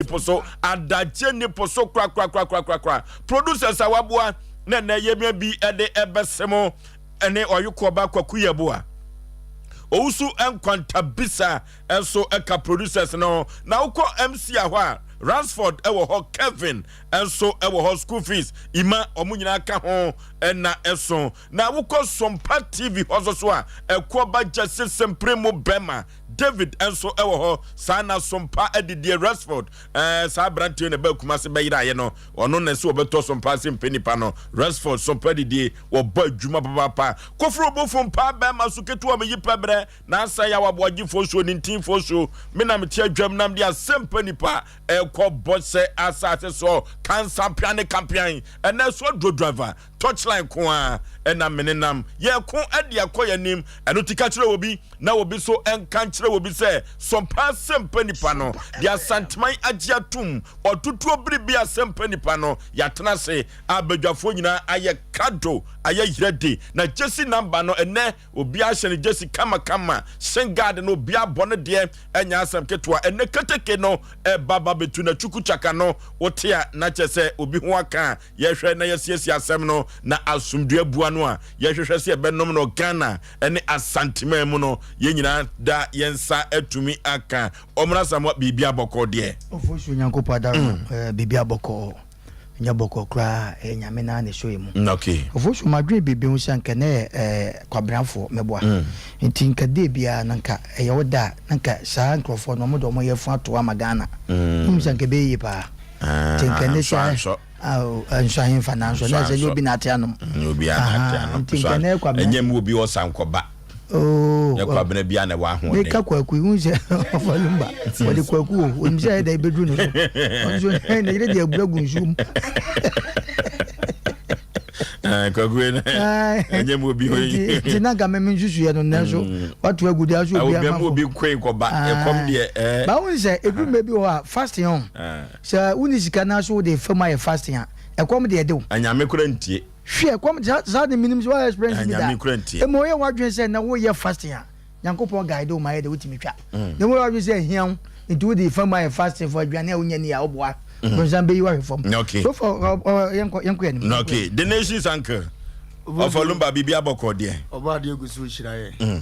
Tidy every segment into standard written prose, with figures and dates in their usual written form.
po so, adagye ni po so korakorakorakorakora. Producers a waboa na ɛnɛ yɛmia bi ɛde ɛbɛsɛ mo ɛne ɔyekoɔba Kwaku Yɛboa. Owusu Nkwantabisa nso ɛka producers no. Na wokɔ MC a hɔ a, Ransford ɛwɔ hɔ, Kevin nso ɛwɔ hɔ, school fees ima ɔmo nyinaa ka ho ɛna ɛso. Na wokɔ Sompa TV hɔ nso so a, ɛkoɔba Gyese Sempere mu bɛma David nso ɛwɔ hɔ saa. Na Sompa adidie Ransford saa aberanteɛ na ɛbɛ Kumase bɛyeraeɛ no, ɔno na ɛsɛ wɔbɛtɔ Sompa ase mpɛ nipa no. Ransford Sompa adidie wɔbɔ adwuma papaapa. Koforo bofo mpa bɛrima so ketewa meyi pɛbrɛ na asa yɛ awaboagyefoɔ so nintinfoɔ so. Me na mete adwam nam de asɛmpa nipa ɛkɔ bɔ sɛ asase so kansampian ne kampian. Ɛnɛ so aduro driver touchline ko a ɛna mene nam yɛko ɛde akɔ yɛn anim. Ɛno ti ka kyerɛ obi na obi so ɛnka nkyerɛ obi sɛ Sɔmpa asɛmpa nipa no de Asanteman agye atum ɔtutuo biribi. Asɛmpa nipa no yɛatena ase abadwafoɔ nyinaa ayɛ kado ayɛ yerɛde na jersey number no. Ɛnɛ obi ahyɛ no jersey kamakama, shin guard no obi abɔ no deɛ ɛnyɛ asɛm ketewa. Ɛnɛ keteke no ɛba ba bɛtu na twukukyaka no wote a, na kyerɛ sɛ obi ho aka a yɛhwɛ na yɛsiesie asɛm no na asomdua bua no a yɛhwehwɛ sɛ yɛbɛnom no Ghana ɛne Asanteman mu no, yɛn nyinaa da yɛn nsa atumi aka ɔmena Samoa biribi abɔkɔ deɛ. Ɔfo so Nyankopɔn adaro no, biribi abɔkɔ, nyɛ bɔkɔ koraa, ɛyɛ Nyame naa ne so yɛ mu. Ɔfo so madwene biribi ho sɛ nka ne yɛ kwabenafoɔ mɛboa nti nka dee biara na nka ɛyɛ wo da a, na nka saa nkurɔfoɔ no ɔmo de ɔmo yɛ fo ato ama Ghana wohu sɛ nka ɛbɛyɛ yie paa. Nti nka ne sɛ nsɔ nsɔ ahemfa na nsɔ na ɛsɛ nyɛ obi na ate anom. Obi ate anom. Nti nka ne kwabena ɛnyɛ mu obi ɔsa nkɔba. Oh, nyɛ kwabena bia na ɛwɔ ahoɔden. Meka Kwaku yi hu sɛ ɔfa Lumba wɔde Kwaku o, onim sɛ ɛda ɛbɛduru no so, ɔno nso ne yere de abura gu nsuo mu. Kwaku yi ɛnyɛ mu obi hɔ yi. Nti na nka meme nsusuiɛ no nanso wato agu deɛ so obi obi mu obi nkoe nkɔba ɛkɔm deɛ ɛɛ. Ba wo sɛ ɛduru mmerɛ bi wɔ hɔ a, fasting ɔn sɛ wonni sika na so wode fam ayɛ fasting a, ɛkɔm deɛ ɛde wo. Anyame kora ntie. Hwɛ kɔm saa de minim sɛ wɔayɛ experience bi da. Anyame kora ntie. Emu oyɛ wadwene sɛ na woyɛ fasting a, Nyankopɔn guide wo ma yɛ de wotumi twa. Na emu oyɛ wadwene sɛ ehia wo nti wode fam ayɛ fasting for aduane a wonya ni a, woboa bonsam bɛyi wahwɛ fam. So for yɛnkɔ yɛnkɔ yɛn anim. Okay, the nation's uncle ɔfɔ Lumba, biribi abɔkɔ deɛ. Ɔbɔ adeɛ gu so hyira yɛ.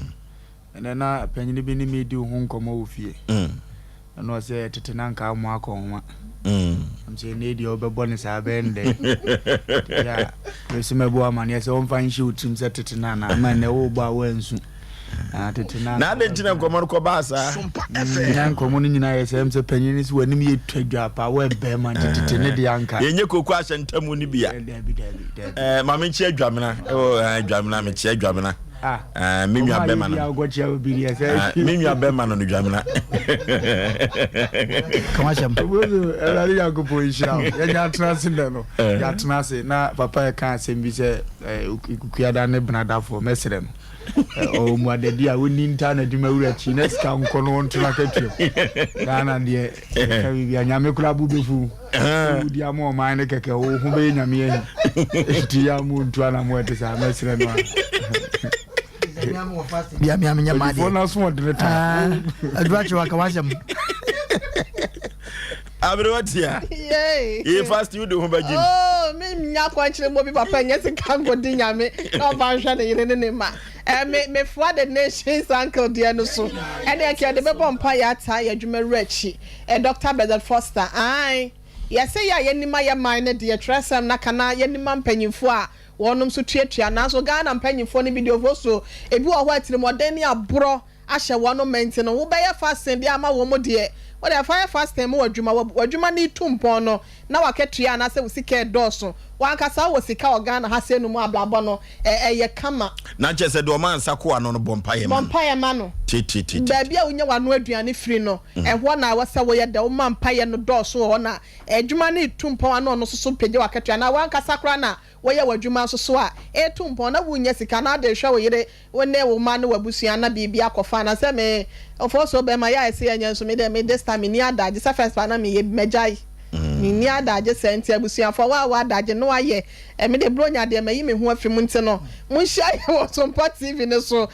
Ɛnɛ na panyini bi ne me di wo ho nkɔmmɔ wɔ fie. Ɛna ɔsɛ tete na nka mo akɔ nhoma. Ɛm sɛ ɛnɛ deɛ wobɛbɔ ne saa bɛyɛ ndɛ. Tete a mesi mɛbɔ amaneɛ sɛ wɔmfa nhyɛ wo tirim sɛ tete no anaa ama ɛnɛ wobɔ a woansu. Ah, tete na Na ade nti na nkɔmmɔ no kɔbaa saa? Na nkɔmmɔ no nyinaa yɛ sɛ ɛm sɛ panyin no sɛ w'anim yɛ twa dwa paa woɛbɛɛma nti tete ne deɛ anka. Yɛnyɛ koko ahyɛ ntamu no bi a. Dabi, dabi, dabi. Maame nkyia Dwamena ɛwɔ Dwamena, mekyia Dwamena. Ah, Me nua ɔmo a bɛma yɛ bi no. a wokɔkyia obi deɛ sɛ. Me nua bɛma no Dwamena. Kama hyɛm. Obozo, Awurade Nyankopɔn nhyira wo. Yɛnya atena ase nnɛ no. Yɛatena ase na papa yɛka asɛm bi sɛ kukuada ne benadafoɔ mɛsrɛ no. Ɔwɔ mu adadi a wɔnni ntaa na adwuma wura akyi na sika nkɔ no wɔnto no akatua mu. Ghana deɛ yɛka biribi a Nyame koraa bo bɛfu. Sɛ wodi ama ɔman no kɛkɛ wo ho bɛyɛ Nyame ahi. Nti yɛ a mo ntu anamo ɛte saa mɛsrɛ no a. Bia mea menyɛ ma Adifoɔ adeɛ no aso ɔdene ta. Adura kyerɛ waka wasɛm. Aberewa tia. Yay. Yɛ fast wo de ho bɛgye mu. Oh, me nya kwankyerɛ mu obi papa nyɛ sika nkɔdi Nyame na ɔfa nhwɛ ne yere ne ne ma. Me mefoa the nation's uncle deɛ no so. Ɛne ɛkɛ de bɛbɔ mpa yɛ ata yɛ adwuma wura akyi. Dr. Bernard Foster. Ae. Yɛsɛ yɛ a yɛnim ayɛ man no deɛ twerɛsɛm na kana yɛnim mpanyinfoɔ a wɔnom so tuatua, nanso Ghana mpanyinfoɔ no bi deɛ ofo so ebi wɔ hɔ atirimɔden ne aborɔ ahyɛ wɔn mma nti no wobɛyɛ fasting de ama wɔn deɛ wode fa yɛ fasting ma w'adwuma w'adwuma no retu mpɔn no na wakatua anaasɛ wo sika ɛdɔɔso wankasa wɔ sika wɔ Ghana ha sɛ no mu abrabɔ no ɛyɛ kama. Na kyerɛ sɛ deɛ ɔma nsa ko ano no, bɔ mpaeɛ ma bɔ no. Mpaeɛ ma no. Titititi. Baabi a wonya w'ano aduane firi no, ɛhɔ na ɛwɔ sɛ woyɛ dɛ woma mpaeɛ no dɔɔso wɔ hɔ na adwuma no retu mpɔn ano ɔno nso so pagya w'akatua na wankasa koraa na wɔyɛ w'adwuma nso so a ɛretu mpɔn na wonya sika na ade hwɛ wo yere, wo ne wo mma ne w'abusua na biribi akɔfa na sɛ me ɔfɔ so bɛrima yɛ a ɛsɛ yɛnyɛ nso me dɛ me this time menni adagye sɛ first pa na meyɛ bi magyae, menni adagye sɛ nti abusuafoɔ wa a wɔ adagye no ayɛ. Me deɛ Buronya deɛ mayi me ho afi mu nti no, monhyia yɛn wɔ Sompa TV no so,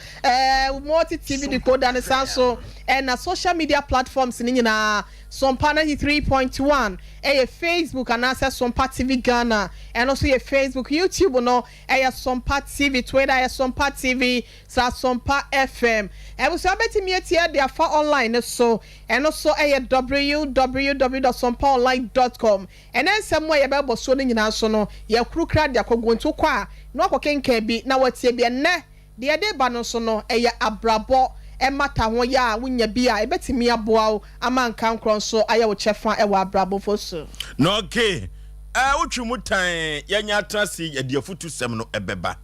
Multi TV decoder no san so na social media platforms no nyinaa, Sompa 93.1 ɛyɛ Facebook anaasɛ Sompa TV Ghana, ɛno nso yɛ Facebook, YouTube no ɛyɛ Sompa TV, Twitter ɛyɛ Sompa TV, saa Sompa FM. Abusua bɛtumi atie de afa online no so, ɛno nso ɛyɛ www dot sompaonline dot com. Ɛnnɛ nsɛm a yɛbɛbɔ soɔ no nyinaa nso no, yɛakurukura de akɔgu nti wokɔ a na woakɔkenkan bi na woatie bi. Ɛnnɛ deɛ yɛde reba no nso no, ɛyɛ abrabɔ mmataho yɛ a wonya bi a ɛbɛtumi aboa wo ama nkankorɔ nso ayɛ wo kyɛfa wɔ abrabɔ fo so. Na okay, eh, wotwe mu tann, yɛanya atena ase yɛde afutusɛm no ɛbɛba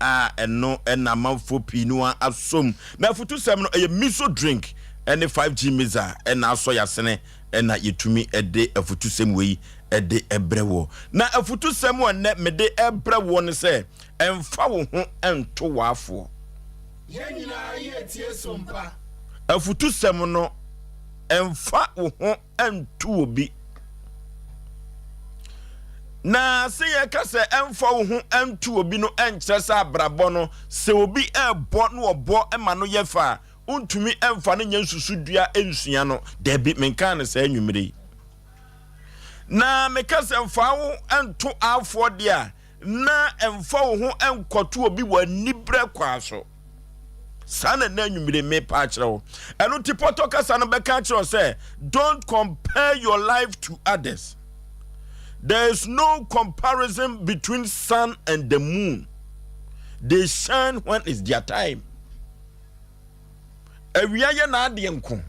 a ɛno na amanfoɔ pii no ara asom. Na afutusɛm no ɛyɛ miso drink ɛne 5G mixer ɛna asɔ yasene na yɛtumi de afutusɛm wei de brɛ woɔ. Na afutusɛm a nnɛ mede rebrɛ woɔ ne sɛ, mfa wo ho nto w'afoɔ. Yɛn nyinaa yɛretie sompa. Afutusɛm no, mfa wo ho nto obi. Na sɛ yɛka sɛ mfa wo ho nto obi no nkyerɛ sɛ abrabɔ no, sɛ obi rebɔ na ɔbɔ ma no yɛ fɛ a, Wontumi mfa no nyɛ nsusudua nsua no. Dabi, menkaa no saa anwummere yi. Na meka sɛ mfa wo nto afoɔ deɛ a, na mfa wo ho nkɔto obi wɔ aniberɛ kwan so. Saa na na anwummere mepa akyerɛ wo. Ɛno nti pɔtɔ kasa no bɛka akyerɛ wo sɛ, don't compare your life to others. There is no comparison between sun and the moon. They shine when it's their time. Awia yɛ n'adeɛ nko,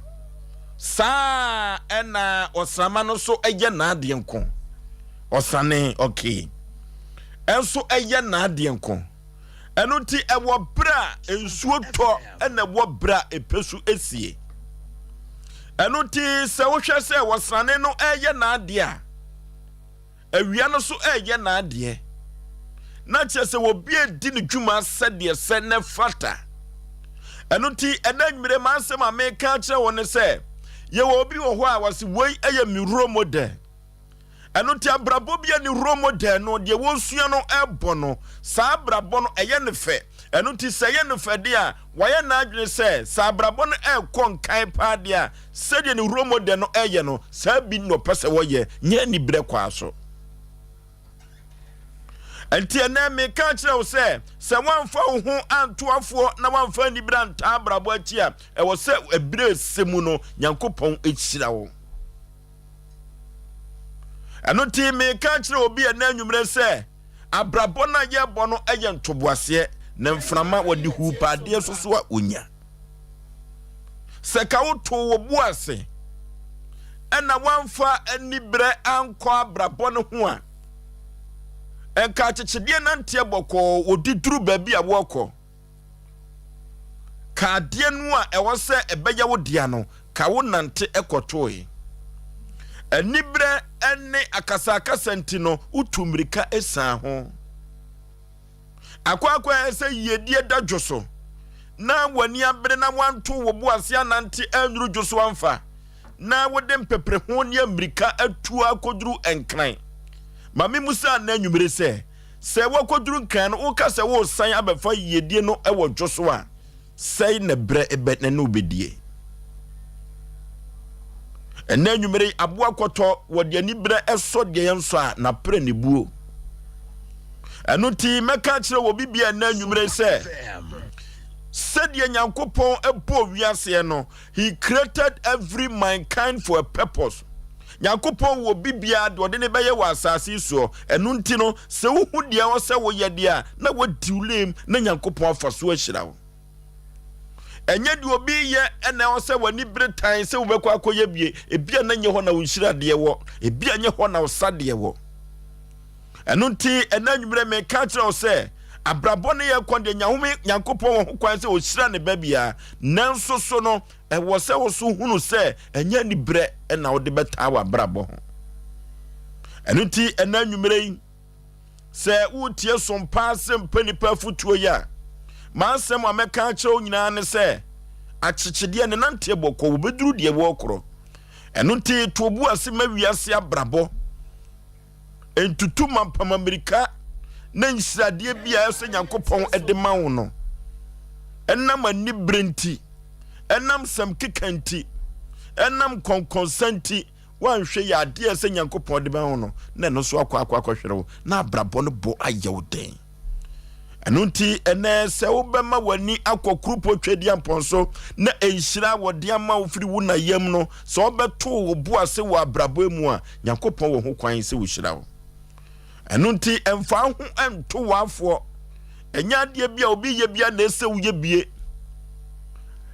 saa ara na ɔsrama no nso yɛ n'adeɛ nko. Ɔsane, okay, nso yɛ n'adeɛ nko. Ɛno nti ɛwɔ berɛ a nsuo tɔ ɛna ɛwɔ berɛ a ɛpɛ so esie. Ɛno nti sɛ wohwɛ sɛ ɔsrane no ɛyɛ n'adeɛ a, Awia no so reyɛ n'adeɛ, na kyerɛ sɛ obi redi ne dwuma sɛdeɛ sɛ na ɛfata. Ɛno nti, ɛnɛ anwummere m'asɛm a meka akyerɛ wo ne sɛ, yɛwɔ obi wɔ hɔ a wɔse wei yɛ me role model. Ɛno nti abrabɔ bi a ne role model no, deɛ wɔsua no ɛbɔ no, saa abrabɔ no ɛyɛ ne fɛ. Ɛno nti sɛ ɛyɛ no fɛ deɛ a, wayɛ n'adwene sɛ sɛ abrabɔ no ɛrekɔ nkan paa deɛ a, Sɛdeɛ ne role model no reyɛ no, saa bi na ɔpɛ sɛ wɔyɛ, nyɛ aniberɛ kwaa so. Nti ɛnɛ meka akyerɛ wo sɛ, sɛ woamfa wo ho anto afoɔ na woamfa aniberɛ antaa abrabɔ akyi a, ɛwɔ sɛ ɛberɛ ɛsɛ mu no, Nyankopɔn hyira wo. Ɛno nti meka akyerɛ obi ɛnɛ anwummerɛ sɛ, abrabɔ no a yɛbɔ no yɛ ntoboaseɛ, na mframa wɔde huu paadeɛ so so a ɔnya. Sɛ ka wotoo wo bo ase na woamfa aniberɛ ankɔ abrabɔ no ho a, nka akyekyedeɛ nanteɛ bɔkɔɔ wɔdi duru baabi a wɔrekɔ. Ka adeɛ no a ɛwɔ sɛ ɛbɛyɛ wo dea no, ka wo nante kɔtoe. Aniberɛ ne akasakasa nti no, wotu mmirika sian ho. Akɔ akɔyɛ sɛ yiedie da dwo so, na w'ani abere na woanto wo bo ase anante annuru dwo so amfa, na wode mpepereho ne ammirika atu akɔduru Nkran. Ma memmisa nnɛ anwummere sɛ, sɛ woakɔduru Nkran no, woka sɛ woresan abɛfa yiedie no wɔ dwo so a, Sɛe na berɛ bɛ na ne wobɛdie. Ɛnnɛ anwummere yi, aboa kɔtɔ wɔde aniberɛ ɛsɔ deɛ yɛnsɔ a n'aprɛ ne buo. Ɛno nti mɛka akyerɛ wɔ bibia ɛnnɛ anwummere sɛ sɛdeɛ Nyankopɔn bɔɔ wiaseɛ no, he created every mankind for a purpose. Nyankopɔn wɔ biribiara deɛ ɔde ne bɛyɛ wɔ asase yi soɔ. Ɛno nti no, sɛ wohu deɛ ɛwɔ sɛ woyɛ deɛ a, na wadi wo lem na Nyankopɔn afa so ahyira wo. Ɛnyɛ deɛ obi yɛ na ɛwɔ sɛ w'ani bere tan sɛ wobɛkɔ akɔyɛ bie. Ebia na nyɛ hɔ na wo nhyira deɛ wɔ. Ebia nyɛ hɔ na wo sa deɛ wɔ. Ɛno nti, ɛnɛ anwummerɛ meka kyerɛ wo sɛ, abrabɔ ne yɛ kɔ deɛ Nyahome Nyankopɔn wɔ ho kwan sɛ ɔhyira ne ba biara. Nanso so no, Ɛwɔ sɛ wo nso hunu sɛ ɛnyɛ aniberɛ na wode bɛtaa w'abrabɔ ho. Ɛno nti ɛnɛ anwummerɛ yi, sɛ woretie som paa sɛ mpɛ nipa afotuo yi a, m'asɛm a mɛka akyerɛ wo nyinaa ne sɛ, akyekyedeɛ ne nanteɛ bɔkɔ wɔbɛduru deɛ wɔrekorɔ. Ɛno nti to obu ase ma wiase abrabɔ. Ntutu mampam mmirika. na nhyiradeɛ bi a ɛsɛ Nyankopɔn de ma wo no, ɛnam anibere nti, ɛnam sɛm keka nti, ɛnam kɔnkɔnsa nti, woanhwɛ yɛ adeɛ a ɛsɛ Nyankopɔn de ma wo no, na ɛno nso akɔ akɔ akɔhwere wo, na abrabɔ no bo ayɛ wo den. Ɛno nti, ɛnɛ sɛ wobɛma w'ani akɔ kurupo Twedeampɔn so na nhyira a wɔde ama wo firi wo na yam no, sɛ wobɛto wo bo ase wɔ abrabɔ mu a, Nyankopɔn wɔ ho kwan sɛ ɔhyira wo. Ɛno nti, ɛmfa wo ho nto w'afoɔ. Ɛnyɛ adeɛ bi a obi yɛ bia na ɛsɛ woyɛ bie.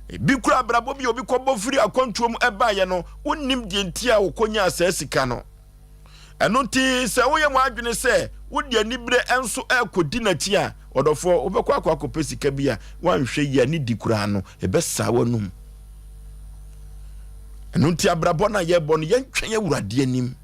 Ebi kura abrabɔ bi a obi kɔbɔ firi akwantuo mu ɛbaeɛ no, wonnim deɛ nti a wɔkɔnyaa saa sika no. Ɛno nti, sɛ woyɛ mo adwene sɛ wode anibere nso rekɔdi n'akyi a, ɔdɔfoɔ, wobɛkɔ akɔ akɔpɛ sika bi a woanhwɛ yie a ne di koraa no, ɛbɛsaa w'anum. Ɛno nti, abrabɔ no a yɛrebɔ no, yɛntwɛn Awurade anim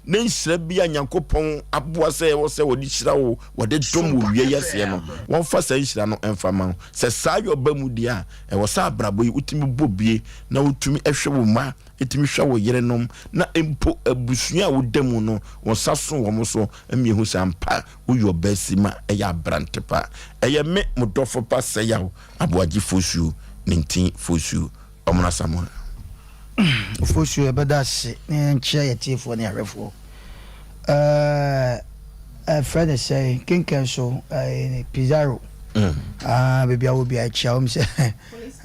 na nhyira bi a Nyankopɔn aboa sɛ ɛwɔ sɛ wɔde hyira wo, wɔde dom wo wie yɛseɛ no, wɔmfa saa nhyira no mfa ma wo. Sɛ saa yɛ ɔba mu deɛ a, ɛwɔ sɛ abrabɔ yi wotumi bɔ bie na wotumi hwɛ wo mma Etumi hwɛ wo yerenom na mpo abusua a woda mu no, wo nsa so wɔn so ma ehu sɛ ampa woyɛ ɔbaasima, ɛyɛ aberante pa. Ɛyɛ me, mo dɔfo pa Sɛyaw Aboagye Fosuo, Nintin Fosuo, Ɔmono Asamoah. Fosuo, yɛbɛda ase na yɛnkyea yɛn atiefoɔ ne ahwɛfoɔ. Ɛɛ, ɛfrɛ ne sɛn? Kenkan so, ɛɛ, Pizarro. Ah, baabi a wɔ biara kyia wɔn sɛ.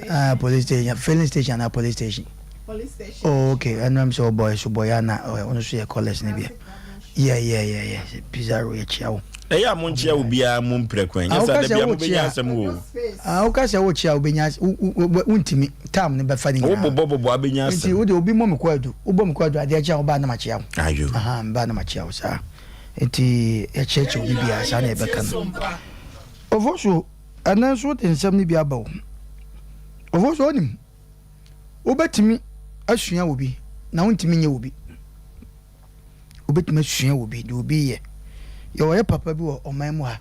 Ah, police station, filling station na police station. Police station. Oh, okay. Ɛno ɛm sɛ ɔbɔ ɛso bɔ ya na ɔno nso yɛ callers ne bia. Yeah, yeah, yeah, yeah. Pizarro yɛ kyia wo. Ɛyɛ a mo nkyia obiara mo mprɛ kwan. Nyɛ sɛ da bia mo bɛnya asɛm o. Ah, woka sɛ wokyia wobɛnya wontimi tam no bɛfa ne nyinaa. Wo bobɔ bobɔ abɛnya asɛm. Nti wode obi mmɔ me kwaadu. Wobɔ me kwaadu adeɛ kye a wobaa na makyia wo. Ayo. Aha, mbaa na makyia wo saa. Nti yɛkyerɛkyerɛ obi biara saa na yɛbɛka no. Ofosuo. Ɛnnɛ nso wode nsɛm no bi aba o. Ɔfo so wonim, wobɛtumi asua wɔ bi na wontumi nyɛ wɔ bi. Wobɛtumi asua wɔ bi deɛ obi yɛ. Yɛwɔ yɛ papa bi wɔ ɔman mu ha.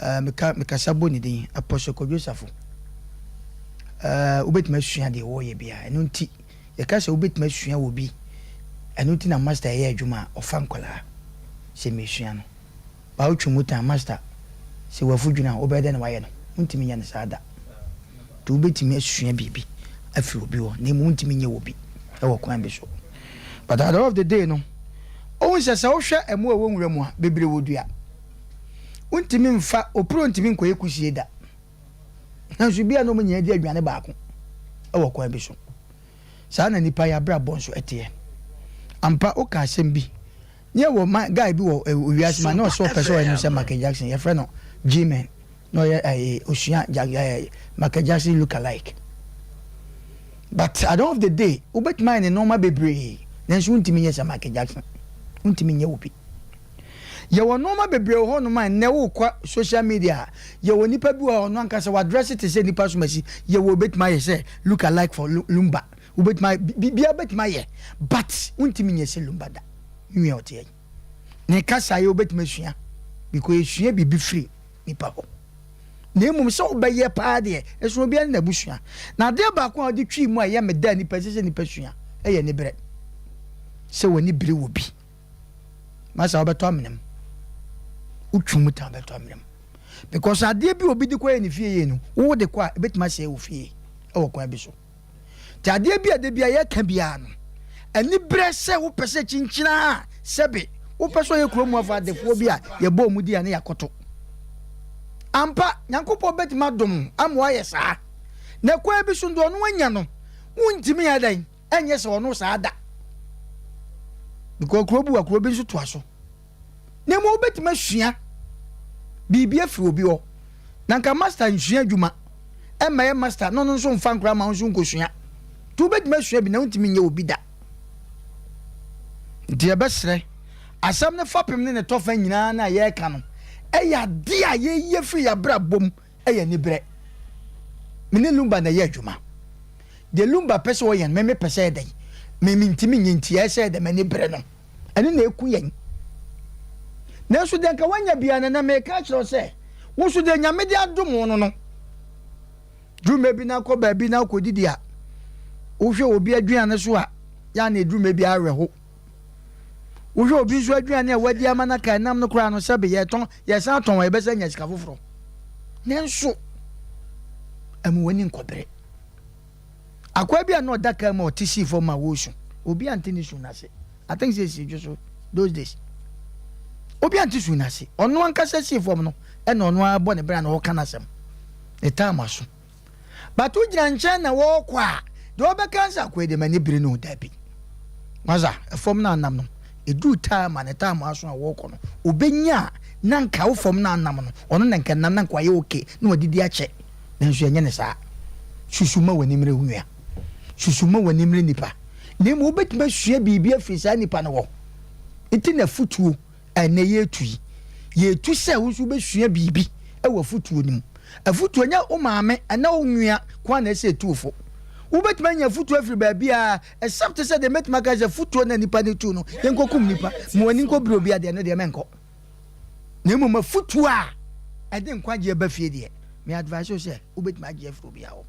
Uh, meka mekasa bɔ ne din Apostle Kwadwo Safo. Uh, wobɛtumi asua deɛ wɔyɛ biara. Ɛno nti yɛka sɛ wobɛtumi asua wɔ bi. Ɛno nti na master yɛ adwuma a ɔfa nkwadaa sɛ mesua no. Ba wotwe mu tan master sɛ wafu dwene a wobɛyɛ dɛn na wayɛ no wontumi nyɛ no saa da nti wobɛtumi asua biribi afiri obi hɔ na mmom wontumi nyɛ wɔ bi wɔ kwan bi so but at the end of the day no wohu sɛ sɛ wohwɛ ɛmo a ɛwɔ nwura mu a bebree wɔ dua wontumi mfa opuro ntumi nkɔyɛ kusie da nanso bi a na wɔn nyinaa di aduane baako wɔ kwan bi so saa na nipa yɛ abrabɔ nso ɛteɛ ampa woka asɛm bi Ne yɛ wɔ ma guy bi wɔ wiase ma na ɔsɛ ɔpɛ sɛ ɔyɛ no sɛ Michael Jackson yɛfrɛ no G-Man na ɔyɛ ɛɛ osua Jack ɛɛ Michael Jackson look alike but at the end of the day wobɛtumi ayɛ ne nneɛma bebree nanso wontumi nyɛ sɛ Michael Jackson wontumi nyɛ obi yɛwɔ nneɛma bebree wɔ hɔnom a nnɛ wokɔ social media a yɛwɔ nipa bi wɔ hɔ ɔno ankasa wadrɛse te sɛ nipa somasi yɛwɔ obɛtumi ayɛ sɛ look alike for Lumba wobɛtumi ayɛ biribiara bɛtumi ayɛ but wontumi nyɛ sɛ Lumba da nua ɔteɛ yi ne kasa yɛ wobɛtumi asua because yɛsua biribi firi nipa hɔ na mmom sɛ wobɛyɛ paa deɛ ɛsono obiara ne n'abusua na adeɛ baako a wɔde twii mu a ɛyɛ me da nipa ɛsɛ sɛ nipa sua ɛyɛ ne berɛ sɛ w'ani bere wɔ bi masa wobɛtɔ amena mu wotwi mu tan wobɛtɔ amena mu because adeɛ bi obi de kɔ yɛ ne fie yie no wo de kɔ a ɛbɛtumi asɛe wo fie ɛwɔ kwan bi so Nti adeɛ bi a da bi a yɛka biara no, aniberɛ sɛ wopɛ sɛ kyinkyina a sɛbe wopɛ sɛ ɔyɛ kurom afɔ adefoɔ bi a yɛbɔ ɔmu di a ne yɛakoto. Ampa, Nyankopɔn bɛtumi adom ama woayɛ saa. Na kwan bi so deɛ ɔno anya no, wontumi yɛ dɛn ɛnyɛ sɛ ɔno saa da. Because kuro bi wɔ kuro bi nso toa so. Na mmom wobɛtumi asua biribi afiri obi hɔ. Na nka master nsua adwuma ɛmmɛyɛ master na ɔno nso mfa nkora ma wo nso nkɔsua. Nti wobɛtumi asua bi na wontumi nyɛ obi da. Nti yɛbɛsrɛ asɛm no fapem ne ne tɔfa nyinaa no a yɛreka no ɛyɛ adeɛ a yɛyi afiri yɛabrabɔ mu ɛyɛ aniberɛ. Me ne Lumba na ɛyɛ adwuma. Deɛ Lumba pɛ sɛ ɔyɛ no me mepɛ sɛ ɛdɛn me mentumi nyɛ nti ɛyɛ sɛ ɛdɛ m'ani bere no. Ɛno na ɛku yɛn. Nanso deɛ nka woanya biara no, na meka akyerɛ wo sɛ, wo nso deɛ Nyame de adom wo no no, duru mmerɛ bi na kɔ baabi na wokɔdidi a, wohwɛ obi aduane so a, yɛ a na ɛduru mmerɛ bi awerɛho. Wohwɛ obi nso aduane a wadi ama no aka ɛnam no koraa no, sɛbe yɛtɔn, yɛsan tɔn a yɛbɛsan anya sika foforɔ. Nanso, ɛmu w'ani nkɔbere. Akoa bi a na ɔda kaa mu a ɔte sii fam a wɔresu. Obi ante ne su no ase. I think sɛ esi dwo so those days. Obi ante su no ase. Ɔno ankasa sii fam no, ɛna ɔno ara bɔ ne bra na ɔka n'asɛm. Ne time aso. But wogyina nkyɛn na wɔrekɔ a, deɛ ɔbɛka sɛ akoa yi deɛ m'ani bere no dabi. Masa, ɛfam no anam no, ɛduru time a ne time aso a wɔrekɔ no, ɔbɛnya a na nka wo fam no anam no, ɔno na nka nam na nka wayɛ okay na wadidi akyɛ. Nanso ɛnyɛ ne saa. Susu ma w'ani mmere wo nua. Susu ma w'ani mmere nipa. Na mmom wobɛtumi asua biribi afiri saa nipa no hɔ. Nti na afotuo a ɛnnɛ yɛretu yi, yɛretu sɛ wo nso wobɛsua biribi wɔ afotuo no mu. Afotuo nyɛ wo maame anaa wo nua ko ara na ɛsɛ ɛtu wo fo. Wobɛtumi anya afotuo afiri baabiara except sɛ deɛ mɛtumi aka sɛ afotuo no a nipa no tu no, yɛnkɔkum nipa, ma w'ani nkɔbiri obi a deɛ ɛno deɛ mɛnkɔ. Na mmom afotuo a ɛde nkwagyeɛ ba fie deɛ, me advise wo sɛ wobɛtumi agye afiri obiara hɔ.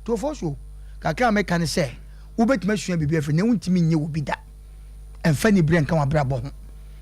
Tuofoɔ so, kakra a meka ne sɛ wobɛtumi asua biribi afiri na wontumi nyɛ obi da. Ɛmfa niberɛ nka w'abrabɔ ho.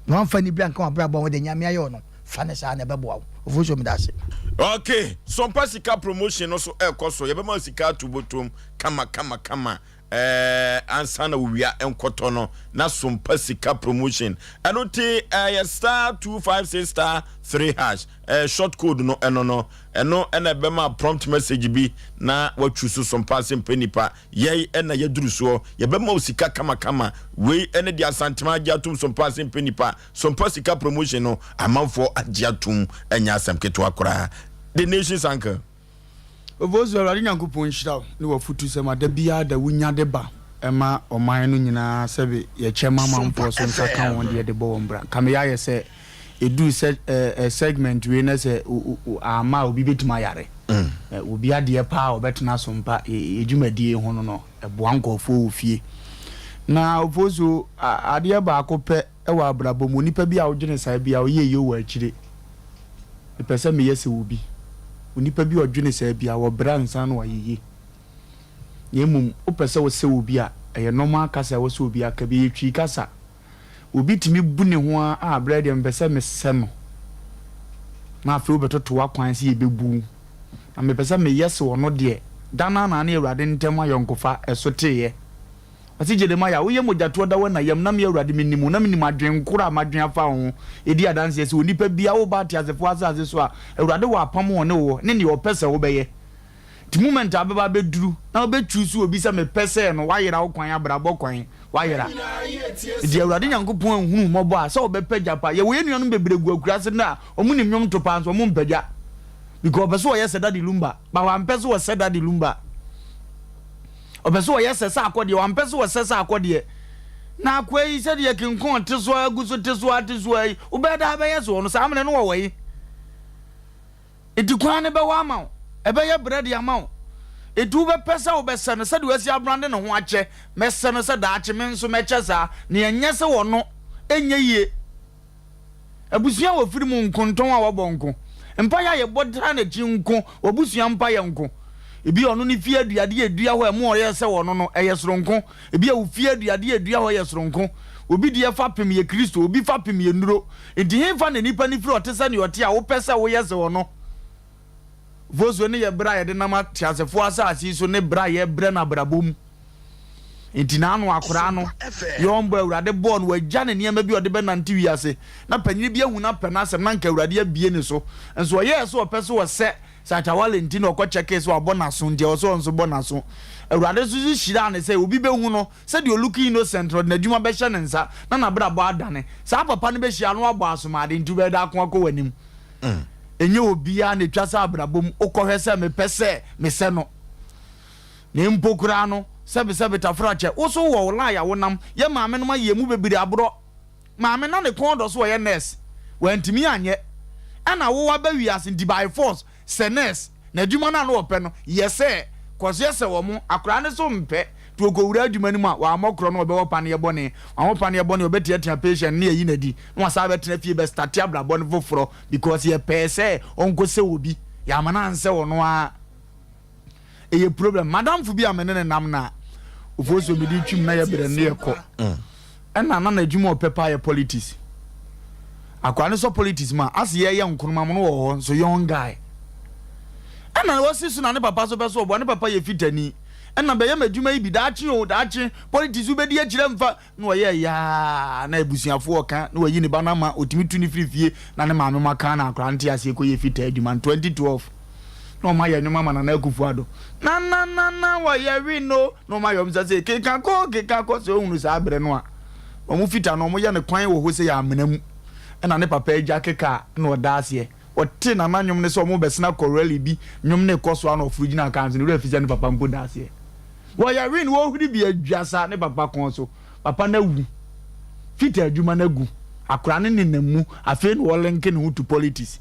Na wamfa niberɛ anka w'abrabɔ ho deɛ Nyame ayɛ wo no, fa no saa na ɛbɛboa wo. Ofosuo meda ase. Ok, Sompa sika promotion no so ɛkɔ so, yɛbɛma wo sika ato botom kama kama kama ɛɛ ansa na owia nkɔtɔ no na Sompa sika promotion ɛno te ɛyɛ star 256 star 3 hash ɛɛ short code no ɛno no ɛno ɛna ɛbɛma prompt message bi na watwu so Sompa ase mpɛ nipa Yɛi na yɛduru soɔ, yɛbɛma wo sika kamakama. Wei ne deɛ Asantema agye atom Sompa ase mpɛ nipa. Sompa sika promotion no, amanfoɔ agye atom, ɛnyɛ asɛm ketewa koraa. The Nation's Uncle. Ofosu, Awurade Nyankopɔn nhyira wo ne w'afutusɛm a da biara da wunya de ba ma ɔman no nyinaa sɛbe yɛkyɛ ma amanfoɔ so nsa ka wɔn deɛ de bɔ wɔn bra. Nka meyɛ ayɛ sɛ ɛduru sɛ eh, segment wei na sɛ ama a obi bɛtumi ayare. Obi adeɛ paa a ɔbɛtena so mpa yɛ dwumadie ho no no, ɛboa nkurɔfoɔ wɔ fie. Na Ofosu, adeɛ baako pɛ wɔ abrabɔ mu, onipa bi a wodwene saa bi a ɔyɛ yie wɔ akyire. Mepɛ sɛ meyɛ sɛ obi. Onipa bi a ɔdwene saa bi a, wɔbrɛ ansa na wayɛ yie. Na mmom wopɛ sɛ wosɛ obi a, ɛyɛ normal kasa a ɛwɔ sɛ obi aka bi, ɛyɛ Twi kasa. Obi tumi bu ne ho ara, ah, berɛ deɛ mepɛ sɛ mesɛ no. Na afei wobɛtoto w'akwan sɛ yɛbɛbu wo. Na mepɛ sɛ meyɛ sɛ ɔno deɛ. Da no ara na ne Awurade ntam ayɔnkofa ɛso teeɛ. Ɔse, Jeremiah, woyɛ mogyatoɔ da w'ɛna yam, na me Awurade menim wo, na menim adwen korɔ a madwen afa wo ho. Ɛdi adanseɛ sɛ onipa biara woba ateasefoɔ asase so a, Awurade wɔ apam wɔ ne wo ne deɛ ɔpɛ sɛ wobɛyɛ. Nti moment a wobɛba abɛduru na wobɛ choose obi sɛ mepɛ sɛ no, woayera wo kwan, abrabɔ kwan, woayera. Nti Awurade Nyankopɔn anhunu wo mmɔbɔ a sɛ ɔbɛpɛ gya pa. Yɛwɔ yɛn nuanom bebree gu akuraase nnɛ a wɔn nim nwom to paa nso wɔn mpɛ gya. Because ɔpɛ sɛ ɔyɛ sɛ Daddy Lumba, but wampɛ sɛ ɔsɛ Daddy Lumba. Ɔpɛ sɛ ɔyɛ sɛ sɛ akɔdeɛ, wampɛ sɛ ɔsɛ sɛ akɔdeɛ. Na akoa yi sɛdeɛ kinkɔn te so ara gu so te so ara te so ara yi, wobɛyɛ daa bɛyɛ sɛ ɔno saa mmerɛ no wɔwɔ yi. Enti kwan no bɛwɔ ama wo, ɛbɛyɛ brɛ de ama wo. Enti wobɛpɛ sɛ wobɛsɛ no sɛdeɛ wasi abrande ne ho akyɛ, mɛsɛ no sɛ daakye me nso mɛkyɛ saa, na ɛnyɛ sɛ ɔno, ɛnyɛ yie. Abusua a wɔfiri mu nko, ntɔn a wɔbɔ nko, mpaeɛ a yɛbɔ taa n'akyi nko, w'abusua mpaeɛ nko. Ebia ɔno ne fie aduadeɛ a ɛdua hɔ a ɛmu ɔyɛ sɛ ɔno no, ɛyɛ soronko. Ebia wo fie aduadeɛ a ɛdua hɔ yɛ soronko. Obi deɛ fapem yɛ Kristo, obi fapem yɛ nnuro. Enti henfa na nipa no firi a ɔte sɛ nea ɔte a wopɛ sɛ woyɛ sɛ ɔno? Mfosuo no yɛ berɛ a yɛde nam ateasefoɔ asase yi so ne berɛ a yɛbrɛ no abrabɔ mu. Enti n'ano akoraa no, yɔnbɔ Awurade bɔɔ no, wagya ne nneɛma bi a ɔde bɛnante wiase, na panyini bi ahu no apɛ n'asɛm, na anka Awurade abue ne so. Nso ɔyɛɛ sɛ ɔpɛ sɛ ɔsɛ Shatta Wale nti na ɔkɔ kyɛkee sɛ wabɔ n'aso nti ɛwɔ sɛ ɔno nso bɔ n'aso. Awurade nso so hyiraa no sɛ obi bɛhu no sɛdeɛ ɔlook innocent na ɔde n'adwuma bɛhyɛ ne nsa na n'abrabɔ adane. Saa papa no bɛhyia no wabɔ asomade nti wobɛyɛ dɛ ako akɔ w'anim. Ɛnyɛ obiara na ɛtwa sɛ abrabɔ mu wokɔhwɛ sɛ mepɛ sɛ mesɛ no. Na mpo koraa no sɛbesɛbe tafrakyɛ wo so wowɔ wo line a wonam. Yɛ maame nom ayɛ mu bebree aborɔ. Maame na ne kɔn dɔ so ɔyɛ nurse wantumi anyɛ ɛna wo waba wiase nti by force sɛ nurse na adwuma no a na ɔpɛ no yɛ sɛ kɔso yɛ sɛ wɔn akwadaa no so mpɛ nti ɔkɔwura adwuma no mu a wammɔ korɔ no ɔbɛwɔ paneɛ bɔne wammɔ paneɛ bɔne ɔbɛteatea patient ne ayi no adi na wasan abɛtena fie bɛ starte abrabɔ no foforɔ because yɛpɛɛ sɛ ɔnkɔ sɛ obi yɛama no ansɛ ɔno ara. Ɛyɛ problem. Madamfo bi a me ne no nam na ofosuo mede twim na yɛbrɛ ne yɛkɔ. Ɛna na n'adwuma a ɔpɛ paa yɛ politics. Akwadaa no sɔ politics mu a, ase yɛyɛ nkonoma mo no wɔ hɔ nso young guy. Ɛna ɔsi so na ne papa so pɛ so ɔboa ne papa yɛ fitani. Ɛna bɛyɛ m'adwuma yi bi daakye o daakye politics wobɛdi akyire mfa na ɔyɛ yaa na abusuafoɔ ɔka na wayi ne ba no ama ɔtumi tu ne firi fie na ne maame mo aka na akwadaa no te aseɛ kɔyɛ fitaa adwuma no 2012 na ɔma yɛ nnwom ama Nana Akufo Addo na na na na wɔyɛ we no na ɔma yɛ ɔm sɛ sɛ keka kɔ keka kɔ sɛ ɔhunu saa berɛ no a ɔmo fita no ɔmo yɛ no kwan wɔ hɔ sɛ yɛ amena mu ɛna ne papa agya keka na ɔda aseɛ ɔte Nana nnwom no sɛ ɔmo bɛsena kɔ rally bi nnwom no kɔ so a na ɔforo gyina kaa nso ne werɛ fi sɛ ne papa mpo da aseɛ wɔyɛ we no wɔhuri bi adwasa ne papa kɔn so papa no awu fita adwuma no agu akora no nenam mu afei na ɔlenke ne ho to politics.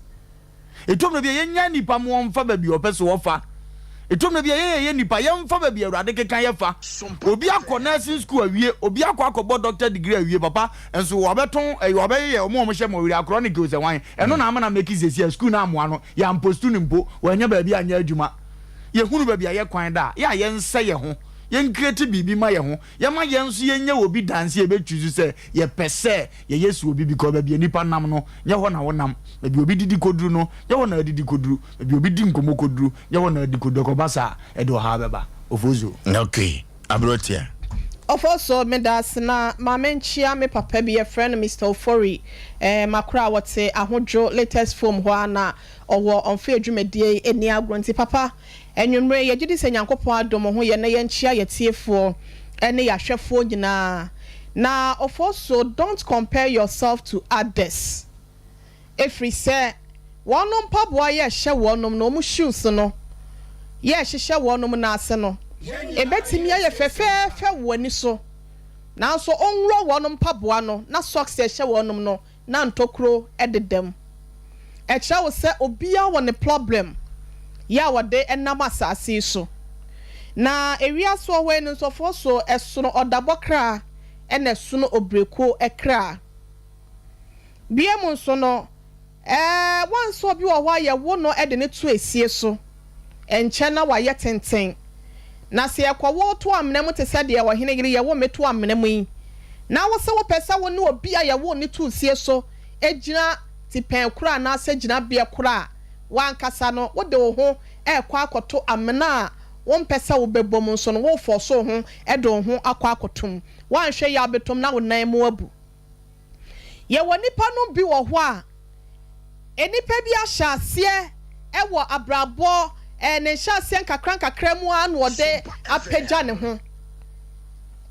Ɛtɔ mmerɛ bi a yɛnya nnipa ma wɔmfa baabi a ɔpɛ sɛ wɔfa. Ɛtɔ mmerɛ bi a yɛn yɛyɛ nnipa yɛmfa baabi a Awurade keka yɛfa. Obi akɔ nursing school awie, obi akɔ akɔbɔ doctor degree awie, papa nso wabɛtɔn ɛyɛ wabɛyeyɛ wɔn a wɔhyɛ mɔwere akorɔ ne sɛ wan. Ɛno na ama na mɛki sɛsi a school no amoa no, yɛampostu no mpo, wanya baabi anyɛ adwuma. Yɛhunu baabi a yɛ kwan da a, yɛ a yɛnsɛ yɛ ho, yɛnkreti biribi ma yɛ ho, yɛma yɛn nso yɛnyɛ obi danse a yɛbɛtwi so sɛ yɛpɛ sɛ yɛyɛ su obi because baabi a nipa nam no nyɛ hɔ na wonam, baabi a obi didi kɔduru no nyɛ hɔ na adidi kɔduru, baabi a obi di nkɔmmɔ kɔduru nyɛ hɔ na adi kɔduru, ɛkɔba saa a ɛde ɔhaw bɛba. Ofosuo. Ok, aberanteɛ. Ofosuo, medaase na ma menkyea me papa bi yɛfrɛ no Mister Ofori, eh, makora a wɔte Ahodwo latest foam hɔ ara na ɔwɔ ɔmfa yɛ dwumadie yi nni agorɔ nti papa anwummere yi yɛgyedi sɛ Nyankopɔn adom ho yɛ na yɛnkyea yɛtiefoɔ ne yɛahwɛfoɔ nyinaa na Ofosuo don't compare yourself to others ɛfiri sɛ wɔnom mpaboa yɛ hyɛ wɔnom no wɔn shoes no yɛ hyehyɛ wɔnom nan ase no ɛbɛtumi ayɛ fɛfɛɛfɛ wɔ ani so nanso ɔnworɔ wɔnom mpaboa no na socks ɛhyɛ wɔnom no na ntokuro deda mu. Ɛkyerɛ wo sɛ obiara wɔ ne problem yɛ a wɔde nam asaase yi so. Na ewiase wɔ hɔ yi no nsɔfoɔ so ɛsono ɔdabɔ kra ɛna ɛsono obirekuo kra. Biom nso no Ɛɛ, woanso obi wɔ hɔ a yɛwo no de no to esie so, ɛnkyɛ na wayɛ tenten. Na sɛ yɛkɔwo wo to amena mu te sɛ deɛ ɔhene yere yɛwo me to amena mu yi, na wo se wopɛ sɛ wo ne obi a yɛwoo no too sie so gyina tipɛn korɔ anaasɛ gyinabeɛ korɔ a, w'ankasa no wode wo ho rekɔ akɔto amena a wompɛ sɛ wobɛbɔ mu nso no, worefɔɔso wo ho de wo ho akɔ akɔto mu. Woanhwɛ yie a wobɛtɔ mu na wo nan mu abu. Yɛwɔ nnipa nom bi wɔ hɔ a, nnipa bi ahyɛ aseɛ wɔ abrabɔ ne nhyɛaseɛ nkakra nkakra mu ara na ɔde apagya ne ho.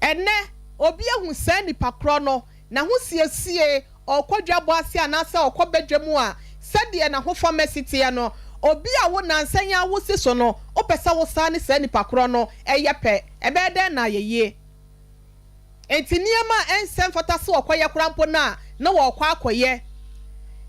Ɛnnɛ, obi ahu saa nipa korɔ no, n'ahosiesie, ɔrekɔ dwabɔ ase anaasɛ ɔrekɔ badwa mu a, sɛdeɛ n'ahofama si teɛ no, obi a wo nnansa yi ara wosi so no, wopɛ sɛ wo san ne saa nipa korɔ no yɛ pɛ. Ɛbɛyɛ dɛn na ayɛ yie? Enti nneɛma a ɛnsɛ mfata sɛ ɔkɔyɛ koraa mpo no a, na ɔrekɔ akɔyɛ.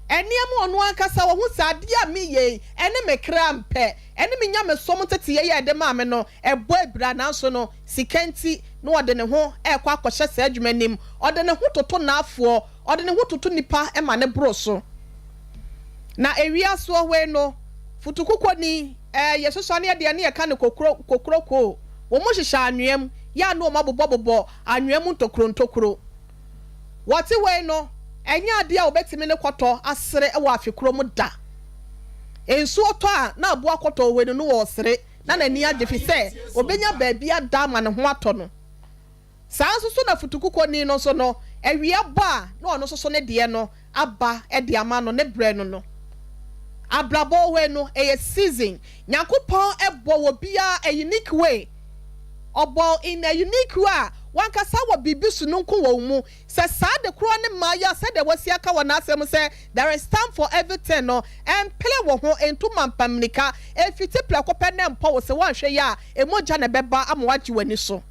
Nneɛma a ɔno ankasa ɔhu sɛ adeɛ a meyɛ yi, ɛne me kra mpɛ, ɛne me nyamesom nteteeɛ yi a ɛde maa me no, ɛbɔ abira, nanso no, sika nti, na ɔde ne ho rekɔ akɔhyɛ saa adwuma no mu. Ɔde ne ho toto n'afoɔ, ɔde ne ho toto nnipa ma no boro so. Na ewiase hɔ yi no, futukukɔni, ɛɛ, yɛsosɔ ne yɛdeɛ ne yɛka no kokro, kokrokoo. Wɔhyehyɛ anwea mu, yɛ a na wɔabobɔbobɔ anwea mu ntokuro ntokuro. Wɔte wei no, ɛnyɛ adeɛ a wɔbɛtumi ne kɔtɔ asere wɔ afe korɔ mu da. Nsuo tɔ a, na aboa kɔtɔ wei no na ɔresere, na n'ani agye firi sɛ ɔbɛnya baabi ada ama ne ho atɔ no. Saa ara nso so na futukukɔni no nso no, awia bɔ a, na ɔno nso so ne deɛ no aba de ama no, ne berɛ no no. Abrabɔ wei no, ɛyɛ season. Nyankopɔn bɔ obiara a unique way. Ɔbɔ wo in a unique way a, w'ankasa wɔ biribi sononko wɔ wo mu. Sɛ saa ade korɔ no mmaeɛ a, sɛdeɛ wasi aka wɔ n'asɛm mu sɛ, There is time for everything no, ɛmpere wo ho, ntu mampa mmirika, ɛmfiti prɛko pɛ na ɛmpɔ wo, sɛ woanhwɛ yie a, mogya na ɛbɛba ama woagye w'ani so.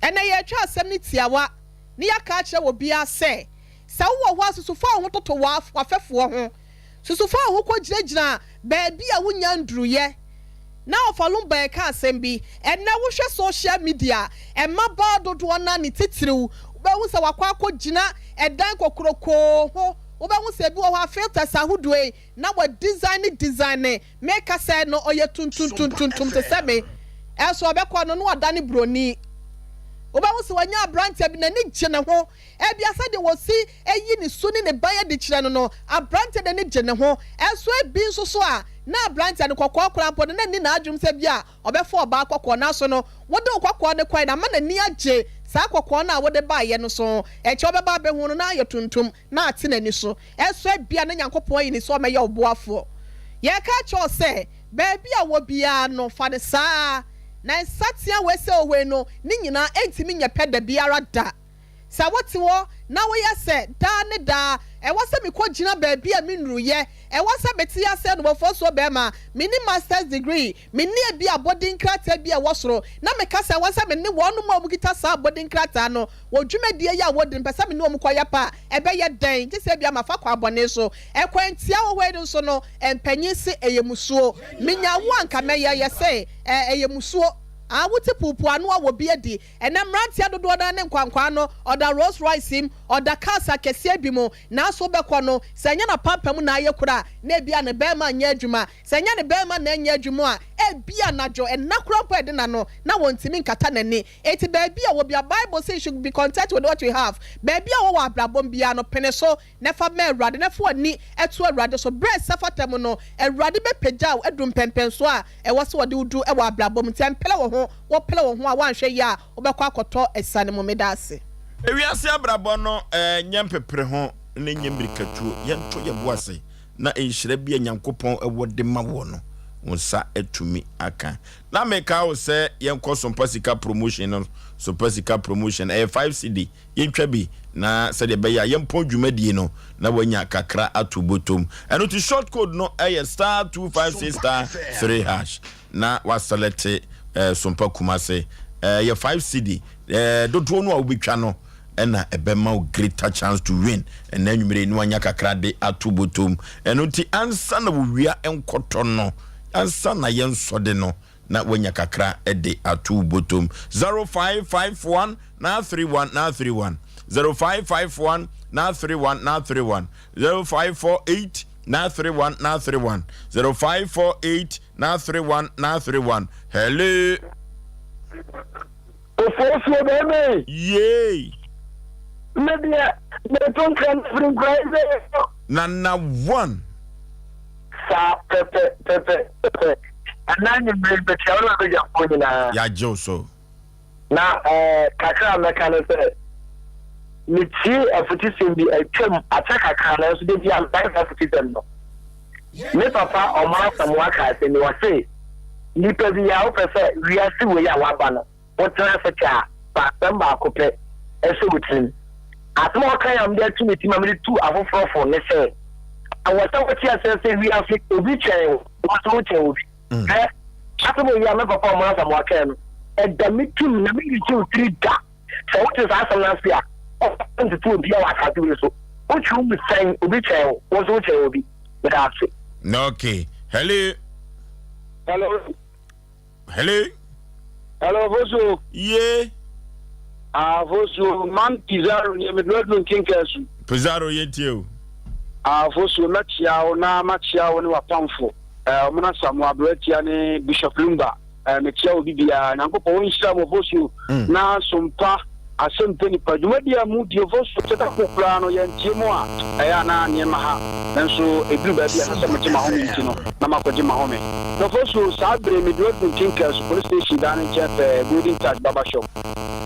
Ɛnnɛ yɛretwa asɛm no tiawa na yɛaka akyerɛ obiara sɛ, sɛ wowɔ hɔ a, susu fa wo ho toto w'afɛfoɔ ho. Susu fa wo ho kɔgyinagyina baabi a wonnya nnuruiɛ. Na Ɔfa Lumba reka asɛm bi, ɛnnɛ wohwɛ social media a, mmabaa dodoɔ no ara ne titiriw, wobɛhu sɛ wakɔ akɔgyina ɛdan kokurokoo ho. Wobɛhu sɛ ebi wɔ hɔ a filters ahodoɔ yi, na wa design design me ka sɛ no ɔyɛ tuntum tuntum te sɛ me ɛso ɔbɛkɔ no na wadane broni. Wobɛhu sɛ wanya aberanteɛ bi, n'ani gye ne ho. Ebia sɛdeɛ wɔsi yi ne su ne ne ban adi kyerɛ no no, aberanteɛ no ani gye ne ho. Ɛso ebi nso so a, na aberanteɛ no kɔkɔɔ koraa mpo no, na ɛnni n'adwenem sɛ ebia ɔbɛfa ɔbaa kɔkɔɔ. Nanso no, wode wo kɔkɔɔ no kɔe no, ama n'ani agye saa kɔkɔɔ no a wode baeɛ no so. Ɛkyɛ wobɛba abɛhu no, na ayɛ tuntum, na ate n'ani so. Ɛso ebia na Nyankopɔn ayi no sɛ ɔmmɛyɛ wo boafoɔ. Yɛreka akyerɛ wo sɛ, baabi a wɔ biara no, fa no saa ara. Na nsateaa wei sɛ owei no, ne nyinaa ɛntumi nyɛ pɛ da biara da. Sɛ wote hɔ na woyɛ sɛ daa ne daa, ɛwɔ sɛ mekɔgyina baabi a mennuruyɛ, ɛwɔ sɛ mete ase adobɔfoɔ barima, menni masters degree, menni ebia abɔden nkrataa bi a ɛwɔ soro, na meka sɛ ɛwɔ sɛ me ne wɔnom a wɔkita saa abɔden nkrataa no wɔ dwumadie yi a wɔdi no, mepɛ sɛ me ne wɔn kɔyɛ pɛ a, ɛbɛyɛ dɛn? Gye sɛ ebia mafa kwan bɔne so. Ɛkwan tia wɔ hɔ yi no nso no, mpanyin se ɛyɛ musuo. Menya wo a anka mɛyɛ, yɛse ɛyɛ musuo. Ah, wote puupuu ano a wɔ bi adi. Ɛnnɛ mmeranteɛ dodoɔ no ara ne nkwankwaa no, ɔda Rolls Royce mu, ɔda cars akɛseɛ bi mu, nanso wobɛkɔ no, sɛ ɛnyɛ n'apampam na ayɛ koro a, na ebia ne barima nyɛ adwuma. Sɛ ɛnyɛ ne barima na ɛnyɛ adwuma a, ebia anadwo, nna koraa mpo a ɛde na no, na wɔntumi nkata n'ani. Enti baabi a wɔ biara, Bible se you should be content with what you have. Baabi a wɔ wɔ abrabɔ mu biara no, pene so na fa ma Awurade, na fa w'ani to Awurade so. Berɛ a ɛsɛ fata mu no, Awurade bɛpagya wo adu mpɛnpɛnsoɔ a ɛwɔ sɛ ɔde wo du wɔ abrabɔ mu. Nti ɛmpere wo ho, wopere wo ho a, woanhwɛ yie a, wobɛkɔ akɔtɔ asiane mu. Meda ase. Ewiase abrabɔ no nyɛ mpepereho na ɛnyɛ mmirikatuo. Yɛnto yɛn bo ase na nhyira bi a Nyankopɔn wɔ de ma woɔ no, wo nsa atumi aka. Na meka wo sɛ yɛnkɔ Sompa Sika Promotion no, Sompa Sika Promotion, ɛyɛ 5 cedi. Yɛntwa bi na sɛdeɛ ɛbɛyɛ a yɛmpɔn dwumadie no na wanya kakra ato bɔtɔm. Ɛno nti short code no yɛ star 256 star 3 hash na waselɛte eh, Sompa Kumase. Ɛyɛ eh, 5 cedi. Eh, dodoɔ no a wobɛtwa no ɛna ɛbɛma wo greater chance to win ɛna anwummere na wanya kakra de ato bɔtɔm. Ɛno nti ansa na wowia nkɔtɔ no, ansa na yɛnsɔde no, na woanya kakra de ato wo bɔtɔm. 0551 931 931 0551 931 931 0548 931 931 0548 931 931 Hello. Ofosuo bɛrima yi. Yay. Me deɛ meto nkra no firi nkura yi sɛ. Nana one. Saa pɛpɛpɛpɛpɛ. Ɛnnɛ anwummere yi, mekyia wo ne w'abadwafoɔ nyinaa. Yɛagye wo so. Na eh, kakra a mɛka ne sɛ, metiee afutusɛm bi, atwam, akyɛ kakra, nanso da biara mekae saa afutusɛm no. Me papa Ɔmar Asamoah kaa asɛm bi, ɔse, Nipa biara, wopɛ sɛ wiase wei a woaba no, wotena ase kyɛ a, fa asɛm baako pɛ hyɛ wo tirim. Asɛm a ɔkae a mede ato me tirim a mede tu afoforɔ fo ne sɛ, ɛwɔ sɛ wote aseɛ sɛ wiase obi kyɛn wo, wo nso wokyɛn obi. Mm. Ɛ asɛm yi a me papa Ɔman Asamoah kae no, ɛda me tirim na merenkyɛ wo tiri da. Sɛ wote saa asɛm no ase a, ɔntete obiara wɔ asase wei so. Wotwe wo mu sɛn, obi kyɛn wo, wo nso wokyɛn obi. Meda ase. Okay. Hello. Hello. Hello. Hello, Fosu. Ye. Ah, Fosu, man Pizarro ni me duro duro nkinka su. Pizarro ye tie o. Ah, Fosu, mɛkyia wo na makyia wo ne w'apamfo. Eh, ɔmena Samoa Aberetia ne Bishop Lumba. Eh, mekyia obi biara. Nyankopɔn wɔnhyira mo Fosu mm. na sompa asɛmpɛ nipa dwumadi a mu die Fosu sɛ da ko koraa no yɛntie mu a ɛyɛ a na nneɛma ha nanso ɛduru baabi a ɛsɛ sɛ megye m'ahome nti no na makɔgye m'ahome. Nɔfosuo, saa bere me duru Adum Tinkers Police Station dan no nkyɛn pɛɛ, Golden Touch Barber Shop.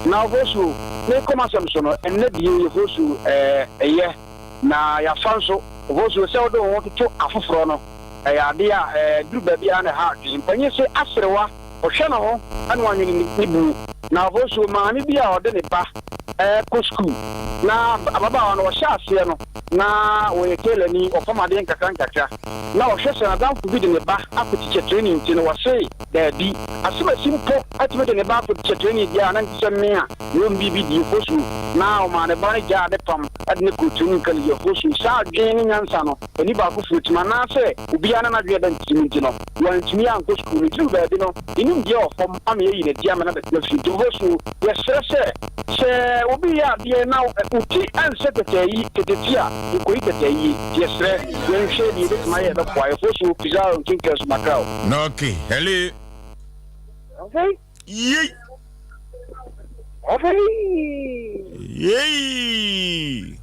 Nɔfosuo, merekɔ m'asɛm so no, ɛnnɛ die Yɛfosuo, ɛɛ, ɛyɛ, na yɛafa nso. Nɔfosuo, sɛ wode wo ho toto afoforɔ no, ɛyɛ adeɛ a, ɛɛ, ɛduru baabi a na ɛha adwene. Mpanyin se, aserewa, ɔhwɛ ne ho na wanwene ne buo. Nɔfosuo, maame bi a ɔde ne ba rekɔ sukuu, na ababaawa no, ɔhyɛ aseɛ no, na ɔyɛ tailorni, ɔpam adeɛ nkakrankakra. Na ɔhwɛ sɛ n'adamfo bi de ne ba akɔ teacher training nti no, ɔse daabi. Asɛmasi mpo atumi de ne ba akɔ teacher training deɛ a na nte sɛ me a mewɔ me biribi die fosuo. Na ɔmaa ne ba no gyaa ade pam de no kɔɔ training college afosuo. Saa adwene ne nyansa no, ani baako firi tim anaasɛ obiara na n'adwene da ne tirim nti no, wantumi ankɔ sukuu no. Ɛduruu baabi no, ne nimdeɛ wɔ fam ama yɛayi no adi ama no abɛtena fie. Nti fosuo, yɛsrɛ sɛ, sɛ obi reyɛ adeɛ na wo ti ansɛ tɛtɛɛyi, tɛtɛti a, Nkoyi tɛtɛ yie nti yɛsrɛ yɛnhwɛ deɛ yɛbɛtumi ayɛ ɛbɛboa yɛfoɔ so Pizarro nkenkan so makra o. Okay, hello. Okay. Yei. Afei. Yei.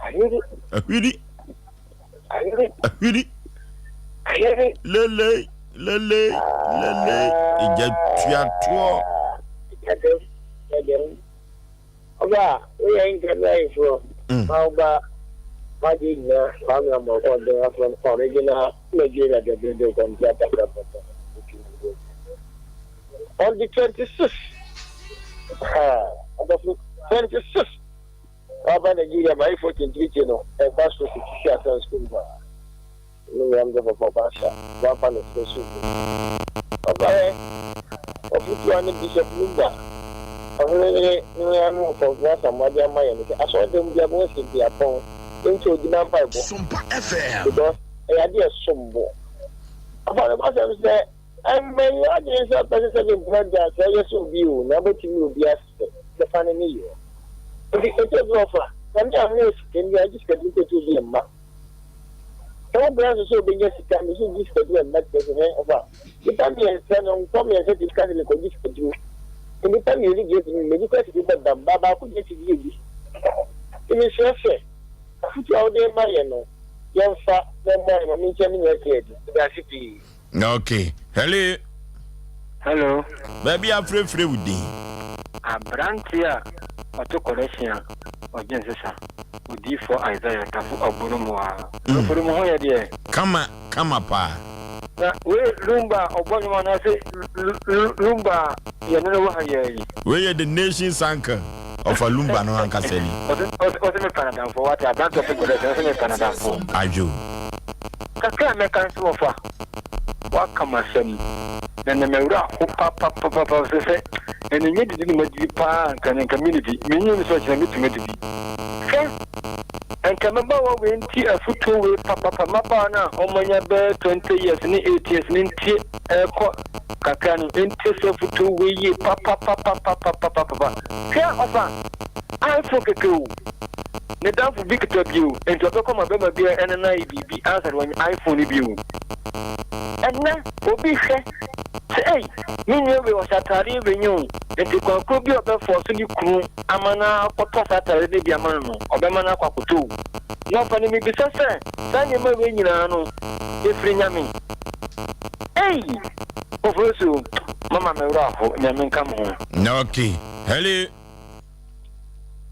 Ahwiri. Ahwiri. Ahwiri. Ahwiri. Ahwiri. Lele lele lele ìjà tuatoɔ. Yɛdɛm yɛdɛm. Ɔba woyɛ nkɛmɛ ayifoɔ. Ma ɔba wagye nyina Kwame Amoako ɔdɛn afɔ original Nigeria dɛdɛdɛ kɔmputa pɛpɛpɛpɛ. On the 26 ɔdɔfo 26 waba Nigeria ma ayefo kintirikyi no ɛba so sisi asan sukuu mu a ne nyam de papa ɔba ahyɛ wafa ne sɛ so bi ɔbaɛ ɔfotuo ne Bishop Lumba ɔhene ne ne ano ɔfɔmfo asamoade ama yɛ no sɛ asɔredan bi abɛn sɛ biapɔn nti ogyina mpaebɔ because ɛyɛ adeɛ ɛsom bo afa ne basɛm sɛ Ɛmmɛn w'adwene sɛ wopɛ sɛ sɛbe mpena gya sɛ ɛyɛ sɛ obi o, na wobɛtumi obi asɛ sɛ fa ne ne yɛ. Nti ɛtɔ bi ɔfa, na me a mewɔ sika ni a gye sika bi nkɔtɔ obi mma. Sɛ wo brɛ nso sɛ obɛnya sika me so gye sika bi mma kyerɛ sɛ hɛ ɔfa. Nnipa mmiɛnsa no nkɔ mmiɛnsa tumi ka sɛ mekɔgye sika duro. Nnipa mmienu gye tumi mmienu kɔ sika bɛbam, ba baako gye sika bi. Nti mesrɛ sɛ afotu a wode ma yɛ no yɛmfa na ɛmmoa yɛn ma menkyɛ me nua Kennedy. Meda ase pii. Ok, hello. Hello. Baabi afrɛfrɛ wo din. Aberanteɛ a ɔto kɔlɛhyen a ɔgye nsesa, Odiyifoɔ Isaiah Tafo Abunu mu a. Nkurɔfoɔ mo ho yɛ deɛ? Kama kama paa. Na wei Lumba a ɔbɔ nnwom anaasɛ Lumba a yɛne no wɔ ha yɛ yi? Wei yɛ the nation's uncle. Ɔfa Lumba no ankasa ni. Ɔse me pa nadamfo wate, aberanteɛ ɔto kɔlɛhyen ɔse me pa nadamfo. Adwo. Kakra a mɛka ne sɛ wɔfa waka m'asɛm na na me werɛ aho papapapapa sɛ sɛ ɛno nyɛ didi na madidi paa anka na nka menidi menyi no sɛ ɔkyena mɛtumi adidi hwɛ nka mmabaawa wei nti afotuo wei papapa mmabaawa no a wɔanya bɛyɛ 20 years ne 8 years ne ntie ɛkɔ kakra no ntie sɛ afotuo wei yie papapapapapapapa hwɛ ɔfa iPhone kɛkɛ o Ne damfo bi kita bi o, enti ɔbɛkɔ ma bɛrima bi ne no ayɛ biribi ansa na wanya iPhone no bi o. Ɛnnɛ, obi hwɛ sɛ, ei, me nua wei ɔhyɛ ataadeɛ wei nye o, enti kwan koro bi a ɔbɛfɔɔso ne kunu ama no akɔtɔ saa ataadeɛ no bi ama no no, ɔbɛma no akɔ akɔtɔ o. Na ɔfa no mebisa sɛ, saa nneɛma wei nyinaa no, ɛfiri Nyame? Ei! Ofosu, mama me werɛ aho, Nyame nka mo ho. Okay. Hello.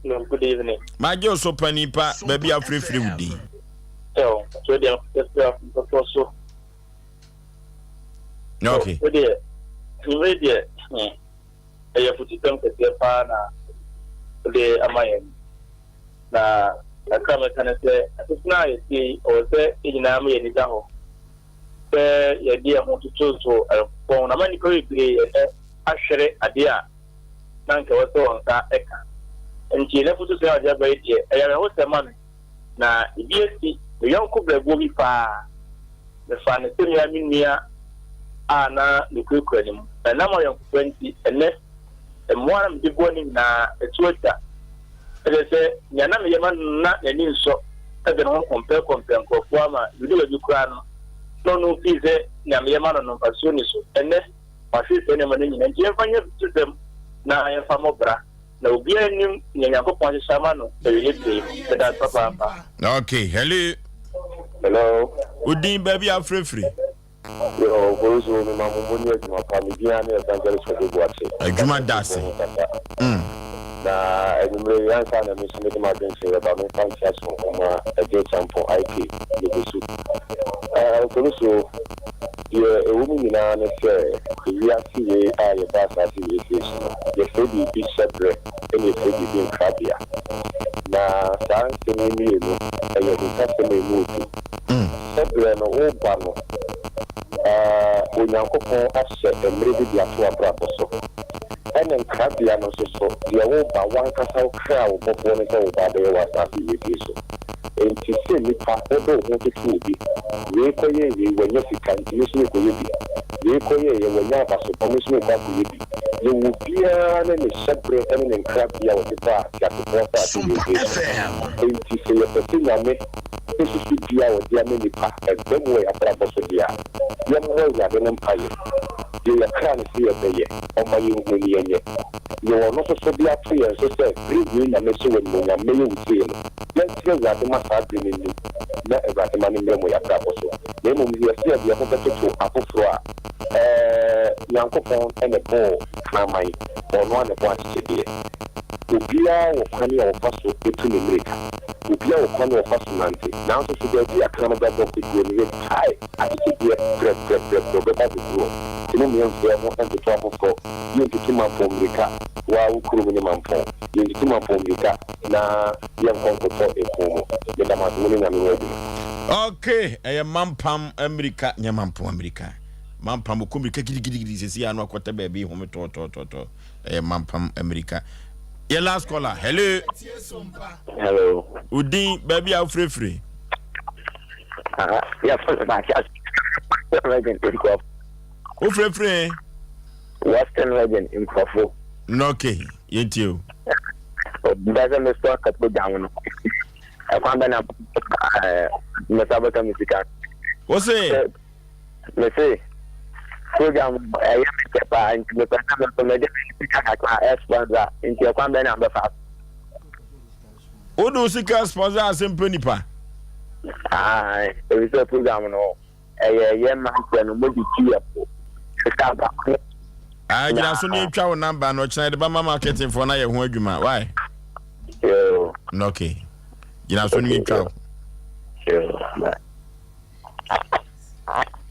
Hello, good evening. Magye wo so panin pa baabi a wofirefiri wo din. Ɛwɔ, so deɛ yɛfiri afoforo so. Okay. So deɛ, mmere deɛ, hmm, ɛyɛ afutusɛm kɛseɛ paa na wode ama yɛn. Na kakra mɛka ne sɛ, asetena a yɛtie yi, ɛwɔ sɛ yɛn nyinaa ma yɛn ani da hɔ sɛ yɛde yɛn ho tototo ayɔnkofoɔ ho na ama nnipa bebree ɛnɛ ahwere adeɛ a na anka ɛwɔ sɛ wɔn nsa ka. Enti n'afotusɛm a ɔde aba yi deɛ, ɛyɛ awerɛhosɛm ma me, na ebi asi me yɔnko berɛboɔ bi paa. Mefaa no sɛ me ara me nua a na mekurakura ne mu, na ɛnam ayɔnkofa nti, ɛnnɛ, mmoa a na mede boa no nyinaa, ɛto atwa. Ɛkyerɛ sɛ, nea na meyɛ ma no no, na n'ani nsɔ, de ne ho kɔmpɛɛkɔmpɛɛ nkurɔfoɔ ama medu baabi koraa no, na ɔno fii sɛ nea meyɛ ma no no, mfasoɔ nni so. Ɛnnɛ, Wahwere saa nneɛma no nyinaa. Enti yɛmfa nyɛ afutusɛm na yɛmfa mmɔ bra, na obiara nnim nea Nyankopɔn ahyehyɛ ama no awieeɛ berɛ yi mu. Meda ase papaapa. Okay, hello. Hello. Wo din baabi a wofrɛfiri? Yo, Bozo, me ma mo mo ni adwuma pa. Me din ara ne Evangelist Kwadwo Boakye. Adwuma da ase. Mm. Na anwummere yi ansa na me nso mede m'adwenkyerɛ bɛba, memfa nkyea sononko mma Agye Acheampong IK Legosu. Eh, Ofonusuo, Deɛ ɛwɔ mu nyinaa ne sɛ, ewiase wei a yɛba asaase wei sei so no, yɛfrɛ biribi hyɛberɛ ɛna yɛfrɛ biribi nkrabea. Na saa nsɛm yi mmienu, ɛyɛ ahintasɛm a ɛmu ɔdu. Hyɛberɛ no, woreba no, Onyankopɔn ahyɛ mmerɛ bi de ato w'abrabɔ so. Ɛna nkrabea no nso so, deɛ woreba, w'ankasa wo kra a wo bɔfoɔ no sɛ woreba abɛyɛ wɔ asaase wei sei so. Enti sɛ nnipa wode wo ho toto obi, wei kɔyɛɛ wei wanya sika nti me nso merekɔyɛ bi, wei kɔyɛeɛ wanya abasobɔ me nso merekɔ akɔyɛ bi. Yɛwɔ obiara ne ne hyɛberɛ ne ne nkrabea a ɔde baa teasefoɔ asase wei so. Enti sɛ yɛpɛ sɛ Nyame nsusudie a ɔde ama nnipa ɛba mu wɔ yɛn abrabɔ so deɛ a, yɛmmɔ Awurade no mpaeɛ. Deɛ yɛkra no sɛ yɛbɛyɛ, ɔmma yɛnhu ne yɛnyɛ. Deɛ ɔno nso so de ato yɛn so sɛ bere wei na mɛhyɛ wo animuonyam, mɛyɛ wo sei no, yɛnsrɛ Awurade ma saa bere no nnu na Awurade ma no mmra mu wɔ yɛn abrabɔ so. Na mmom sɛ yɛse yɛde yɛn ho bɛtoto afoforɔ a, ɛɛ, Nyankopɔn na ɛbɔɔ kraman, ɔno ara na ɛbɔɔ akyekyedeɛ. Obiara wɔ kwan a ɔfa so tu ne mmirika, obiara wɔ kwan a ɔfa so nante, nanso so baabi a kraman bɛbɔ akɔduro no, yɛgyae akyekyedeɛ brɛbrɛbrɛbrɛ ɔbɛba abɛduru hɔ. Nti mom yɛmfa yɛn ho ntoto afoforɔ, yɛntutu mampɔn mmirika, wo ara wo kurom ne mampɔn, yɛntutu mampɔn mmirika na yɛnkɔ nkɔtɔ ɛko mu. Meda mo ase, mo ne Nyame nyɛ adwuma. Ok, ɛyɛ mampam mmirika nyɛ mampɔn mmirika. Mampam ɔkɔ mmirika gidigidigidi sɛsi ano akɔtɛ baabi home tɔɔtɔɔtɔɔ. Ɛyɛ mampam mmirika. Yɛ last caller. Hello. Hello. Odin baabi a wofirefiri. Wofirefiri. Western Region nkurɔfo. Ok, yɛntie o. Mpɛ sɛ mesɔ kapogya ho no. Ɛkwan bɛ na mɛsa bɛka me sika. Wo se? Me se program ɛyɛ me fɛ paa nti mepɛ sɛ me nso mede me sika kakra ɛsponsor nti ɛkwan bɛ na mbɛfa so. Wode wo sika sponsor asɛmpɛ nipa? Ae, efisɛ program no ɛyɛ yɛ mmeranteɛ no mode tu yɛ fo. Sika baako. Ah, gyina so ne ntwa wo namba no ɔkyena yɛde bɛma marketing foɔ na yɛ ho adwuma. Why? Yo. Okay. Gyina so ne ntwa wo. Yo. Bye.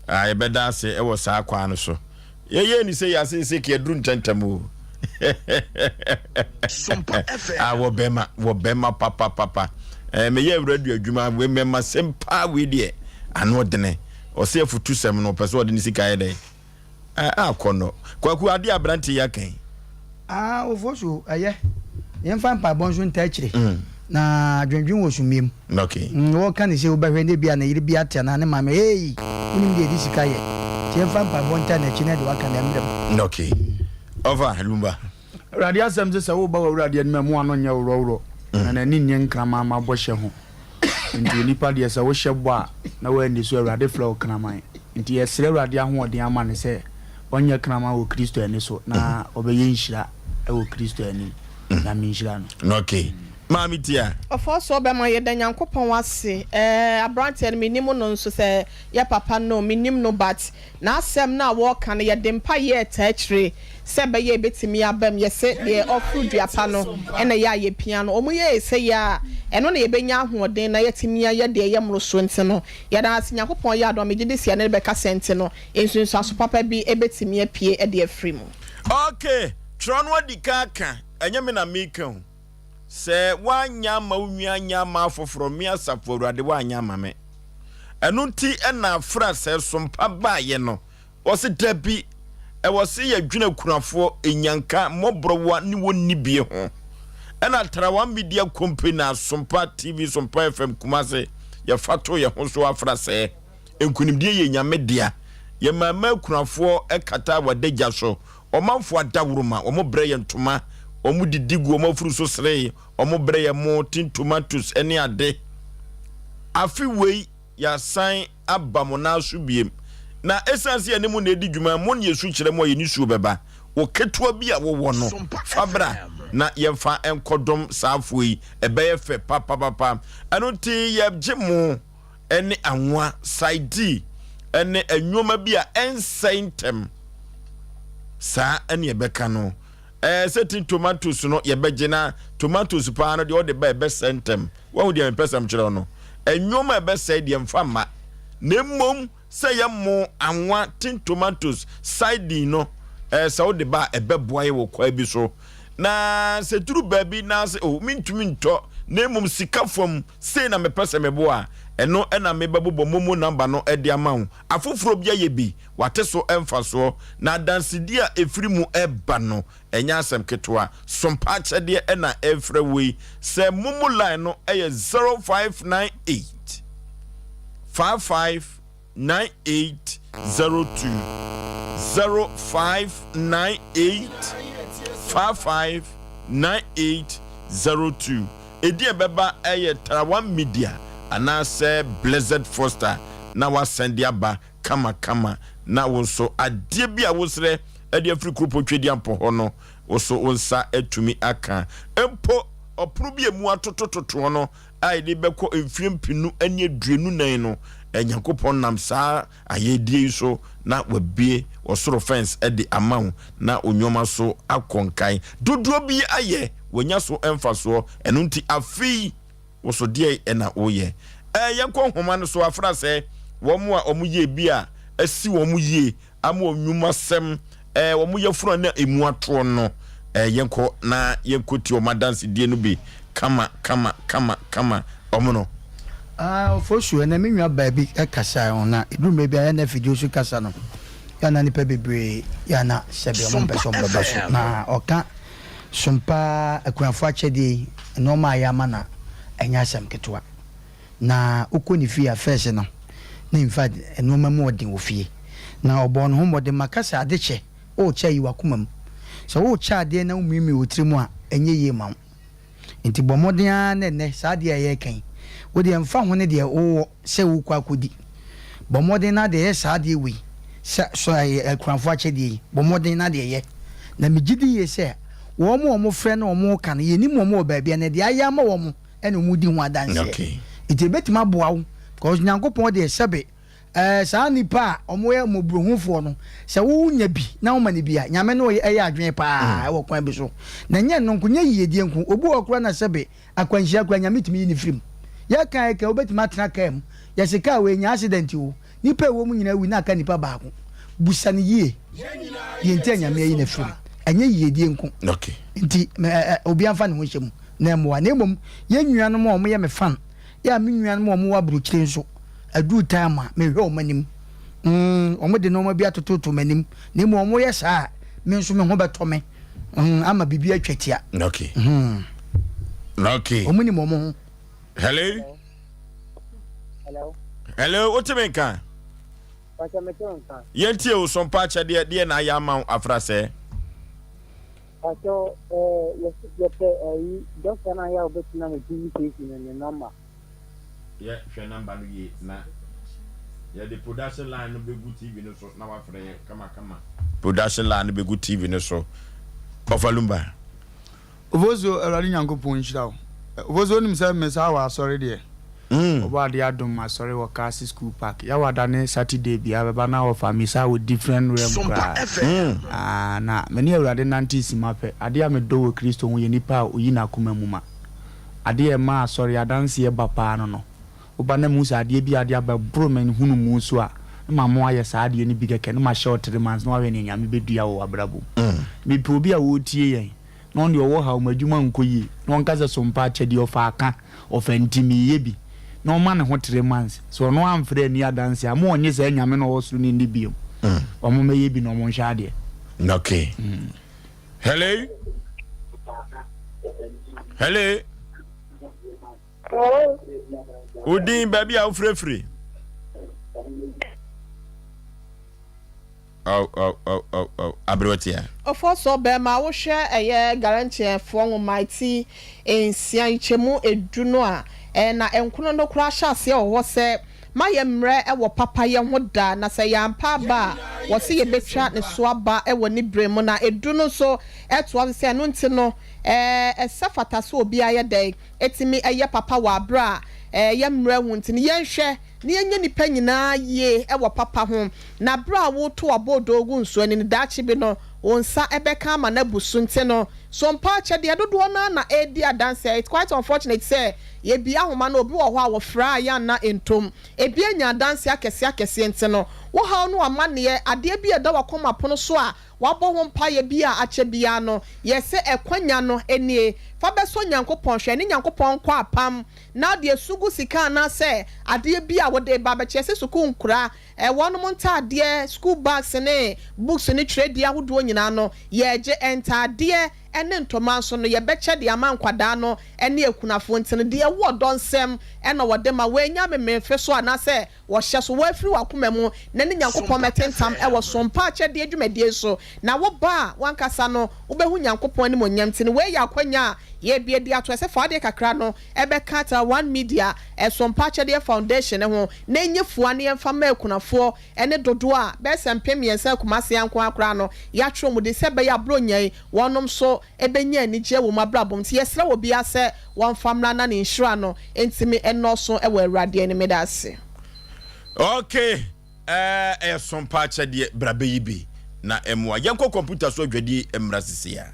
Ah, yɛbɛda ase wɔ saa kwan no so. Yɛyɛ ni sɛ yɛase sɛ kɛ aduru ntɛntɛm o. Ah, wɔ bɛma, wɔ bɛma papa papa. Eh, meyɛ radio adwuma, wei mɛma sɛm paa wei deɛ ano ɔdene. Ɔsɛ afutu sɛm no, ɔpɛ sɛ ɔde ne sika yɛ dɛn. Akɔnnɔ. Kwaku, adeɛ a aberanteɛ yi aka yi. Ah, Ofosu, ɛyɛ. Yɛmfa mpaebɔ nso ntaa akyire. Na dwendwen wɔ sumie mu. Okay. Wɔka ne sei, wobɛhwɛ na ebia ne yere bi ate anaa ne maame, Hey! Wonim deɛ yɛde sika yɛ. Nti yɛmfa mpaebɔ ntaa n'akyi na deɛ waka no ɛmmra mu. Okay. Ɔfa, Lumba. Awurade asɛm se sɛ woreba w'Awurade anim a, mma w'ano nyɛ worɔworɔ, na n'ani nnye nkraman mma bɔhyɛ ho. Nti onipa deɛ sɛ wohyɛ bɔ a na woanni so a, Awurade frɛ wo kraman. Nti yɛsrɛ Awurade ahoɔden ama no sɛ ɔnyɛ kraman wɔ Kristo ani so na ɔbɛyɛ nhyira wɔ Kristo anim. Nyame nhyira no. Okay. Maame Tia. Ɔfɔɔsoɔ bɛma yɛda Nyankopɔn ase ɛɛ abranteɛ no menim no nso sɛ yɛ papa no menim no but N'asɛm no a wɔreka no, yɛde mpaeɛ retaa akyire sɛ ɛbɛyɛ a ɛbɛtumi aba mu. Yɛse deɛ ɔforo dua pa no na ɛyɛ a yɛpia no. Wɔyɛɛ sei a, ɛno na yɛbɛnya ahoɔden na yɛatumi ayɛ deɛ ɛyɛ mmorosoɔ nti no, yɛda ase. Nyankopɔn yɛ adom a, megye di sɛ yɛne no bɛkasa nti no, nsunsuanso papa bi bɛtumi apue de afiri mu. Ok, twerɛ no adi kan aka, ɛnyɛ me na meka o. Sɛ woanyɛ amma wo nua anyɛ ama afoforɔ, me Asafo Awurade woanyɛ ama me. Ɛno nti na afra sɛ sompa baeɛ no, wɔse dabi, ɛwɔ se yɛdwene akunafoɔ, nnyanka, mmɔborɔwa ne wɔnni bie ho. Ɛna Tarawa Media Company na Sompa TV, Sompa FM Kumase, yɛfa too yɛn ho so afra sɛ nkunimdie yɛ Nyame dea. Yɛmaa mmaa akunafoɔ kataa w'adagya so, ɔmanfoɔ adaworoma, wɔn brɛ yɛn ntoma, wɔn didi gu wɔn afuru so seree, wɔn brɛ yɛn mo, tin tomatoes ne ade. Afe wei yɛasan aba mo nan so biem. Na ɛsiane sɛ yɛne mo na ɛdi dwuma, mo ne yɛsu kyerɛ mo a yɛn nisuo bɛba. Wo ketewa bi a wowɔ no, fa bra na yɛmfa nkɔdom saa afoɔ yi. Ɛbɛyɛ fɛ papapapa. Ɛno nti yɛgye mo ne anwa, saidi, ne nneɛma bi a ɛnsɛe ntɛm. Saa ne ɛbɛka no. Ɛɛ sɛ tin tomatoes no yɛbɛgye na tomatoes paa no deɛ ɔde ba ɛbɛsɛe ntɛm. Wahu deɛ mepɛ sɛ mekyerɛ no? Nneɛma a ɛbɛsɛe deɛ mfa mma. Na mmom sɛ yɛ mo, anwa, tin tomatoes, sardine no, ɛɛ sɛ wode ba a ɛbɛboa yɛ wɔ kwan bi so. Na sɛ duru baabi na sɛ oh mentumi ntɔ na mmom sika fam sei na mepɛ sɛ meboa a, ɛno na mebɛbobɔ momo number no de ama wo. Afoforɔ bi ayɛ bi, wɔate so mfasoɔ, na adansedie a ɛfiri mu ba no, ɛnyɛ asɛm ketewa. Sompa akyɛdeɛ na ɛrefrɛ wo yi. Sɛ momo line no yɛ 0598 55 9802 0598 55 9802. Edin a ɛbɛba yɛ Tarawa Media anaasɛ Blessed Foster na woasan de aba kamakama na wo nso adeɛ bi a wosrɛ de afiri Kuropɔn Tweduampɔ hɔ no wo so wo nsa atumi aka. Mpo ɔpono bi a emu atotototoɔ no a yɛde bɛkɔ mfeɛ mpenu ne 24 no, Nyankopɔn nam saa ayɛyɛdeɛ yi so na wabue ɔsoro fɛns de ama wo na wo nnoɔma so akɔ nkan. Dodoɔ bi ayɛ, wanya so mfasoɔ, ɛno nti afe yi wo so deɛn na woyɛ? Ɛɛ yɛnkɔ nhoma no so afra sɛ wɔn a wɔyɛɛ bi a asi wɔn yie ama wɔn nnwumasɛm, ɛɛ wɔn yafunu a na emu atoɔ no, ɛɛ yɛnkɔ na yɛnkɔtie wɔn adansedie no bi kama kama kama kama wɔn no. Ah, Ofosu, ɛnɛ me nua baa bi kasae ho na ɛduru mmerɛ bi a yɛ na afidie so kasa no yɛ na nipa bebree yɛ na sɛbe ɔmo mpɛ sɛ ɔmo bɛba so na ɔka sompa akunafoɔ akyɛdeɛ yi nnoɔma a yɛ ama na ɛnyɛ asɛm ketewa. Na wokɔ ne fie a first no na infact nnoɔma mu ɔden wɔ fie. Na ɔbɔɔ ne ho mmɔden maka sɛ ade kyɛ worekyɛ ayi w'akoma mu. Sɛ worekyɛ adeɛ na womiamia wo tiri mu a ɛnyɛ yie ma wo. Nti bɔ mmɔden ara na ɛnnɛ saa adeɛ a yɛreka yi wo deɛ mfa ho ne deɛ wowɔ sɛ worekɔ akɔdi. Bɔ mmɔden na deɛ yɛ saa adeɛ wei sɛ sɔ ɛyɛ akunafoɔ akyɛdeɛ yi bɔ mmɔden na deɛ yɛ. Na megye di yie sɛ wɔn a wɔfrɛ na wɔreka no yɛnim wɔn wɔ baabi a na deɛ ayɛ ama wɔn ɛna wɔn di ho adanseɛ Okay. nti ebetumi aboa wo because Nyankopɔn deɛ sɛbe ɛɛ saa nipa a wɔn yɛ mmɔborɔhufoɔ no sɛ wo nya bi na wo ma no bi a Nyame no ɛyɛ adwene paa ɛwɔ kwan bi so na nyɛ no nko nyɛ yiedie nko obi wɔ hɔ koraa na sɛbe akwanhyia koraa Nyame tumi yi no firi mu yɛka yɛka wobetumi atena kaa mu yɛse kaa wei nya accident o nipa ɛwɔ mu nyinaa wu na aka nipa baako busa no yie deɛ nti a Nyame ayi no afiri mu ɛnyɛ yiedie nko Okay. nti mɛ ɛ ɛ obiara nfa ne ho nhyɛ mu. na mmoa, na mmom yɛn nuanom a wɔyɛ me fan, yɛ a me nuanom a wɔwɔ aburokyire nso, aduru time a mehwɛ wɔn anim. Mm, wɔde nneɛma bi atototo m'anim, na mmom wɔyɛ saa a, me nso me ho bɛtɔ me, mm, ama biribi atwa tia. Okay. Mm. Okay. Wɔn nim wɔn ho. Hello. Hello. Hello, wote me nka? Pàṣẹ mete wo nka. Yɛntie wo so mpa akyɛdeɛ deɛ na ayɛ ama wo afra sɛ. Pakyɛw eh yɛse yɛpɛ ɛyi doctor no a yɛ a ɔbɛtena mo TV station no ne number. Yɛ hwɛ number no yie na yɛde production line no bɛgu TV no so na wafrɛ yɛn kama kama. Production line no bɛgu TV no so. Ɔfa Lumba. Ofosuo Awurade Nyankopɔn nhyira wo. Ofosuo wonim sɛ me saa wɔ asɔre deɛ. Ɔbɔ adeɛ adom asɔre wɔ Kaase school park. Yawada ne Saturday biara bɛba na wɔfa me saa wɔ different realm koraa. Ah, na me ne Awurade nante sima pɛ. Adeɛ a medɔ wɔ Kristo ho yɛ nipa a ɔyi n'akoma mu ma. Adeɛ a ɛma asɔre adanseɛ ba paa no no. Woba na mehu sɛ adeɛ bi a ade aba boro me nhunumu so a, na mama woayɛ saa adeɛ no bi kɛkɛ na mahyɛ wo 3 months na woahwɛ nea Nyame bɛdua wɔ w'abrabɔ mu. Mepɛ obi a ɔretie yɛn na ɔno deɛ ɔwɔ haw, m'adwuma nkɔ yie, na ɔnka sɛ sompa akyɛdeɛ ɔfa aka, ɔfa nti meyɛ bi, na ɔma ne ho 3 months. Sɛ ɔno amfrɛ anni adanseɛ a, ma ɔnnye saa Nyame no a ɔwɔ soro no nni bio. Wɔmmɛyɛ bi na wɔnhwɛ adeɛ. Okay. Hello. Hello. Wo din baabi a wofirefiri. Oh, oh, oh, oh, oh. Aberewatia. Ɔfɔsɔ bɛɛma wohwɛ ɛyɛ Galatiafoɔ nwoma ti nsia nkyɛmu edu no a, ɛɛ na nkono no koraa hyɛ aseɛ wɔ hɔ sɛ, Mayɛ mmerɛ wɔ papayɛ ho da, na sɛ yɛampa aba a, wɔse yɛbɛtwa ne so aba wɔ ne berɛ mu. Na edu no nso toa so sɛ, Ɛno nti no, ɛɛ ɛsɛ fata sɛ obiara yɛ dɛn? Tumi yɛ papa wɔ aberɛ a ɛyɛ mmerɛ ho nti no, yɛnhwɛ na yɛnyɛ nnipa nyinaa yie wɔ papa ho, na berɛ a woreto w'aboodoo gu nsuo ani no, daakye bi no, wo nsa bɛka ama no abu so. Nti no, so mpa akyɛdeɛ dodoɔ no ara na ɛredi adanseɛ. It's quite unfortunate sɛ yɛbue ahoma no, obi wɔ hɔ a wɔfrɛ a yɛanna ntom. Ebi anya adanseɛ akɛseɛ akɛseɛ nti no, Wo haw ne w'amanneɛ, adeɛ bi a ɛda w'akoma pono so a woabɔ ho mpaeɛ bi a akyɛ biara no, yɛ sɛ ɛkwanya no nie. Fa bɛsɔ Nyankopɔn hwɛ, ne Nyankopɔn nkɔ apam, na wode asu gu sika anaasɛ adeɛ bi a wode reba abɛkyɛ sɛ sukuu nkura, wɔnom ntaadeɛ, school bags ne books ne twerɛdie ahodoɔ nyinaa no, yɛregye ntaadeɛ ne ntoma nso no, yɛbɛkyɛ de ama nkwadaa no ne akunafoɔ. Nti no, deɛ ɛwɔ ɔdɔ nsam na wɔde ma, wɔannya amemenemfe so anaasɛ Wɔhyɛ so, woafiri w'akoma mu na ne Nyankopɔn mmɛtentam wɔ sompa akyɛdeɛ dwumadie so, na wo ba a, w'ankasa no, wobɛhu Nyankopɔn animuonyam. Nti no, wei yɛ akwanya a yɛrebue de ato ɛsɛ fa w'adeɛ kakra no bɛka Taiwan Media Sompa Akyɛdeɛ Foundation no ho na ɛnyɛ fua na yɛmfa mma akunafoɔ ne dodoɔ a bɛyɛ sɛ 3000 Kumasi ha nko ara koraa no yɛatwerɛ wɔn din sɛ ɛbɛyɛ a Buronya yi wɔnom nso bɛnya anigyeɛ wɔ wɔn abrabɔ mu. Nti yɛsrɛ obiara sɛ wɔmfa mmra na ne nhyira no ntumi nnɔɔso wɔ Awurade anim. Meda ase. Ok ɛɛ ɛyɛ sompa akyɛdeɛ bra bɛyi bi na ɛmoa yɛnkɔ kɔmputa so adwadie mmra sisi a.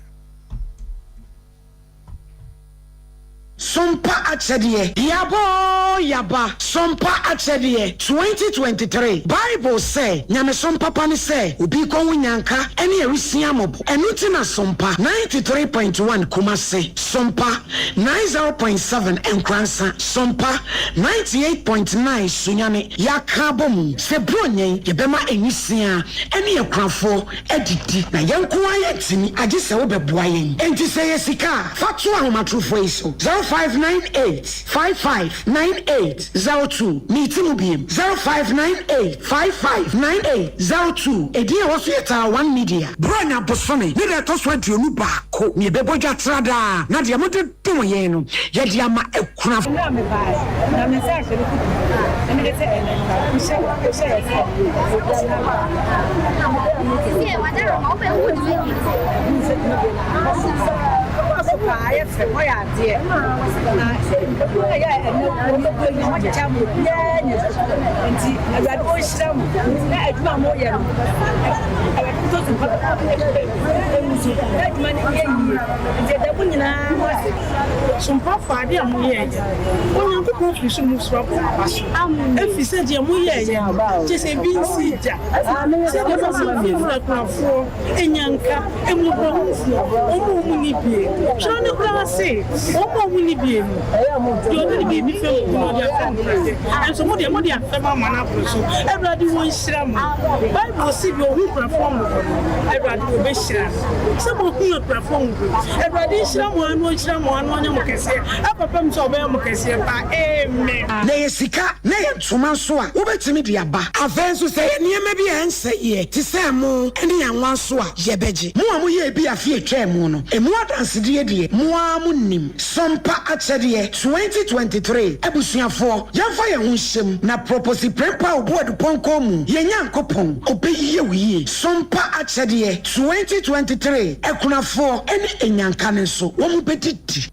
Sompa Akyɛdeɛ, Yaba oo yaba, Sompa Akyɛdeɛ, 2023 Bible sɛ, Nyamesom papa ne sɛ obi rekɔ ho nyanka ne awisia mmɔbɔ. Ɛno nti na Sompa 93.1 Kumasi, Sompa 90.7 Nkoransa, Sompa 98.9 Sunyani yɛaka abɔ mu sɛ Buronya yi yɛbɛma nwisiaa ne akunafoɔ adidi, na yɛn nko ara yɛntumi, agye sɛ wobɛboa yɛn. Enti sɛ ɛyɛ sika a, fa to ahomatorofoɔ yi so, 0598 55 98 02. Meti mu biem, 0598 55 98 02. Edin a ɛwɔ so yɛ Taa One Media. Buronya bosome ne da ɛtɔ so 21 na yɛbɛbɔ dwa tra daa, na deɛ mode dom yɛn no, yɛde ama akunafo. Mmerɛ a mebaeɛ, na me nsa ahyɛ me kutu, na mede sɛ ɛnnɛ no, mehyɛ hyɛɛ sɛ obiara mma Ɛkɔ so paa, ayɛ fɛ, moayɛ adeɛ, na ekuo a ɛyɛ ɛnnɛ wɔbɛbɔ yi, moakyekyɛ ama obiara anya bi, nti Awurade ɔnhyira mo, na adwuma a moyɛ no, Awurade ntɔ so mpa ɛmu so, na adwuma no nyɛ yie. Nti yɛda mo nyinaa mo ase. Sompafoɔ, adeɛ a moyɛeɛ no, Onyankopɔn firi soro mu soro abɔ mo aba so, ɛfiri sɛ deɛ moyɛeɛ no, kyerɛ sɛ ebi nsii da, sɛdeɛ mose mofrɛfrɛ akunafoɔ, anyanka, mmɔborɔhunufoɔ, wɔn a wɔnni bie. Twerɛ no koraa se, Wɔn a wɔnni bie no, deɛ ɔde ne biribi fɛm obi no, ɔde afɛm Awurade. Nanso mo deɛ, mode afɛm ama no aboro so. Awurade ɔnhyira mo. Bible se, Deɛ ɔhu akunafoɔ mmɔbɔ no, Awurade ɔbɛhyira no. Sɛ moahunu akunafoɔ ho bi. Awurade nhyira mo ara na ɔnhyira mo ara na ɔnyɛ mo kɛseɛ ɛkɔpem sɛ ɔbɛyɛ mo kɛseɛ paa. Amen. Na ɛyɛ sika na ɛyɛ ntoma nso a, wobɛtumi de aba. Afei nso, sɛ ɛyɛ nneɛma bi a ɛnsɛeɛ te sɛ ɛmo ne anwa nso a, yɛbɛgye. Mo a moyɛɛ bi afe a ɛtwaa mu no, ɛmu adansedie deɛ, mo ara monim. Sompa Akyɛdeɛ 2023 Abusuafoɔ, yɛmfa yɛn ho nhyɛ mu na Proposi Prempeh Obuadu Pɔnkɔ mu, yɛn Nyankopɔn, ɔbɛyɛ wo yie. Sompa Akyɛdeɛ 2023 Akunafoɔ ne Anyanka no nso, wɔbɛdidi.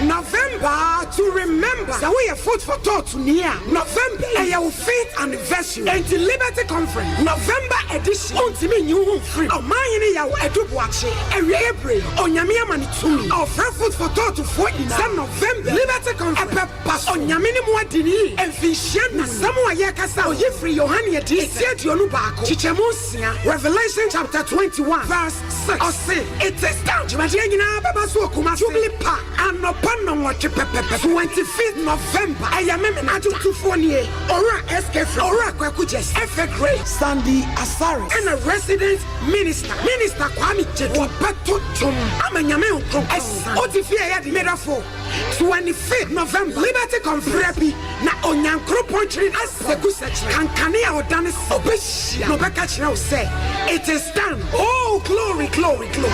November to remember, Sɛ woyɛ Food for Thought ni a, November yi ɛyɛ wo fifth anniversary. Enti Liberty Conference November edition, wontumi nyi wo ho mfiri mu. Ɔmanhene Yaw Adu Boakye, awieɛ bere yi, Onyame ama no tumi. Ɔfrɛ Food for Thought foɔ nyinaa sɛ November Liberty Conference ɛbɛba so. Onyame ne mo adi no yie mfinhyia nnan. Asɛm a yɛrekasa oyi firi Yohane Adiyisɛm eti 21 kyekyɛmu nsia, Revelation chapter 21 verse 6. Ɔse, It is done. Dwumadie nyinaa bɛba so wɔ Kumasi Jubilee Park anɔpa nnɔnwɔtwe pɛpɛpɛ, 25th November. Ɛyɛ Memena. Adwomtofoɔ nie, Owura SK Frimpong, Owura Kwaku Gyasi, Efe Gray, Sandy Asare, ɛna Resident Minister, Minister Kwame Gyedu. Wɔbɛto dwom ama Nyame Nkronkron asiane. Wote fie a ɛyɛ den, medɔfo. 25 November, Liberty Conference bi na Onyankoropɔn twere aseku sɛkyerɛ kankane a ɔdane sɛ ɔbɛhyia na ɔbɛka kyerɛ wo sɛ it is done oh glory glory glory.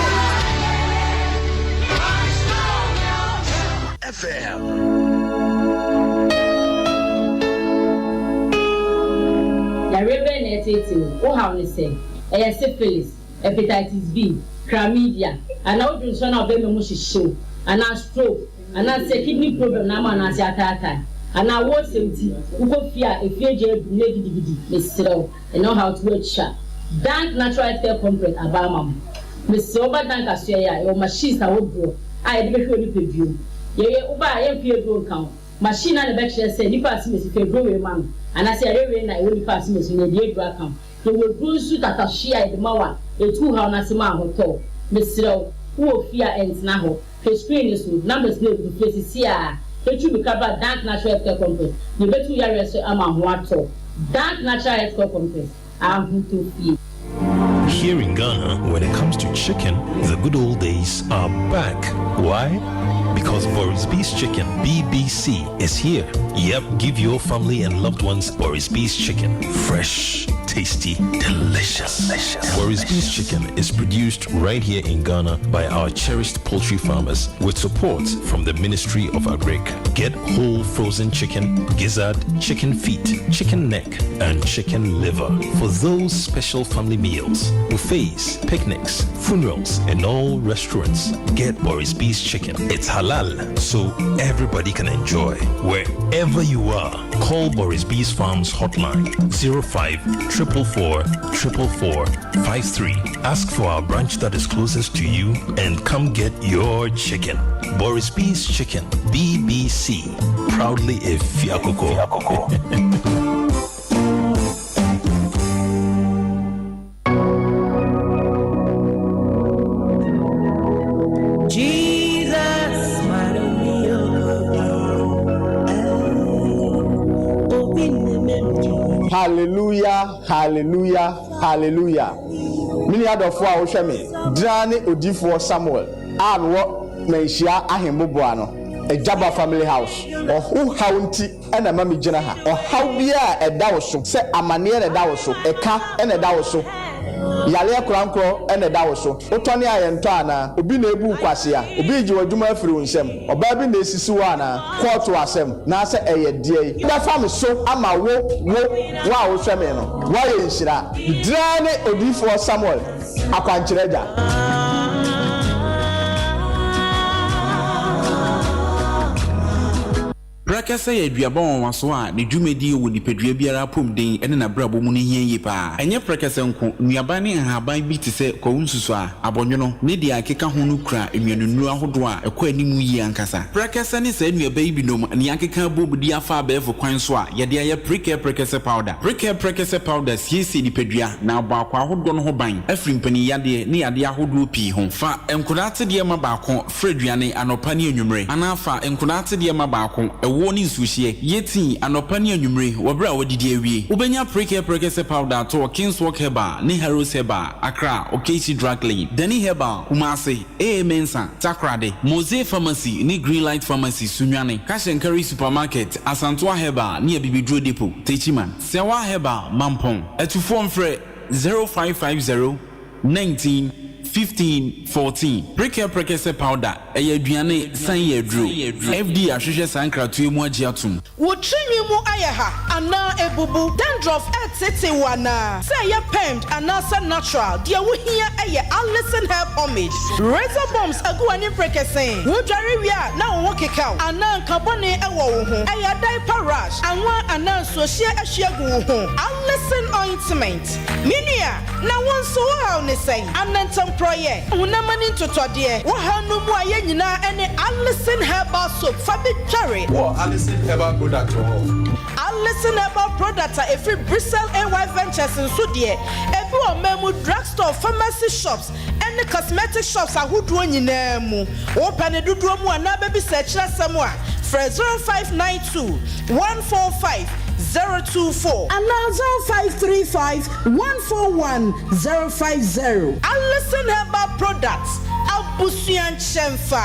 FM. Yareɛ bɛn na ɛreteetee wo? Wo haw ne sɛn? Ɛyɛ syphilis, hepatitis B, chlamydia, anaa wo dwonsɔ no a ɔbɛma mu hyehye wo, anaa stroke, anaasɛ kidney problem na ama w'anase ataatae, anaa woresɛm nti wokɔ fie a efie gya adum na gidigidi, mesrɛ wo, ɛnnɛ wo haw to atwa. Dank Natural Health Care Complex aba ama mo. Mesrɛ wo ba Dank asoɛeɛ a, yɛwɔ machines ahodoɔ a yɛde bɛhwɛ wo nipadua mu. Yɛyɛ, woba a yɛmfa yɛn aduro nka ho. Machine no ara na ɛbɛkyerɛ sɛ nipa asimesi fa aduro wei ma no anaasɛ yareɛ wei na ɛwɔ nipa asimesi no yɛde aduro aka ho. Yɛwɔ aduro nso tatahwe a yɛde ma wo a ɛtu wo haw no ase ma ahotɔ wo. Mesrɛ wo, wowɔ fie a ɛntena hɔ. Hwɛ screen no so, numbers no agu frɛ sisi ara na tu mmirika bra Dank Natural Healthcare Complex na yɛbɛtu wo yareɛ so ama ho atɔ wo. Dank Natural Healthcare Complex, ahotɔ fie. Here in Ghana, when it comes to chicken, the good old days are back. Why? Because Boris B's Chicken, BBC, is here. Yep, give your family and loved ones Boris B's Chicken. Fresh, tasty, delicious. delicious. Boris B's Chicken is produced right here in Ghana by our cherished poultry farmers with support from the Ministry of Agric. Get whole frozen chicken, gizzard, chicken feet, chicken neck, and chicken liver for those special family meals, buffets, picnics, funerals, and all restaurants. Get Boris B's Chicken. It's halal, so everybody can enjoy. Wherever you are, call Boris B's Farms hotline 05 444 444 53. Ask for our branch that is closest to you and come get your chicken. Boris B's Chicken, BBC. Proudly a Fiakoko. Hallelujah, hallelujah, hallelujah. Me nua dɔfoɔ a wohwɛ me, draa ne odiyifoɔ Samuel a mewɔ Manhyia Ahemmoboa no, Agyaba Family House. Ɔho haw nti na ɛma migyina ha. Ɔhaw biara a ɛda wo so, sɛ amanneɛ na ɛda wo so, ɛka na ɛda wo so, yareɛ korankorɔ na ɛda wo so, wotɔne a yɛntɔ anaa, obi na ebu wo kwasea, obi regye w'adwuma afiri wo nsam, ɔbaa bi na esisi wo anaa, kɔɔto asɛm, naasɛ ɛyɛ deɛn, bɛfa me so ama wo, wo, wo a wohwɛ me no, woayɛ nhyira. Me din ara ne Odiyifoɔ Samuel Akwankyerɛ Agya. Prɛkɛsɛ yɛ aduaba nwanwaso a ne dwumadi wɔ nipadua biara apɔmuden ne n'abrabɔ mu no hia yie paa. Ɛnyɛ prɛkɛsɛ nko, nnuaba ne nhaban bi te sɛ kwawu nsusuaa, abɔnwono, ne deɛ ɛkeka ho no kura nnuanennuro ahodoɔ a ɛkɔ anim yie ankasa. Prɛkɛsɛ ne saa nnuaba yi binom na yɛakeka abom de afa abɛɛfo kwan so a yɛde ayɛ Prekɛ Prɛkɛsɛ Powder. Prekɛ Prɛkɛsɛ Powder siesie nipadua na abɔ akwaa ahodoɔ no ho ban afiri mpaninyadeɛ ne yadeɛ ahodoɔ pii ho. Fa nkwadaa atedeɛ ma baako Fra aduane anɔpa ne anwummere, anaa fa nkwadaa atedeɛ ma baako, ɛwoɔ ne nsuohyeɛ. Yɛ tii anɔpa ne anwummere wɔ berɛ a woadidi awie. Wobɛnya Prekɛ Prɛkɛsɛ Powder atɔ wɔ Kingswalk Herbal ne Harrows Herbal, Accra, Okaishie Drug Lane, Dani Herbal, Kumasi, AA Mensah, Takoradi, Mose Pharmacy ne Greenlight Pharmacy, Sunyani, Cash and Carry Supermarket, Asantoa Herbal ne Abibiduro Depot, Techiman, Sɛwa Herbal, Mampong. Atufoɔ mfrɛ 0550 19 15 14 Prekɛ Prɛkɛsɛ Powder ɛyɛ aduane san yɛ aduro. FDA ahwehwɛ saa nkratoɔ yi mu agye atom. Wo tirinwi mu ayɛ ha anaa ebubu? Dandruff reteetee wo anaa? Sɛ ɛyɛ permed anaasɛ natural, deɛ wohia yɛ Alison Hair Pomade. Razor bumps agu w'anim prekesee? Wodware wie a na wo ho keka wo anaa nka bɔne wɔ wo ho? Ɛyɛ diaper rash, anwa anaa nsuohyeɛ ahwie agu wo ho? Alison Ointment. Me nua, na wo nso wo haw ne sɛn? Anantamporɔeɛ, honam ani ntotɔdeɛ, wo haw no mu a yɛn nyinaa ne Alison Herbal Soap fa bi dware. Wowɔ Alison Herbal Product wɔ hɔ? Alison Herbal Product a ɛfiri Bristol AY Ventures nso deɛ, ebi wɔ ɔman mu drugstore, pharmacy shops, ne cosmetic shops ahodoɔ nyinaa mu. Wopɛ no dodoɔ mu anaa bɛbisa akyiri asɛm a, frɛ 0592 145 024. Anaa 0535 141 050. Alison Herbal Products, abusua nkyɛnfa.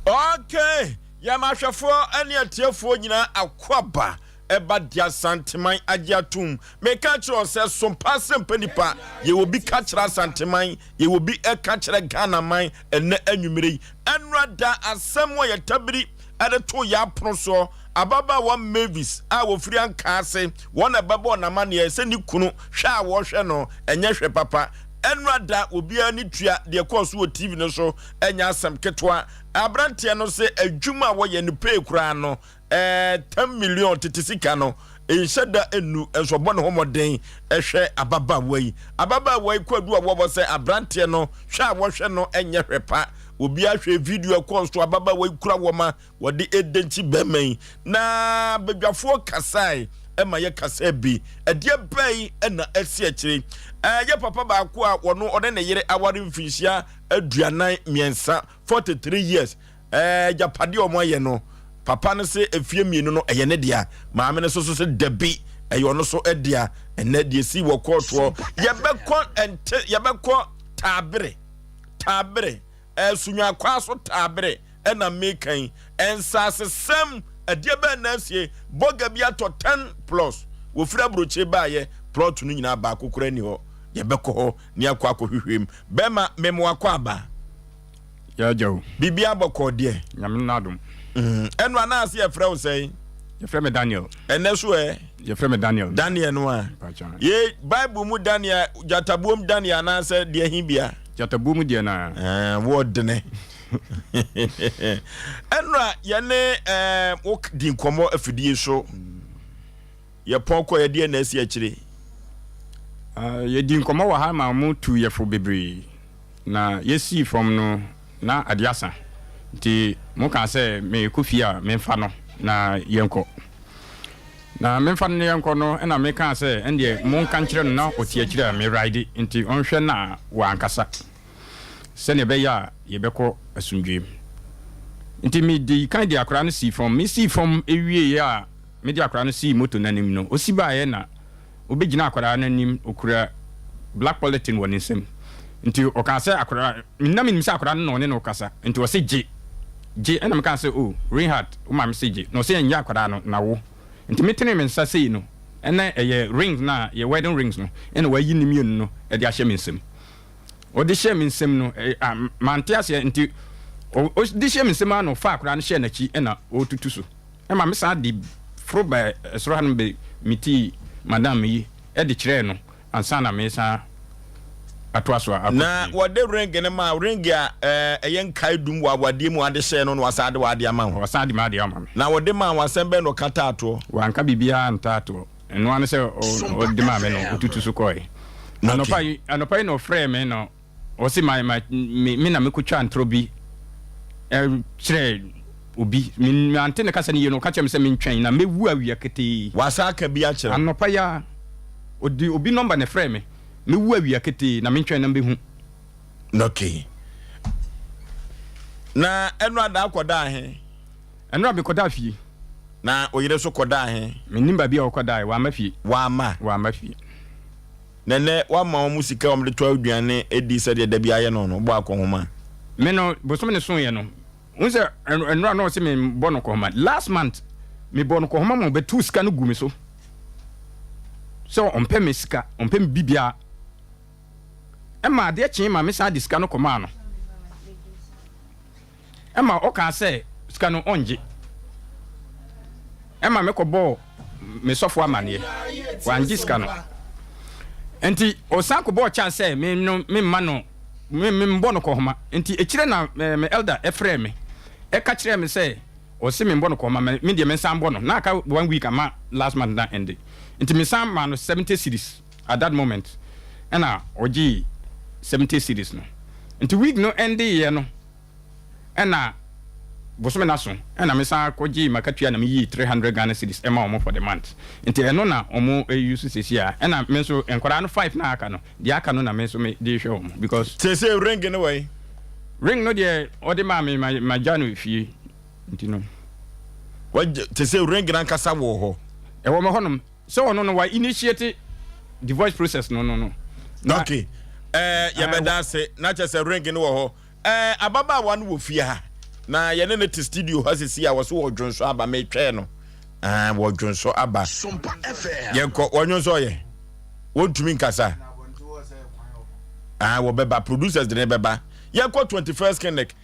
Okay, yɛma ahwɛfoɔ ne atiefoɔ nyinaa akwaaba ɛba de Asanteman agye atom. Meka kyerɛ wo sɛ sompa asɛmpa nipa, yɛwɔ bi ka kyerɛ Asanteman, yɛwɔ bi ka kyerɛ Ghana man ɛnɛ anwummere yi. Ɛnora da asɛm a yɛtabiri de too yɛn apono soɔ, ababaawa Mavis a wɔfiri Ankaa ase, wɔn na ɛbɛbɔɔ n'amanneɛ sɛ ne kunu hwɛ a wɔhwɛ no ɛnyɛ hwɛ papa. Ɛnora da obiara ani tua deɛ ɛkɔɔ so wɔ TV no so, ɛnyɛ asɛm ketewa. Aberanteɛ no se adwuma a wɔyɛ no pay koraa no, Ɛɛ, ten million tete sika no nhyɛ da nnu, nso ɔbɔ ne ho mmɔden hwɛ ababaawa yi. Ababaawa yi kwadu a wɔbɔ sɛ aberanteɛ no hwɛ a wɔhwɛ no nyɛ hwɛ pa. Obi ahwɛ video ɛkɔɔ so ababaawa yi kura wɔma wɔde ɛdɛnkyi bɛrima yi na badwafoɔ kasae ɛma yɛ kasa bi. Ɛdeɛ bɛn ɛna ɛsi akyire? Ɛyɛ papa baako a wɔno ɔne ne yere aware mfinhyia 43, 43 years. Ɛɛ agyapadeɛ a wɔayɛ no, papa no se efie mmienu no ɛyɛ ne dea, maame no nso so se dabi ɛyɛ ɔno so dea. Ɛnɛ deɛ esi wɔ kɔɔtoɔ, yɛbɛkɔ ɛnte, yɛbɛkɔ taabere, taabere, ɛɛ sunyakwaa so taabere ɛna meka yi, ɛnsaasesɛm ɛdeɛ bɛn na asie, bɔga bi atɔ 10 plus, wɔfiri aburokyire baayɛ, plɔt no nyinaa baako koraa ni hɔ, yɛbɛkɔ hɔ ne akɔ akɔhwehwɛ mu. Bɛrima memoa kɔ aba. Yɛagya o. Biribiara bɔkɔɔ deɛ. Nyame n'adom. Ɛno anaase yɛfrɛ wo sɛn? Yɛfrɛ me Daniel. Ɛnɛ so ɛ? Yɛfrɛ me Daniel. Daniel no a. Ye Bible mu Daniel, gyatabuom Daniel anaasɛ deɛ he bia? Gyatabuom deɛ na. Ɛɛ, wɔɔdene. Ɛno a yɛne ɛɛ wo di nkɔmmɔ afidie so. Yɛpɔn kɔ yɛdeɛ na asi akyire. Yɛdi nkɔmmɔ wɔ ha ma wɔn tu yɛfo bebree. Na yɛsii fam no, na adeɛ asa, nti mokaa sɛ merekɔ fie a memfa no na yɛnkɔ. Na memfa no na yɛnkɔ no, ɛna mekaa sɛ ɛndeɛ monka nkyerɛ no na ɔte akyire a me ride, nti ɔnhwɛ na wankasa, sɛdeɛ ɛbɛyɛ a yɛbɛkɔ asomdwoeɛ mu. Nti medii kan de akwadaa no sii fam. Mesii fam wieeɛ a mede akwadaa no sii moto no anim no, ɔsi baeɛ na Obegyinaa akwadaa no anim, okura black polythene wɔ ne nsam. Nti ɔkaa sɛ akwadaa, na menim sɛ akwadaa no na ɔne no rekasa. Nti ɔse gye, gye. Ɛna mekaa sɛ oh, Reinhard, wo maame se gye. Na ɔse ɛnyɛ akwadaa no, na wo. Nti metenee me nsa sei no, ɛna ɛyɛ rings no a, yɛ wedding rings no, ɛna wayi ne mmienu no de ahyɛ me nsam. Ɔde hyɛɛ me nsam no, ah, mante aseɛ. Nti ɔde hyɛɛ me nsam ara na ɔfaa akwadaa no hyɛɛ n'akyi ɛna ɔretutu so. Ɛma me san de foro baa soro hanom bɛ meetii madam yi de kyerɛɛ no ansa na meresan atoa so akɔ Na fie. wɔde ring no maa wo, ring a ɛyɛ nkaedum wɔ awadeɛ mu a wode hyɛɛ no na wasan de w'adeɛ ama wo. Ɔsan de m'adeɛ ama me. Na wɔde maa wo, asɛm bɛn na ɔka taa toɔ? Wanka biribiara antaa toɔ. Ɛno ara ne sɛ ɔde maa me no ɔtutu so kɔɔe. Anɔpa yi, anɔpa yi na ɔfrɛɛ me na Ɔse ma ma me me na mekotwaa ntorɔ bi kyerɛɛ obi. Me mante ne kasa no yie no, ɔka kyerɛɛ me sɛ mentwɛn na mɛwu awia ketee. Wasan aka bi akyerɛ wo? Anɔpa yi ara, ɔde obi nɔmba na ɛfrɛɛ me. Mɛwu awia ketee na mentwɛn na mɛhu. Okay. Na ɛno ada akɔdaa he? Ɛnora mekɔdaa fie. Na wo yere nso kɔdaa he? Mennim baabi a ɔkɔdaeɛ, wamma fie. Wamma? Wamma fie. Na nnɛ woama wɔn sika a wɔde tɔ aduane di sɛdeɛ da biara yɛ no no, wobɔ akɔnhoma. Me no, bosome no soeɛ no, wohu sɛ nnora na ɔse mebɔ no kɔhoma. Last month, mebɔɔ no kɔhoma ma ɔbɛtoo sika no guu me so sɛ ɔmpɛ me sika, ɔmpɛ me biribiara. Ɛma adeɛ kyee ma mesan de sika no kɔmaa no. Ɛma ɔkaa sɛ sika no ɔngye. Ɛma mekɔbɔɔ me sɔfo amaneɛ. Wangye sika no. Nti ɔsan kɔbɔɔ charge sɛ me no memma no me membɔ no kɔhoma. Nti akyire na me elder ɛfrɛɛ me ɛka kyerɛɛ me sɛ ɔse membɔ no kɔhoma me deɛ mensan bɔ no. Na aka one week ama last month na ɛnde. Nti mesan maa no 70 cedis. At that moment ɛna ɔgyee 70 cedis no. Nti week no ɛndeeɛ no ɛna bosome no aso ɛna me san kɔ gyee makatua na me yii 300 Ghana cedis ɛma wɔn for the month. Nti ɛno na wɔn use seesei a ɛna me nso nkwadaa no five na aka no deɛ aka no na me nso me de hwɛ wɔn because. Seesei ring no wɔ he? Ring no deɛ ɔde maa me ma magya no fie nti no. Wagya, seesei ring no ankasa wɔ hɔ? Ɛwɔ me hɔnom. Sɛ ɔno no wa initiate divorce process no no no. Na, okay. Eh, yɛbɛda ase na kyɛ sɛ ring no wɔ hɔ. Eh, ababaawa no wɔ fie ha na yɛne no te studio ha sisi a wɔso wɔ dwonsɔ aba metwɛn no. Ah, wɔ dwonsɔ aba. Yɛnkɔ wɔnwonsɔ yɛ. Wɔntumi nkasa. Ah, wɔbɛba producers de ne bɛba. Yɛnkɔ 21st clinic.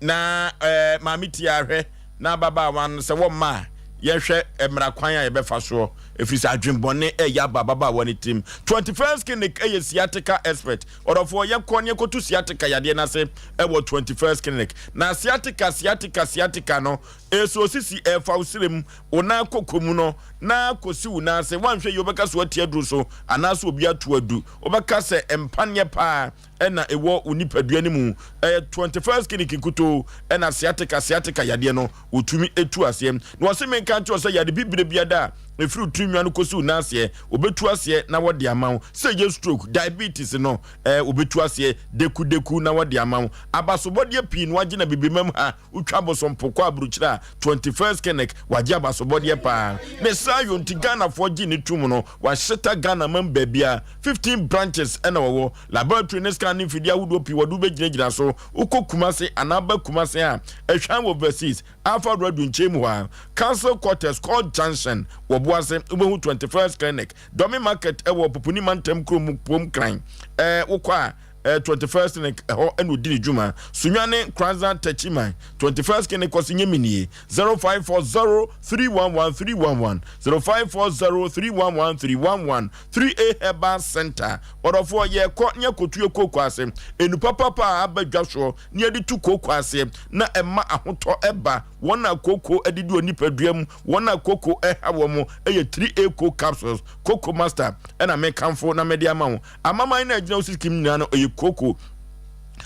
Na eh, maame tia hwɛ na ababaawa no sɛ wɔmma a yɛhwɛ mmara kwan a yɛbɛfa soɔ ɛfiri sɛ adwenbɔne ɛyɛ aba ababaawa no tirim. 21st Clinic ɛyɛ sciatica expert. Ɔdɔfoɔ yɛkɔ ne yɛkɔtu sciatica yadeɛ no ase ɛwɔ 21st Clinic. Na sciatica sciatica sciatica no ɛsɛ osisi ɛfa wo serɛ mu, wo nan koko mu no. na kɔsi wo nan ase. Woanhwɛ yie wobɛka sɛ woate aduru so anaasɛ obi ato adu. Wobɛka sɛ mpaneɛ paa na ɛwɔ wo nipadua no mu. Ɛyɛ 21st clinic nkutoo na sciatica sciatica yadeɛ no wɔtumi tu aseɛ. Na wɔse menka nkyerɛ wo sɛ yare bibire biada a ɛfiri wo tiri nwa no kɔsi wo nan aseɛ wɔbɛtu aseɛ na wɔde ama wo. Sɛ ɛyɛ stroke, diabetes no ɛɛ wɔbɛtu aseɛ dekudeku na wɔde ama wo. Abasobɔdeɛ pii na wɔagye na bibimam ha. Wotwa bosompo kɔ aburukyire a, 21st Kinnick wagye abasobɔdeɛ paa. Ne saa yɔ nti Ghanafoɔ gye ne tum no, wahyeta Ghana man baabia. 15 branches na wɔwɔ. Laboratory ne scan ne mfidie ahodoɔ pii wɔde wo bɛgyinagyina so. Wokɔ Kumase anaa ba Kumase a, ɛhwan wɔ Overseas, Alpha Radio nkyɛn mu hɔ ara. Council Quarters, Court Junction wɔ Boase, wobɛhu 21st Clinic. Dɔme Market wɔ Pupuni Mantam kurom mu, Pom Kran. Ɛɛ wokɔ a, eh, 21st clinic ɛhɔ ɛna ɔdi ne dwuma. Sunyani Kranza Techiman 21st clinic kɔsi nye minie 0540 311 311 0540 311 311 3A Herbal Center. Ɔdɔfoɔ yɛkɔ ne yɛkɔtu yɛ kooko ase enu papapa a aba dwa soɔ ne yɛde tu kooko aseɛ na ɛma ahotɔ ɛba wɔn a kooko adidi wɔ nipadua mu wɔn a kooko ɛha wɔn ɛyɛ 3A Coke Capsules Coco Master ɛna mekamfo na mede ama wo. Amaman no a ɛgyina wo sisi mu nyinaa no, ɛyɛ kooko.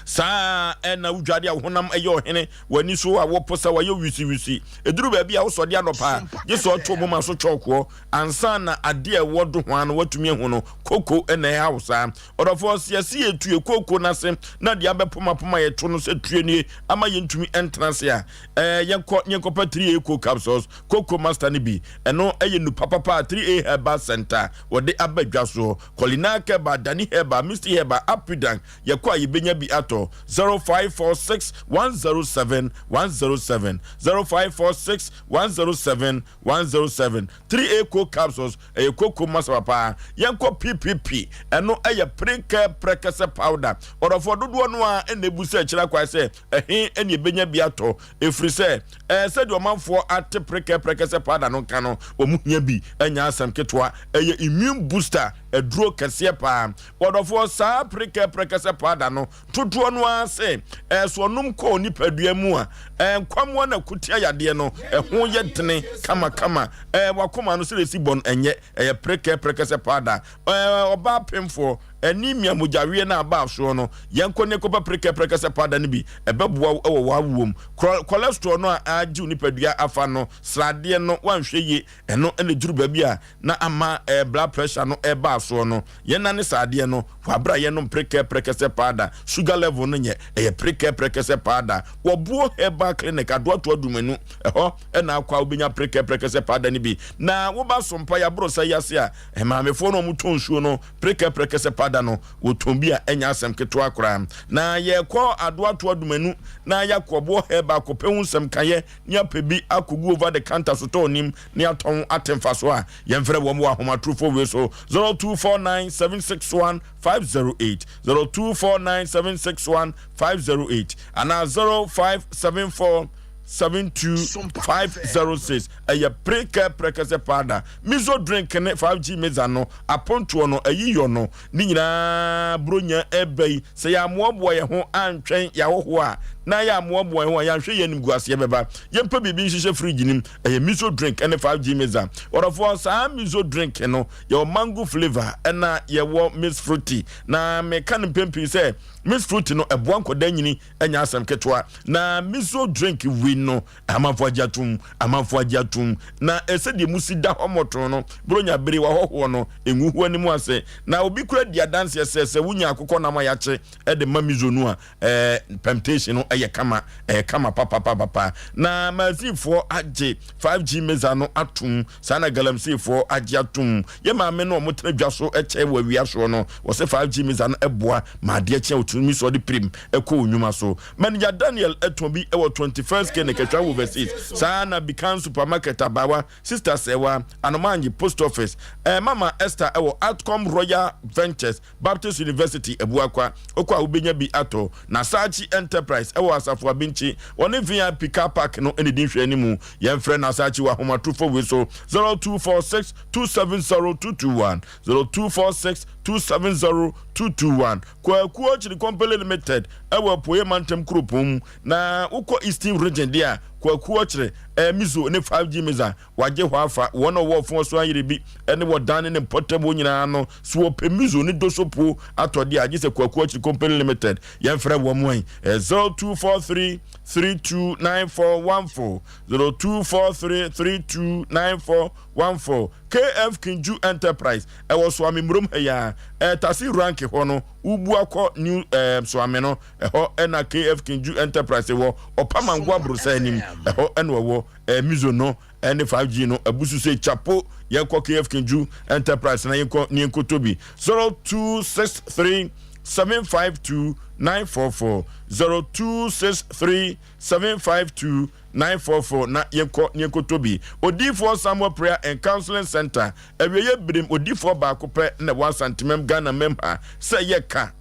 Saa ara na wodwade a wo honam yɛ ɔhene, w'ani so a wopo sɛ wɔayɛ wisiwisi. Ɛduru baabi a wosɔde anɔpa a, gye sɛ ɔto moma so kyɔɔkoɔ ansa na adeɛ a ɛwɔ dohoa no woatumi ahu no. Kooko na ɛha wo saa. Ɔdɔfoɔ, sɛ yɛse yɛtue kooko no ase na deɛ abɛpomapoma yɛto no sɛ tue nie ama yɛntumi ntena ase a, ɛɛ yɛnkɔ ne yɛnkɔpɛ 3A Coke Capsules, Coco Master no bi. Ɛno yɛ nnupa papa a 3A Herbal Center wɔde aba dwa soɔ. Kɔlinaa Kɛba, Dani Herbal, Misty Herbal, Apidank, yɛkɔ a yɛbɛnya bi atɔ. 0546 107 107, 0546 107 107. 3A Coke Capsules, ɛyɛ koko masaba paa. Yɛnkɔ PPP, ɛno ɛyɛ Prenkɛ Prɛkɛsɛ Powder. Ɔdɔfoɔ dodoɔ no ara na ɛbu sɛ akyiri akwan sɛ ɛhe na yɛbɛnya bi atɔ, ɛfiri sɛ ɛɛ sɛdeɛ ɔmanfoɔ ate prekɛ prɛkɛsɛ powder no nka no, wɔn hia bi, ɛnyɛ asɛm ketewa, ɛyɛ immune booster aduro kɛseɛ paa. Ɔdɔfoɔ, saa prekɛ prɛkɛsɛ powder no, dodoɔ no ara sɛ ɛɛ so ɔnom kɔ onipadua mu a, ɛɛ nkwammoa na ko tia yadeɛ no, ɛho yɛ dene kamakama, ɛɛ wakoma no sɛdeɛ ɛsi bɔ no ɛnyɛ, ɛyɛ prekɛ prɛkɛsɛ powder. Ɛɛ ɔbaa pemfoɔ, anemia, mogyaweɛ no a aba soɔ no, yɛnkɔ ne yɛnkɔpɛ prekɛ prɛkɛsɛ powder no bi, ɛbɛboa wo wɔ w'awoɔ mu. Cholesterol no a agye wo nipadua afa no, sradeɛ no, woanhwɛ yie, ɛno na ɛduru baabi a na ama eh, blood pressure no ɛba soɔ no. Yɛnane sradeɛ no, wɔ aberɛ a yɛnom prekɛ prɛkɛsɛ powder, sugar level no nyɛ, ɛyɛ prekɛ prɛkɛsɛ powder. Wɔboɔ Herbal Clinic, Adoato Adumanu, ɛhɔ na akɔ a wobɛnya prekɛ prɛkɛsɛ powder no bi. Na woba Sompa, Yɛaboro sa yi ase a, Maamefoɔ no a wɔtɔn nsuo no prekɛprɛkɛ sɛ pada no, wɔtɔn bi a ɛnyɛ asɛm ketewa koraa. Na yɛkɔ Adoato Adumanu na yɛakɔ Boɔ Herbal akɔpɛ ho nsɛm kaeɛ ne apɛ bi akɔgu over the counter sotɔɔ nim ne atɔn ate mfasoɔ a, yɛmfrɛ wɔn wɔ ahomatorofoɔ wei so, 0249 761 508, 0249 761 508 anaa 0574 72506. Ɛyɛ prekɛ prɛkɛsɛ paada. Miso drink ne 5G meza no, apontoɔ no, ayiyɔ no, ne nyinaa Buronya ɛreba yi, sɛ yɛammoaboa yɛn ho antwɛn yɛn ahɔhoɔ a, na yɛammoaboa yɛn ho a, yɛanhwɛ yɛn animguaseɛ bɛba. Yɛmpɛ biribi nhyehyɛ fridge no mu, ɛyɛ miso drink ne 5G meza. Ɔdɔfoɔ, saa miso drink no, yɛwɔ mango flavour ɛna yɛwɔ mixed fruity. Na meka no mpɛn pii sɛ, mixed fruity no, ɛboa nkwadaa nyini, ɛnyɛ asɛm ketewa. Na miso drink wei no, Amanfoɔ agye atom, amanfoɔ agye atom. Na sɛdeɛ musi da hɔ mmɔtoo no, Buronya bere w'ahɔhoɔ no, ngu ho anim ase. Na obi koraa di adanseɛ sɛ, sɛ wonya akokɔ nam a yɛakye de ma miso no a, ɛɛ, permutation no yɛ kama, ɛyɛ kama papapapapa. Na Mazifoɔ agye 5G meza no atom, saa na Galamseyfoɔ agye atom. Yɛn maame no a wɔtena dwa so kyɛ wɔ awia soɔ no, wɔse 5G meza no boa ma adeɛ kye a wɔtumi sɔ de pirim kɔ wɔn nnwuma so. Manager Daniel tɔn bi wɔ 21st Clinic, Atwa Overseas. Saa ara na Bikan Supermarket, Abawa, Sister Sɛwa, Anomanyi, Post Office. Eh, Mama Esther wɔ Atcom Royal Ventures, Baptist University, Abuakwa. Wokɔ a wobɛnya bi atɔ. Na Sachi Enterprise wɔ Asafo Abinkyi. Wɔne VIP Car Park no na ɛdi nhwɛanimu. Yɛmfrɛ Nasachi wɔ ahomatorofo wei so, 0246 270 221, 0246 270 221. Kwaku Okyiri Company Limited wɔ Apueɛ Mantam kuropɔn mu. Na wokɔ Eastern Region deɛ a, Kwaku Ɔkyere, ɛɛ Mizo ne 5G Miza, wagye hɔ afa. Wɔn a wɔwɔ ɔfo ɔso ayere bi ne wɔ dan ne ne mpɔtam hɔ nyinaa no, so wɔpɛ Mizo ne Dosopuo atɔdeɛ a, gye sɛ Kwaku Ɔkyere Company Limited. Yɛmfrɛ wɔn ɛ, ɛyɛ 0243 329414, 0243 329414. KF Kinju Enterprise, ɛwɔ Soame Murom ha yi ara, ɛɛ Tasi Rank hɔ no, wobu akɔ New ɛɛ Soame no, Ɛhɔ na KF Kinju Enterprise wɔ, Ɔpamango aborosan anim, ɛhɔ na ɔwɔ. Ɛɛ Mizo no ne 5G no abusu sɛ chapo. Yɛnkɔ KF Kinju Enterprise na yɛnkɔ ne yɛnkɔtɔ bi. 0263 752 944 0263 752 944 na yɛnkɔ ne yɛnkɔtɔ bi. Odiyifoɔ Samuel Prayer and Counseling Center, awieeɛ berem odiyifoɔ baako pɛ na ɛwɔ Asantemam Ghana mam ha sɛ yɛka.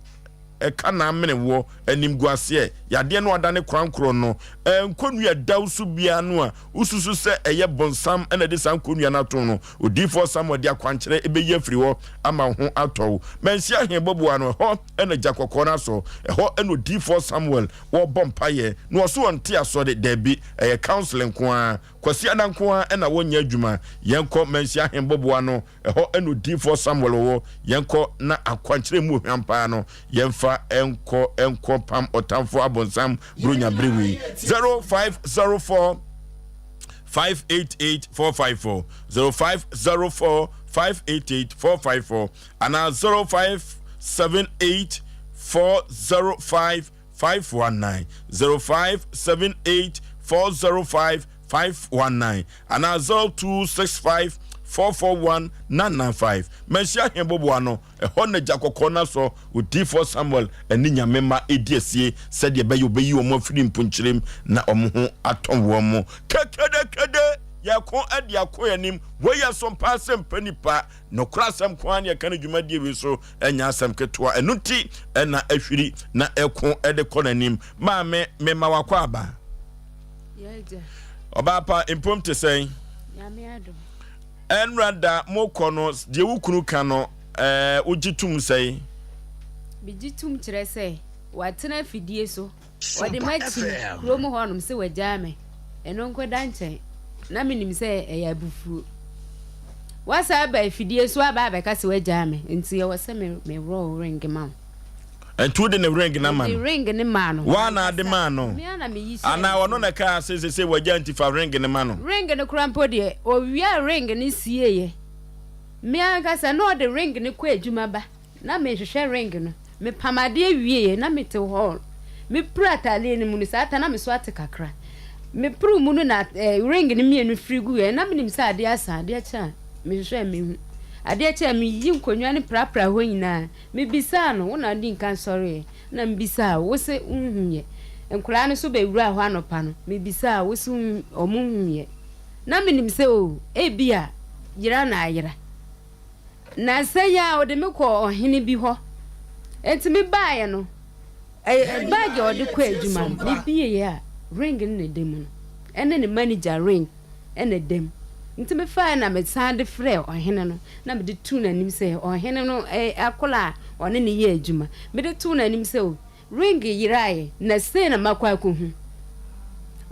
ɛka na amene woɔ, animguaseɛ, yadeɛ no adane korankorɔ no, nkɔnnua a ɛda wo so biara no a wosusu sɛ ɛyɛ bonsam na ɛde saa nkɔnnua no ato no, Odiyifoɔ Samuel de akwankyerɛ bɛyi afiri hɔ ama wo ho atɔ wo. Manhyia he bɔboa no, ɛhɔ na gya kɔkɔɔ no asɔ, ɛhɔ na Odiyifoɔ Samuel wɔrebɔ mpaeɛ, na ɔse ɔnte asɔre, daabi, ɛyɛ counseling nko ara, Kwasiada nko ara na wɔnyɛ adwuma, yɛnkɔ Manhyia he bɔboa no, Ɛhɔ na odiyifoɔ Samuel wɔ. Yɛnkɔ na akwankyerɛ mu ohwam paa no, yɛmfa nkɔ nkɔ pam ɔtamfo abonsam Buronya bere wei. 0504 588 454 0504 588 454 anaa 0578 405 519 0578 405 519 anaa 0265 441 995. Manhyia he boboa no, ɛhɔ na gya kɔkɔɔ no asɔ odiyifoɔ Samuel ne Nyame mma redi asie sɛdeɛ ɛbɛyɛ ɔbɛyi wɔn afiri mponkyerem na wɔn ho atɔ wɔn. Kekedekede! Yɛko de ako yɛn anim. Wei yɛ sompa asɛmpa nipa. Nokorɛ asɛm nko ara na yɛka no dwumadie wei so, ɛnyɛ asɛm ketewa. Ɛno nti na ahwiri na ɛko de kɔ n'anim. Maame, mema wakɔ aba. Ɔbaa pa, mpom te sɛn? Ɛnora da mokɔ no, deɛ wo kunu ka no, ɛɛ wogye tom sɛn? Megye tom kyerɛ sɛ watena afidie so Ɔde m'akyi kurom hɔnom sɛ wagyaa me. Ɛno nko da nkyɛn. Na menim sɛ ɛyɛ abufuo. Woasan aba afidie so aba abɛka sɛ wagyaa me, nti ɛwɔ sɛ me meworɔ wo ring ma wo. Nti wode ne ring no ama no? Mede ring no maa no. Woa na ade maa no? Me ara na meyi hyɛɛ Anaa ne ɔno na ɛkaa sɛ seesei wagyaa nti fa ring no ma no? Ring no koraa mpo deɛ, ɔwiaa ring no sieeɛ. Me ankasa na ɔde ring no kɔ adwuma ba. Na merehwehwɛ ring no. Mepam adeɛ wieeɛ na mete hall. Mepuru ataadeɛ no mu no, saa ta na me so ate kakra. Mepuru mu no na eh, ring no mmienu firi guiɛ. Na menim sɛ adeɛ asa, adeɛ kye a mehwehwɛ a menhu. Adeɛ kye a meyiyi nkonnwa no prapra hɔ nyinaa. Mebisaa no, wo na wodi nkan sɔreeɛ? Na mebisaa wo, wo se wonhuiɛ. Nkwadaa no nso bɛwuraa hɔ anɔpa no, mebisaa wo, wo se wɔn nhuiɛ. Na menim sɛ oh, ebia yera na ayera. Nnansa yi ara ɔde me kɔɔ ɔhene bi hɔ. Enti mebaeɛ no, bag a ɔde kɔ adwuma no, mebieeɛ a, ring no na ɛda mu no, ɛne ne manager ring na ɛda mu. Nti mefaeɛ na mesan de frɛɛ ɔhene no, na mede too n'anim sɛ ɔhene no akwadaa a ɔne no yɛ adwuma. Mede too n'anim sɛ o, ring yeraeɛ na sei na makɔ akɔhu.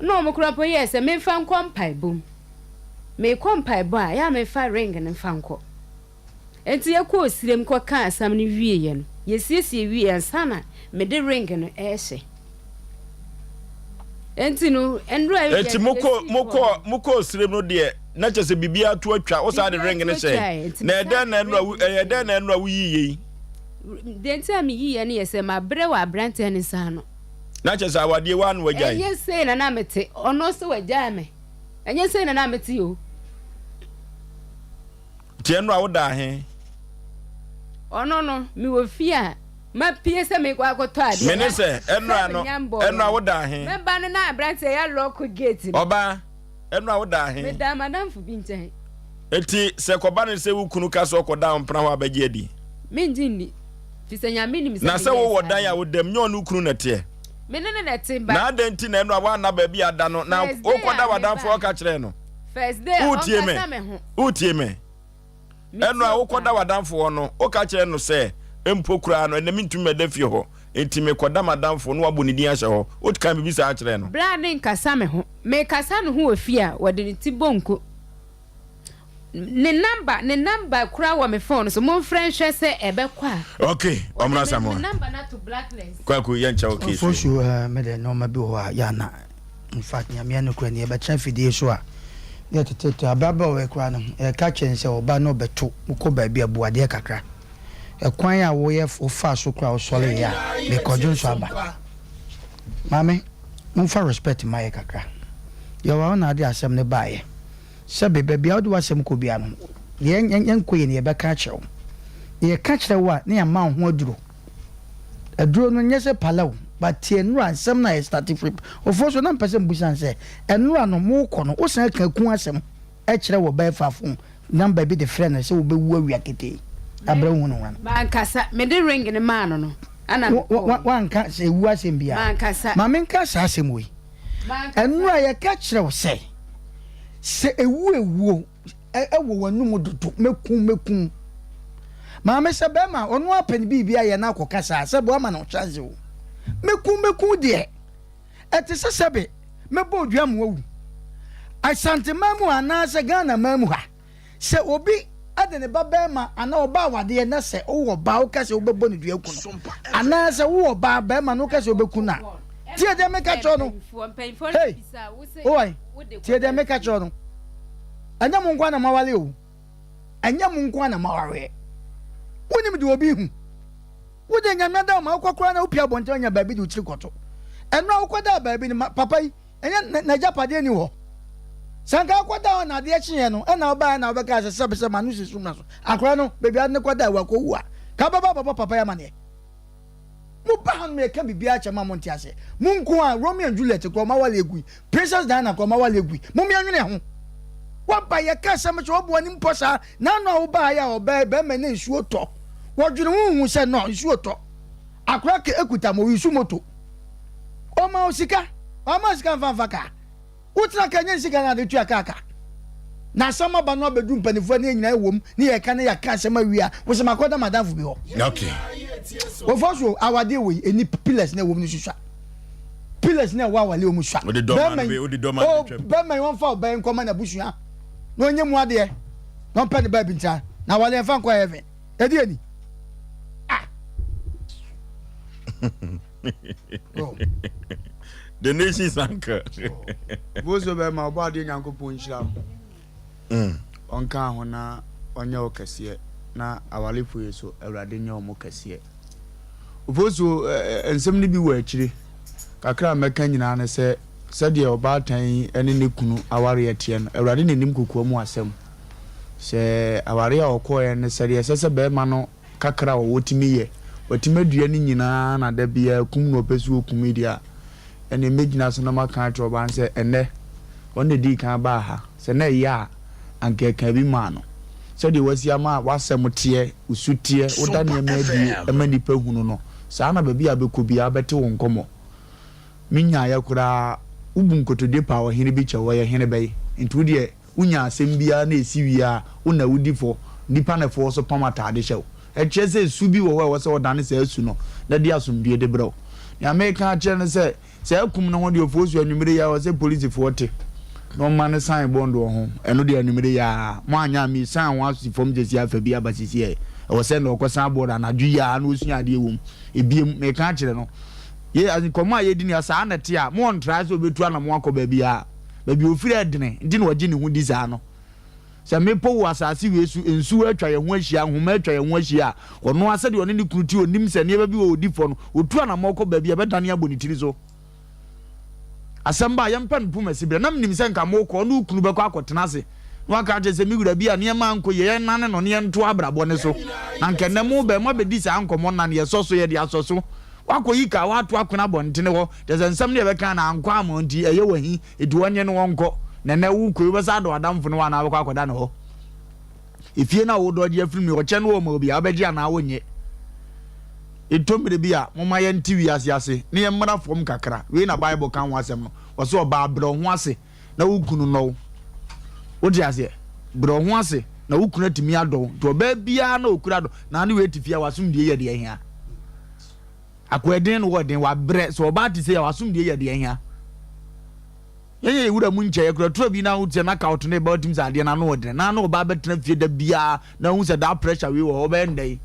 Na wɔn koraa mpo yɛɛ sɛ memfa nkɔ mpaebɔ mu. Merekɔ mpaebɔ a, ɛyɛ a memfa ring no mfa nkɔ. Enti yɛkɔɔ sirem kɔkaa asɛm no wieeɛ no, yɛsiesie wieeɛ ansa na mede ring no rehyɛ. Enti no, nnora Enti mokɔ mokɔ mokɔɔ sirem no deɛ, na kyerɛ sɛ biribiara to atwa, wo saa de ring no hyɛe. Na ɛdɛn na nnora ɛyɛ dɛn na nnora woyii yei? Deɛ nti a meyiiɛ no yɛ sɛ mabrɛ wɔ aberanteɛ no nsa ano. Na kyerɛ sɛ awadeɛ waa na wagyae. Ɛnyɛ sei na na mete, ɔno nso wagyae me. Ɛnyɛ sei na na mete o. Nti ɛno a woda he? Ɔno no, mewɔ fie a mapue sɛ mekɔ akɔtɔ adeɛ. Mene sɛ, ɛno a no, ɛno a woda he? Mɛba no na aberanteɛ yɛ lɔɔko gate no. Ɔbaa, ɛno a woda he? Meda madamfo bi nkyɛn. Nti sɛ kɔba no sɛ wo kunu ka sɛ ɔkɔda wo mpena hɔ a bɛgye adi? Mengye nni, firi sɛ Nyame nim sɛ Na sɛ meyɛɛ saa wowɔ dan a deɛ. woda mu, nyɛ ɔne wo kunu na ɛteɛ? Me ne no na ɛte ba. Na adɛn nti na ɛno a woanna baabi a ada no na First day wokɔda a w'adamfo mebae. hɔ ka kyerɛɛ no? First day a Wotie me? ɔnkasa me ho. Wotie me? Metie Ɛno a wo wokɔda paa. w'adamfo hɔ no, woka kyerɛ no sɛ, Mpo koraa no, ɛnnɛ mentumi mmɛda fie hɔ. Enti mekɔda m'adamfo na wabɔ ne din ahyɛ hɔ. Wokaa biribi saa kyerɛɛ no? Bra ne nkasa me ho. Mekasa ne ho wɔ fie a, wɔde ne ti bɔ nko. Ne number, ne number koraa wɔ me phone so. Momfrɛ nhwɛ sɛ ɛbɛkɔ a. Ok, ɔmmra Wɔde me, Samoa. me number no ato blacklist. Kwaku, yɛnkyɛ wo case Ɔfo wei. so eh, me de nneɛma bi wɔ hɔ a yɛ ana in fact Nyame anokorɛ ni yɛbɛtena afidie so a na yɛtetete abrabɔ wei koraa no yɛka kyerɛ no sɛ ɔba na ɔbɛto wokɔ baabi a bu adeɛ kakra ɛkwan a woyɛ wofaa so koraa wosɔreeɛ a mekɔdwo nso aba maame momfa respect ma yɛ kakra yɛwɔ hɔ na ade asɛm no baeɛ Sɛbe, baabi a wode w'asɛm kɔ biara no, deɛ yɛnkɔ yie no, yɛbɛka akyerɛ wo. Na yɛka kyerɛ wo a, na yɛama wo ho aduro. Aduro no, nyɛ sɛ pala o, but tie nnora nsɛm no a yɛstarte firi. Ofoɔ so, na mepɛ sɛ mebisa no sɛ, nnora no, morekɔ no, wosan ka ku asɛm kyerɛ wɔ bɛɛfa phone number bi de frɛ no sɛ wobɛwu awia ketee abrɛ wohu no ho no? Mankasa, mede ring no maa no no, ɛna mekɔɔe. Woanka sɛ ɛwu asɛm biara? Mankasa. Ma menka saa asɛm wei. Ɛno a yɛka kyerɛ wo sɛ, sɛ ewu ewuo wɔ w'anum dodo, mɛku mɛku. Maame sɛ bɛrima ɔno apɛ ne biribi ayɛ na akɔka saa sɛ boa ma no chance o. Mɛku mɛku deɛ ɛte sɛ sɛbe mɛbɔ odua ma wawu. Asanteman mu anaasɛ Ghana man mu ha Sɛ obi de ne ba barima anaa ɔbaa awadeɛ na sɛ wowɔ ba woka sɛ wobɛbɔ no dua ku no anaa sɛ wowɔ ba barima na woka sɛ wobɛku no a, tie deɛ meka kyerɛ no. Hey, wowɔ tie deɛ meka kyerɛ no. Ɛnyɛ mo nko na moawale o. Ɛnyɛ mo nko na moawareɛ. Wonim deɛ obi hu. Wode nyame ada ma wokɔ koraa na wopia abɔnten anya baabi de wo tiri kɔto. Ɛno a wokɔdaa baabi no papa yi Ɛnyɛ n'agyapadeɛ nni hɔ. Sɛ anka akɔda hɔ na adeɛ kyeeɛ no, ɛna wobaeɛ na wobɛkaa sɛ sɛbe sɛ m'ano si sum na so. Akwadaa no, baabi a wode no kɔdaeɛ, wakɔwu a, ka wobɛba abɛbɔ papa yi amaneɛ. Moba hanom yɛka biribiara kyɛ mo a monte aseɛ. Mo nko ara, Romeo and Juliet koraa wɔn aware agui, Princess Diana koraa wɔn aware agui. Mom yɛnwene ho. Woaba yɛka asɛm kyerɛ wo, woabɔ w'anim pɔ saa. N'ano a wobaeɛ a ɔbaa yi, barima yi na nsuo tɔ. Wɔdwene ho hu sɛ nɔ, nsuo tɔ. Akora ke ekuta mo ɔyusu moto. Ɔma wo sika, wamma wo sika mfa mfa kaa. Wotena kaa nyɛ ne sika na ade tua kaa ka. Na asɛm aba no abɛduru mpanimfoɔ ne yɛn nyinaa wom ne yɛka ne yɛaka asɛm awie a, wo sɛ makɔda madamfo bi hɔ. Okay. Wɔfa so awadeɛ wɔ yi, ɛni pillars na ɛwɔ mu no susua. Pillars na ɛwɔ awadeɛ wɔ mu sua. Wode dɔma no bɛ, wode dɔma no oh, bɛtwam. Bɛrima yi wɔmfa ɔbaa yi nkɔma n'abusua na ɔnyɛ mu adeɛ na ɔmpɛ ne baabi ntra na awadeɛ mfa nkɔ heaven. Ɛdeɛ ni. Ah. Oh. The nation's anchor. Bozo bɛrima ɔbɔ adeɛ Nyankopɔn nhyira wo. Mm. Ɔnka ho na ɔnyɛ wo kɛseɛ na awarefo yi so Awurade nyɛ wɔn kɛseɛ. Ofosuo nsɛm no bi wɔ akyire. Kakra a mɛka nyinaa ne sɛ sɛdeɛ ɔbaatan yi ne ne kunu awareɛ teɛ no Awurade na nim kokoa mu asɛm. Sɛ awareɛ a ɔkɔeɛ no sɛdeɛ ɛsɛ sɛ barima no kakra a ɔwɔ tumi yɛ, watumi adua ne nyinaa na da biara kum na ɔpɛ sɛ ɔkum yi deɛ a, ɛnneɛ mɛgyina so na maka akyerɛ ɔbaa no sɛ ɛnnɛ, ɔno na ɛdii kan baa ha, sɛ na ɛyɛ a, anka ɛkaa bi maa no. Sɛdeɛ wasi ama w'asɛm teɛ, wo su teɛ, woda nneɛma adie ma nnipa hunu no, saa na baabi a wobɛkɔ biara wobɛte wo nkɔmmɔ. Menyaeɛ koraa, wobu nkotodwe paa ɔhene bi kyɛw, ɔyɛ hene bɛn? Nti wo deɛ Wonya asɛm biara na esi wie a, wo na wudi fɔ. Nnipa na ɛfɔɔ so pam atade hyɛ wo. Ɛkyerɛ sɛ su bi wɔ hɔ a ɛwɔ sɛ wɔdane saa su no na ɛde asomdwoe de brɛ wo. Nea mereka akyerɛ ne sɛ, saa kum no ho deɛ Ofosu anwummere yi ara ɛwɔ sɛ polisifoɔ te na wɔma no sign bond wɔ ho. Ɛno deɛ anwummere yi ara. Moanyɛ a meresan ho asi fam sɛsi afa bi aba sɛsi ɛ. Ɛwɔ sɛ na ɔkɔsan board anadwo yi ara na ɔsua adeɛ wɔ mu. Ebiem, mereka akyerɛ no. Yɛ, nkɔmmɔ a yɛdi no yi, saa na ɛte a, mo ɔntrae sɛ ɔbɛtu anamɔn akɔ baabiara. Baabi a ofiri yɛ dene nti na ɔgye ne ho di saa no. Sɛ mmepɔ wɔ asase wei so, nsuo atwa yɛn ho ahyia, nhoma atwa yɛn ho ahyia a, ɔno ara sɛdeɛ ɔne ne kunu te, ɔnim sɛ nneɛma bi wɔ ɔdi fɔ no, ɔtu anammɔn kɔ baabi a ɛbɛdane abɔ ne tiri so. Asɛm ba a, yɛmpɛ no poma siberɛ. Na menim sɛ nka mokɔ, ɔne wo kunu bɛkɔ akɔtena ase na waka akyerɛ sɛ, me wura bi a nneɛma ankɔ yie, yɛnnane no na yɛntoa abrabɔ no so. Na nka ɛnnɛ mobɛn, moabɛdi saa nkɔmmɔ nna no, yɛsɔ so, yɛde asɔ so. Woakɔyi ka, woato akono abɔntene hɔ, kyerɛ sɛ nsɛm no yɛbɛka no ankɔ amma wo nti ɛyɛ wo ahi, enti wɔnnye no wɔnkɔ. Na ɛnnɛ wokɔ yi, wobɛsan ada w'adamfo no hɔ anaa wobɛkɔ akɔda ne hɔ? Efie no a wodɔ gye afiri mu yi, ɔkyɛ no wɔ ma obi a, wobɛgye anaa wonnye? Ɛtɔ mmerɛ bi a, momma yɛnte wiase ase na yɛmmra fam kakra. Wei na Bible ka ho asɛm no. Ɔse ɔbaa brɛ wo ho ase na wo kunu nnɔ wo. Wote aseɛ? Brɛ wo ho ase na wo kunu atumi adɔ wo. Nti ɔbaa biara na ɔkura dɔ, na ne wei te fie a w'asomdwie yɛ deɛ ɛhia. Akoa den no wɔ den, wabrɛ. Sɛ ɔbaa te sei a, w'asomdwie yɛ deɛ hia. Yɛn yɛ wura mu nkyɛ, yɛkura turo bi na woteɛ na ka ɔto ne ba wotim sɛ adeɛ no ano ɔdene. Na na ɔbaa bɛtena fie da biara na ahu sɛ daa pressure wei wɔ hɔ, ɔbɛyɛ no dɛn?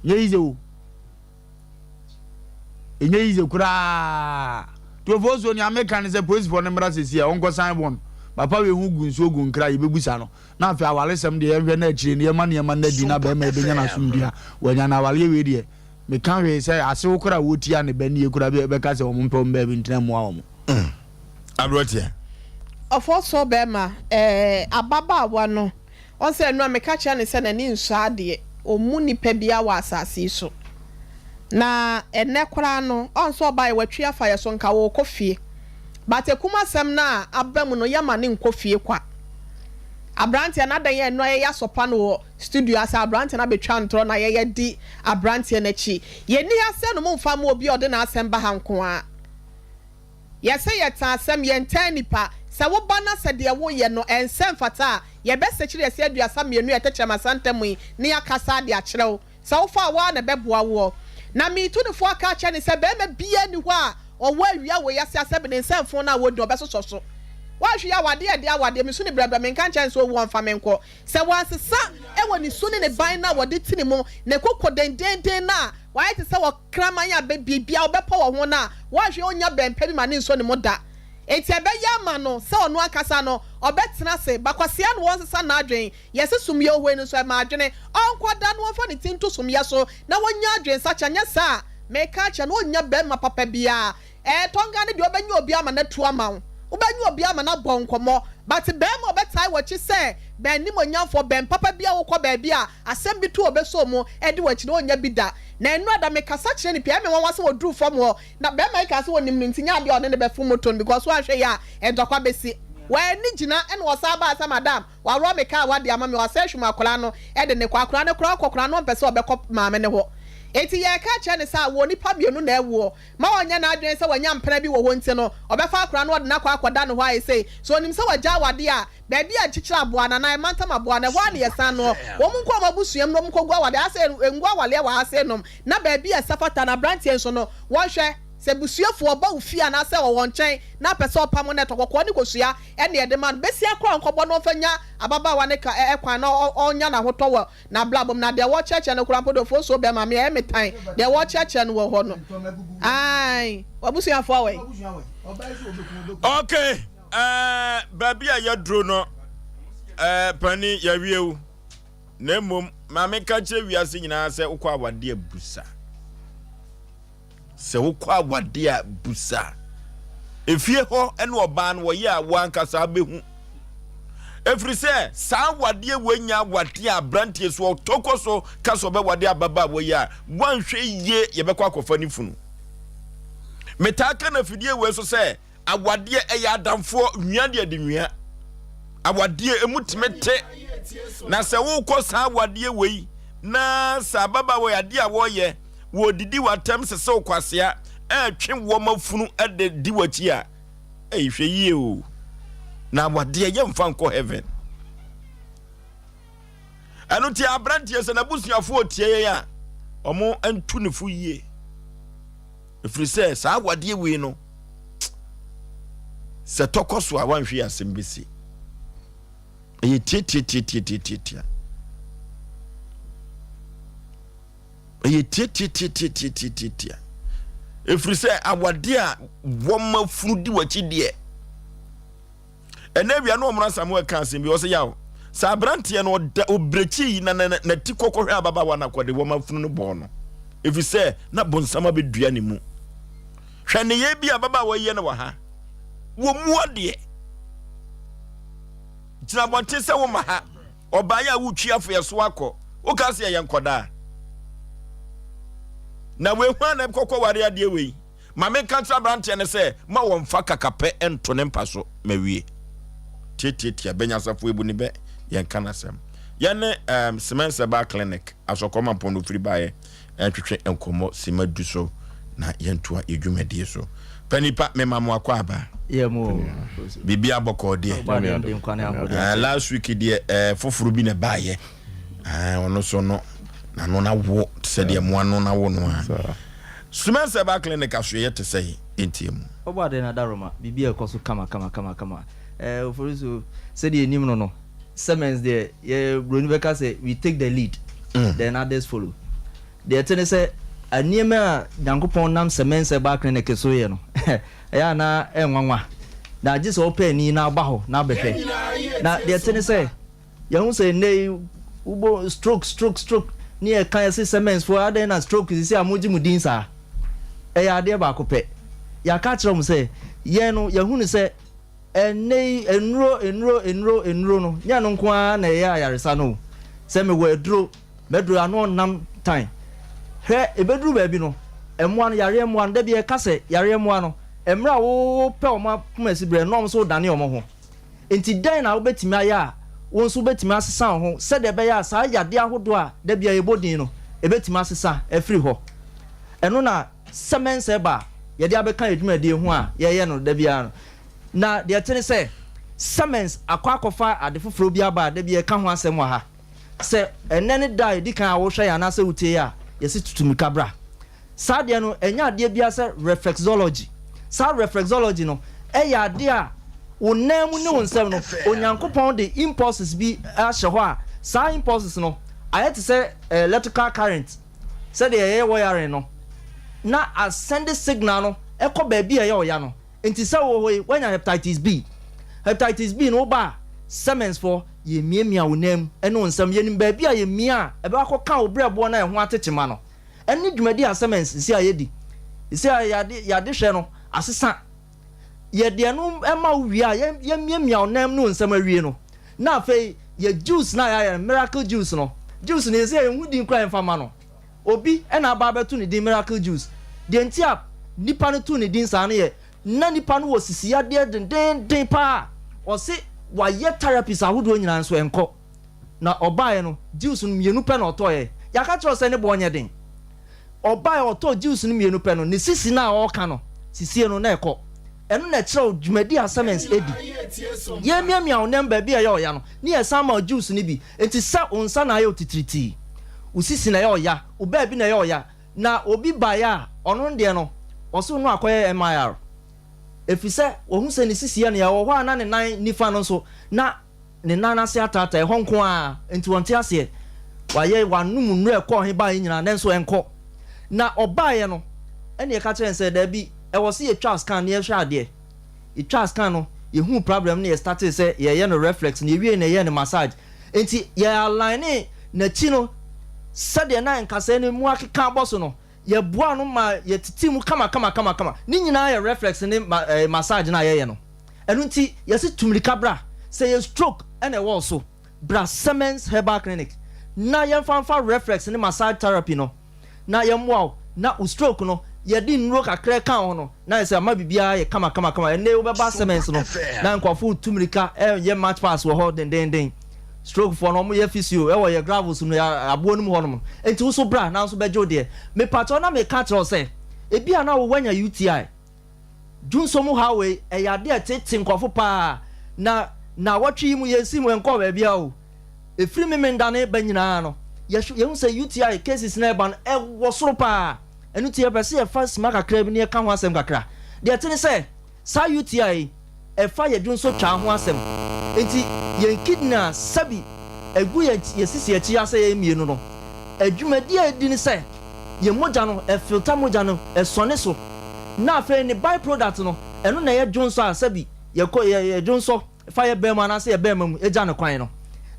Nyɛ yize o. Ɛnyɛ yize koraa. Tuofoɔ so nea meka ne sɛ polisifoɔ no mmra sɛsi a ɔnkɔ san wɔn. Papa wei ho gu nsuo gu nkra yɛbɛbusa no. Na afei awaresɛm deɛ yɛnhwɛ na akyire no yɛma nneɛma no adi na bɛrima yɛbɛnya n'asomdwie a wanya no awareɛ wei deɛ meka hwee sɛ asew koraa a wɔtia ne ba nie koraa bɛka sɛ wɔn mpɛ wɔn baabi ntena mmoa wɔn. Mm. Aberanteɛ. Ɔfɔsɔ bɛrima ɛɛ ababaawa no Ɔn sɛ ɛno a meka kyerɛ no sɛ n'ani nsɔ adeɛ, ɔmmu nipa biara wɔ asase yi so. Na ɛnnɛ koraa no, ɔn sɛ ɔbaeɛ watwi afa yɛ so nka ɔɔkɔ fie. But akum asɛm no a aba mu no yɛma no nkɔ fie kwa. Abranteɛ no adɛn a ɛno a yɛyɛ asɔpa no wɔ studio ha sɛ abranteɛ no abɛtwa ntorɔ na yɛyɛ di abranteɛ no akyi. Yɛnni ha sɛ no momfa mma obi a ɔde n'asɛm ba ha nko ara. Yɛse yɛtaa asɛm, yɛntaa nnipa. Sɛ woba na sɛ deɛ woyɛ no ɛnsɛ mfata a, yɛbɛsekyere yɛse 32 a ɛtɛkyerɛma santam yi na yɛakasa de akyerɛ wo. Sɛ wofa a, wo ara na ɛbɛboa woɔ. Na meretu no fo aka akyerɛ no sɛ barima biara nni hɔ a ɔwɔ awia wei ase a sɛbe ne nsɛmfoo no a wɔdi no ɔbɛsosɔ so. Woanhwɛ yie a w'adeɛ ɛde awadeɛ, mesu no brɛbrɛ, menka nkyerɛ no sɛ ɔwu ɔmfa me nkɔ. Sɛ wansesa wɔ ne su ne ne ban no a wɔde te ne mu, ne koko dendeenden no a wayɛ te sɛ ɔkraman a biribiara ɔbɛpɔ wɔ ho no a, woanhwɛ a ɔnnya bɛn pa bi ma ne nsɔ ne mu da. Enti ɛbɛyɛ ama no sɛ ɔno ankasa no, ɔbɛtena ase. Bakwasea na ɔnsesa n'adwene. Yɛse sumyɛ ohoe no nso, ɛma adwene. Ɔnkɔda na ɔmfa ne ti nto sumyɛ so na ɔnya adwensakyera, anyɛ saa a, meka akyerɛ no, ɔnnya barima papa biara. Ɛɛ Tonga no deɛ wobɛnya obi ama no atu ama wo, wobɛnya obi ama no abɔ wo nkɔmmɔ but barima a ɔbɛtae w'akyi sɛ bɛn animuonyamfoɔ, bɛn papa bi a wokɔ baabi a asɛm bi to a ɔbɛsɔ wo mu de w'akyi no ɔnnya bi da. Na nnora da mekasa kyerɛ no pii, ɛyɛ me nwanwa sɛ ɔduruu fam hɔ na barima yi kaa sɛ ɔnim no nti nyɛ adeɛ a ɔne no bɛfo moto no because woanhwɛ yie a ntɔkwa bɛsi. W'ani gyina ɛna ɔsan baa sɛ madam waworɔ me kaa w'adeɛ ama me, wasan ahwim akwadaa no de no kɔ, akwadaa no koraa ɔkɔ koraa no ɔmpɛ sɛ ɔbɛkɔ maame no hɔ. Enti yɛreka akyerɛ no sɛ awoɔ nnipa mmienu na ɛwoɔ. Ma ɔnyɛ n'adwene sɛ wanya mpena bi wɔ hɔ nti no, ɔbɛfa akwadaa no ɔde no akɔ akɔda ne hɔ ayɛ sei. Sɛ ɔnim sɛ wagya awadeɛ a, baabi a nkyekyere aboa no anaa ɛmantam aboa no, ɛhɔ ara na yɛsan noɔ. Wɔn nkɔ wɔn abusua mu na wɔnkɔgu awadeɛ. Ha sei, ngu awaleɛ wɔ ha sei nom, na baabi a ɛsɛ fata no, aberanteɛ nso no, wɔnhwɛ. Sɛ busuafoɔ ba wo fie anaasɛ ɔwɔ wo nkyɛn na apɛ sɛ ɔpam wo no, ɛtɔ kɔkɔɔ ne kosua na yɛde ma no. Bɛsi akora a ɔnkɔbɔ na ɔmfa nya ababaawa no ka kwan na ɔnya n'ahotɔ wɔ N'abrabɔ mu, na deɛ wɔkyerɛkyerɛ no koraa mpo deɛ ofosuo bɛma me, ɛyɛ me tan, deɛ wɔkyerɛkyerɛ no wɔ hɔ no. Ae, w'abusuafoɔ wɔ he? Okay, eh, baabi a yɛduro no, eh, pani yɛawie wo. Na mmom, ma menka kyerɛ wiase nyinaa sɛ wokɔ awadeɛ busa. Sɛ wokɔ awade a, busa. Efie hɔ ne ɔbaa no wɔyɛ a wo ankasa wobɛhu. Ɛfiri sɛ saa awadeɛ wei nyɛ awadeɛ a aberanteɛ so ɔtɔ kɔ so ka sɛ ɔbɛwade ababaawa yi a, woanhwɛ yie yɛbɛkɔ akɔfa ne funu. Metaa ka no afidie wei so sɛ Awadeɛ ɛyɛ adamfoɔ nwia deɛ de nwia. Awadeɛ emu tumi te. Na sɛ wokɔ saa awadeɛ wei na sɛ ababaawa yi adeɛ a wɔyɛ wɔdidi w'atɛm sese wo kwasea ɛretwe wɔn afunu de di w'akyi a ɛyi hwɛ yie o. Na awadeɛ yɛmfa nkɔ heaven. Ɛno nti aberanteɛ sɛ n'abusuafoɔ tie yɛn a wɔn ntu ne fo yie. Ɛfiri sɛ saa awadeɛ wei no sɛ tɔkɔ so a wanhwɛ yɛ asɛm bɛsi. Ɛyɛ tiatiatiatiatiatia. Ɛyɛ tiatiatiatiatiatia. Ɛfiri sɛ awadeɛ a wɔma funu di w'akyi deɛ Ɛnɛ awia no ɔmona Samuel ka asɛm bi ɔsɛ yaw sɛ aberanteɛ no ɔda ɔbirekyi yi na nati kɔkɔhwɛ ababaawa no akɔde wɔma funu no bɔɔ no ɛfiri sɛ na bonsam abɛdua ne mu. Hwɛ nneyɛɛ bi a ababaawa yi yɛ no wɔ ha. Wɔ mu adeɛ. Gyina abɔnten sɛ woma ha. Ɔbaeɛ a wotwi afeɛ so akɔ. Woka sɛ yɛyɛ nkɔdaa. Na wei hwan na ɛkɔkɔ ware adeɛ wei? Ma menka nkyerɛ aberanteɛ no sɛ ma wɔmfa kakapɛ nto ne mpa so. Mawie. Tiatiatia, Bɛnyasafo ebu ne bɛ, yɛnka n'asɛm. Yɛne um, Cement Herbal Clinic, Asɔkɔ Mampɔn no firi baeɛ ɛntwetwe nkɔmmɔ sima du so na yɛntoa yɛ dwumadie so. Panipa, mema mo akɔ aba. Biribi abɔkɔɔ deɛ. Uh, last week deɛ uh, foforo bi na ɛbaeɛ. Uh, ɔno so no, n'ano no awo te sɛ deɛ mmoa no no awo no a. Sumens Herbal Clinic asoɛeɛ te sɛn? Yɛntie mu. Ɔbɔ adeɛ no adaworoma, biribi a ɛkɔ so kama kama kama kama. Eh, Oforinso, sɛdeɛ yɛnim no no, Semens deɛ, yɛ buroni bɛka sɛ we take the lead, then others follow. Deɛ ɛte ne sɛ, nneɛma a Nyankopɔn nam Semens Herbal Clinic so yɛ no, ɛyɛ a na ɛnwanwa. Na gye sɛ wopɛ ani na woba hɔ na abɛhwɛ. Na deɛ ɛte ne sɛ, Yɛhu sɛ nnɛ yi wobɔ stroke stroke stroke ne yɛka yɛse cements foɔ adɛn na stroke sisi a mogye mo din saa? Ɛyɛ adeɛ baako pɛ. Yɛaka akyerɛ wɔn sɛ yɛn no yɛhunu sɛ ɛnnɛ yi nnuro nnuro nnuro nnuro no nyɛ ɛno nko ara na ɛyɛ ayaresa no o. Sɛ mewɔ aduro m'aduro ano ɔnnam tan. Hwɛ ɛbɛduru baabi no mmoa no yareɛ mmoa no da bi yɛka sɛ yareɛ mmoa no mmerɛ a wopɛ wɔn akoma asi berɛ no na wɔn nso redane wɔn ho. Enti dɛn na wobɛtumi ayɛ a wo nso wobɛtumi asesa wo ho sɛdeɛ ɛbɛyɛ a saa yadeɛ ahodoɔ a da biara yɛbɔ din no, ɛbɛtumi asesa afiri hɔ? Ɛno na Semens Herbal a yɛde abɛka yɛn dwumadie ho a yɛyɛ no da biara no. Na deɛ ɛte ne sɛ, Semens akɔ akɔfa ade foforɔ bi aba a da biara yɛka ho asɛm wɔ ha. Sɛ ɛnnɛ ne da a ɛdi kan a wohwɛ yɛn anaasɛ wotie yɛn a, yɛse tutu mmirika bra. Saa adeɛ no, ɛnyɛ adeɛ biara sɛ reflexology. Saa reflexology no, ɛyɛ adeɛ a wo nan mu ne wo nsam no, Onyankopɔn de impulses bi ahyɛ hɔ a, saa impulses no, ayɛ te sɛ electrical current, sɛdeɛ yɛyɛ wiring no, na asɛnde signal no kɔ baabi a ɛyɛ ɔya no. Nti sɛ wowɔ hɔ yi, woanya hepatitis B. Hepatitis B no, woba a, Siemens foɔ, yɛmiamia wo nan mu ne wo nsam. Yɛnim baabi a yɛmia a, ɛbɛkɔ akɔka wo berɛboɔ no a ɛho ate kyema no. Ɛno ne dwumadi a Siemens sisi a yɛdi. Sisi a yɛade yɛade hwɛ no asesa. Yɛde ɛno ma wo wie a, yɛ yɛmiamia wo nan mu ne wo nsam awie no, na afei yɛ juice no a yɛayɛ no, miracle juice no. Juice no yɛsɛ yɛnhu din koraa yɛmfa mma no. Obi na aba abɛto ne din miracle juice. Deɛ nti a nipa no too ne din saa no yɛ na nipa no wɔ sisi yadeɛ dendeenden paa. Ɔse wayɛ therapies ahodoɔ nyinaa nso ɛnkɔ. Na ɔbaeɛ no, juice no mmienu pɛ na ɔtɔeɛ. Yɛaka kyerɛ wo sɛ ne boɔ nyɛ den. Ɔbaeɛ ɔtɔɔ juice no mmienu pɛ no, ne sisi no a ɔreka no, sisie no na ɛkɔ. Ɛno na ɛkyerɛ wo dwumadi a Siemens di. Yɛremiamia wo nam baabi a ɛyɛ ɔya no, ne yɛsan ma wo juice no bi. Enti sɛ wo nsa na ayɛ wo titiritii, wo sisi na ɛyɛ ɔya, wo baabi na ɛyɛ ɔya, na obi baeɛ a, ɔno deɛ no, ɔse wo no akɔyɛ MIR. Ɛfiri sɛ, wahu sɛ ne sisi yɛ no ya. Ɛwɔ hɔ a na ne nan nifa no nso, na. Ne nan ase ataataa, ɛhɔ nko ara, enti ɔnte aseɛ. Wayɛ, wanom nnuro a ɛkɔɔ he baeɛ nyinaa, nanso ɛnkɔ. Na ɔbaeɛ no, ɛne yɛka kyerɛɛ no sɛ, Daabi, ɛwɔ sɛ yɛtwa scan na yɛhwɛ adeɛ. Yɛtwaa scan no, yɛhuu problem no na yɛstartee sɛ yɛreyɛ no reflex no, yɛwiei no yɛyɛɛ no massage. Enti yɛ alignee n'akyi no sɛdeɛ na nkasɛɛ no mu akeka abɔ so no, yɛboaa no ma yɛtetee mu kamakamakamakama. Ne nyinaa yɛ reflex ne massage no a yɛyɛ no. Ɛno nti yɛse tu mirika bra, sɛ ɛyɛ stroke na ɛwɔ wo so, bra Semens Herbal Clinic na yɛmfa mfa reflex ne massage therapy no na yɛmmoa wo na wo stroke no yɛde nnuro kakra ka ho no na ayɛ sɛ ama biribiara ayɛ kamakamakama. Ɛnnɛ yi wobɛba Semens no na nkurɔfo retu mirika reyɛ march pass wɔ hɔ dendeenden. Stroke foɔ no wɔyɛ physio wɔ yɛ gravels no yɛ aboɔ no mu hɔnom. Nti wo nso bra na wo nso bɛgye wo deɛ. Mepakyɛw na meka kyerɛ wo sɛ ebia na wo woanya UTI. Dwonsɔ mu haw wei, ɛyɛ adeɛ a ɛtete nkurɔfo paa, na nnawɔtwe yi mu yɛnsii mu nkɔɔ baabiara o. Ɛfiri Memenda no reba nyinaa no, yɛhwɛ yɛhu sɛ UTI cases no a ɛreba no, ɛwɔ soro paa. Ɛno nti yɛpɛ sɛ yɛfa sima kakra bi na yɛka ho asɛm kakra. Deɛ ɛte ne sɛ, saa UTI yi, ɛfa yɛn dwonsɔ twaa ho asɛm. Enti yɛn kidney a sɛbi ɛgu yɛn yɛn sisi akyi ha sɛ yɛn mmienu no, adwumadi a ɛdi ne sɛ yɛn mogya no, ɛfilter mogya no, ɛsɔne so. Na afei ne by product no, ɛno na ɛyɛ dwonsɔ a sɛbi yɛkɔ yɛ yɛ dwonsɔ fa yɛ bɛn mu anaasɛ yɛ bɛɛma mu gya no kwan no.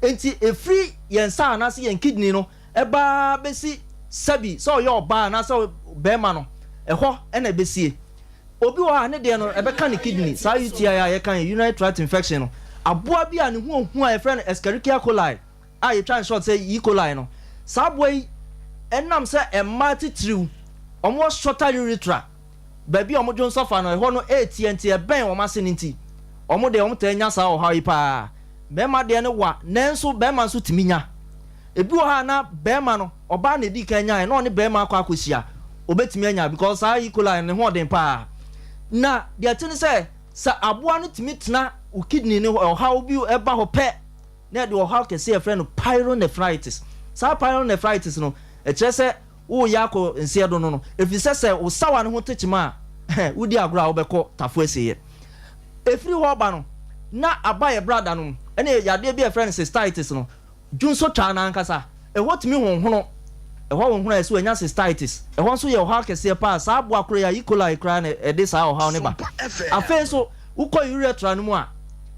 Enti ɛfiri yɛn nsa anaasɛ yɛn kidney no ɛba ara bɛsi sɛbi sɛ ɔyɛ ɔbaa anaasɛ bɛɛma no, ɛhɔ na ɛbɛsie. Obi wɔ hɔ a ne deɛ no ɛbɛka ne kidney, saa UTI a yɛka yi, urinary tract infection no, aboa bi a ne ho ɔhu a yɛfrɛ no Escherichia coli a yɛtwa no short sɛ E. coli no, saa aboa yi ɛnam sɛ mmaa titiriw wɔwɔ shorter urethra, baabi a wɔdwonsɔ fa no ɛhɔ no ɛretia nti ɛbɛn wɔn ase no nti, wɔn deɛ wɔtaa nya saa ɔhaw yi paa. Barima deɛ no wa nanso barima nso tumi nya. Ebi wɔ hɔ a na barima no, ɔbaa na edi kan nyaeɛ na ɔne barima akɔ akɔhyia, ɔbɛtumi anya because saa E. coli no ne ho ɔden paa. Na deɛ ɛte ne sɛ, sɛ aboa no tumi tena wo kidney no hɔ, ɔhaw bi ba hɔ pɛ, na ɛde ɔhaw kɛse a yɛfrɛ no pyelonephritis. Saa pyelonephritis no, ɛkyerɛ sɛ. Woreyɛ akɔ nseɛ do no no, efisɛ sɛ wo sawa no ho te kyema a, wodi agorɔ a wobɛkɔ tafo asieɛ. Efiri hɔ reba no, na aba yɛ brada no mu ne yadeɛ bi a yɛfrɛ no cystitis no, dwonsɔ twaa no ankasa. Ɛhɔ tumi honhono, ɛhɔ honhono a yɛse wanya cystitis. Ɛhɔ nso yɛ ɔhaw kɛseɛ paa. Saa aboa korɔ yi a E. coli koraa na ɛde saa ɔhaw no ba. Afei nso, wokɔ urethra no mu a,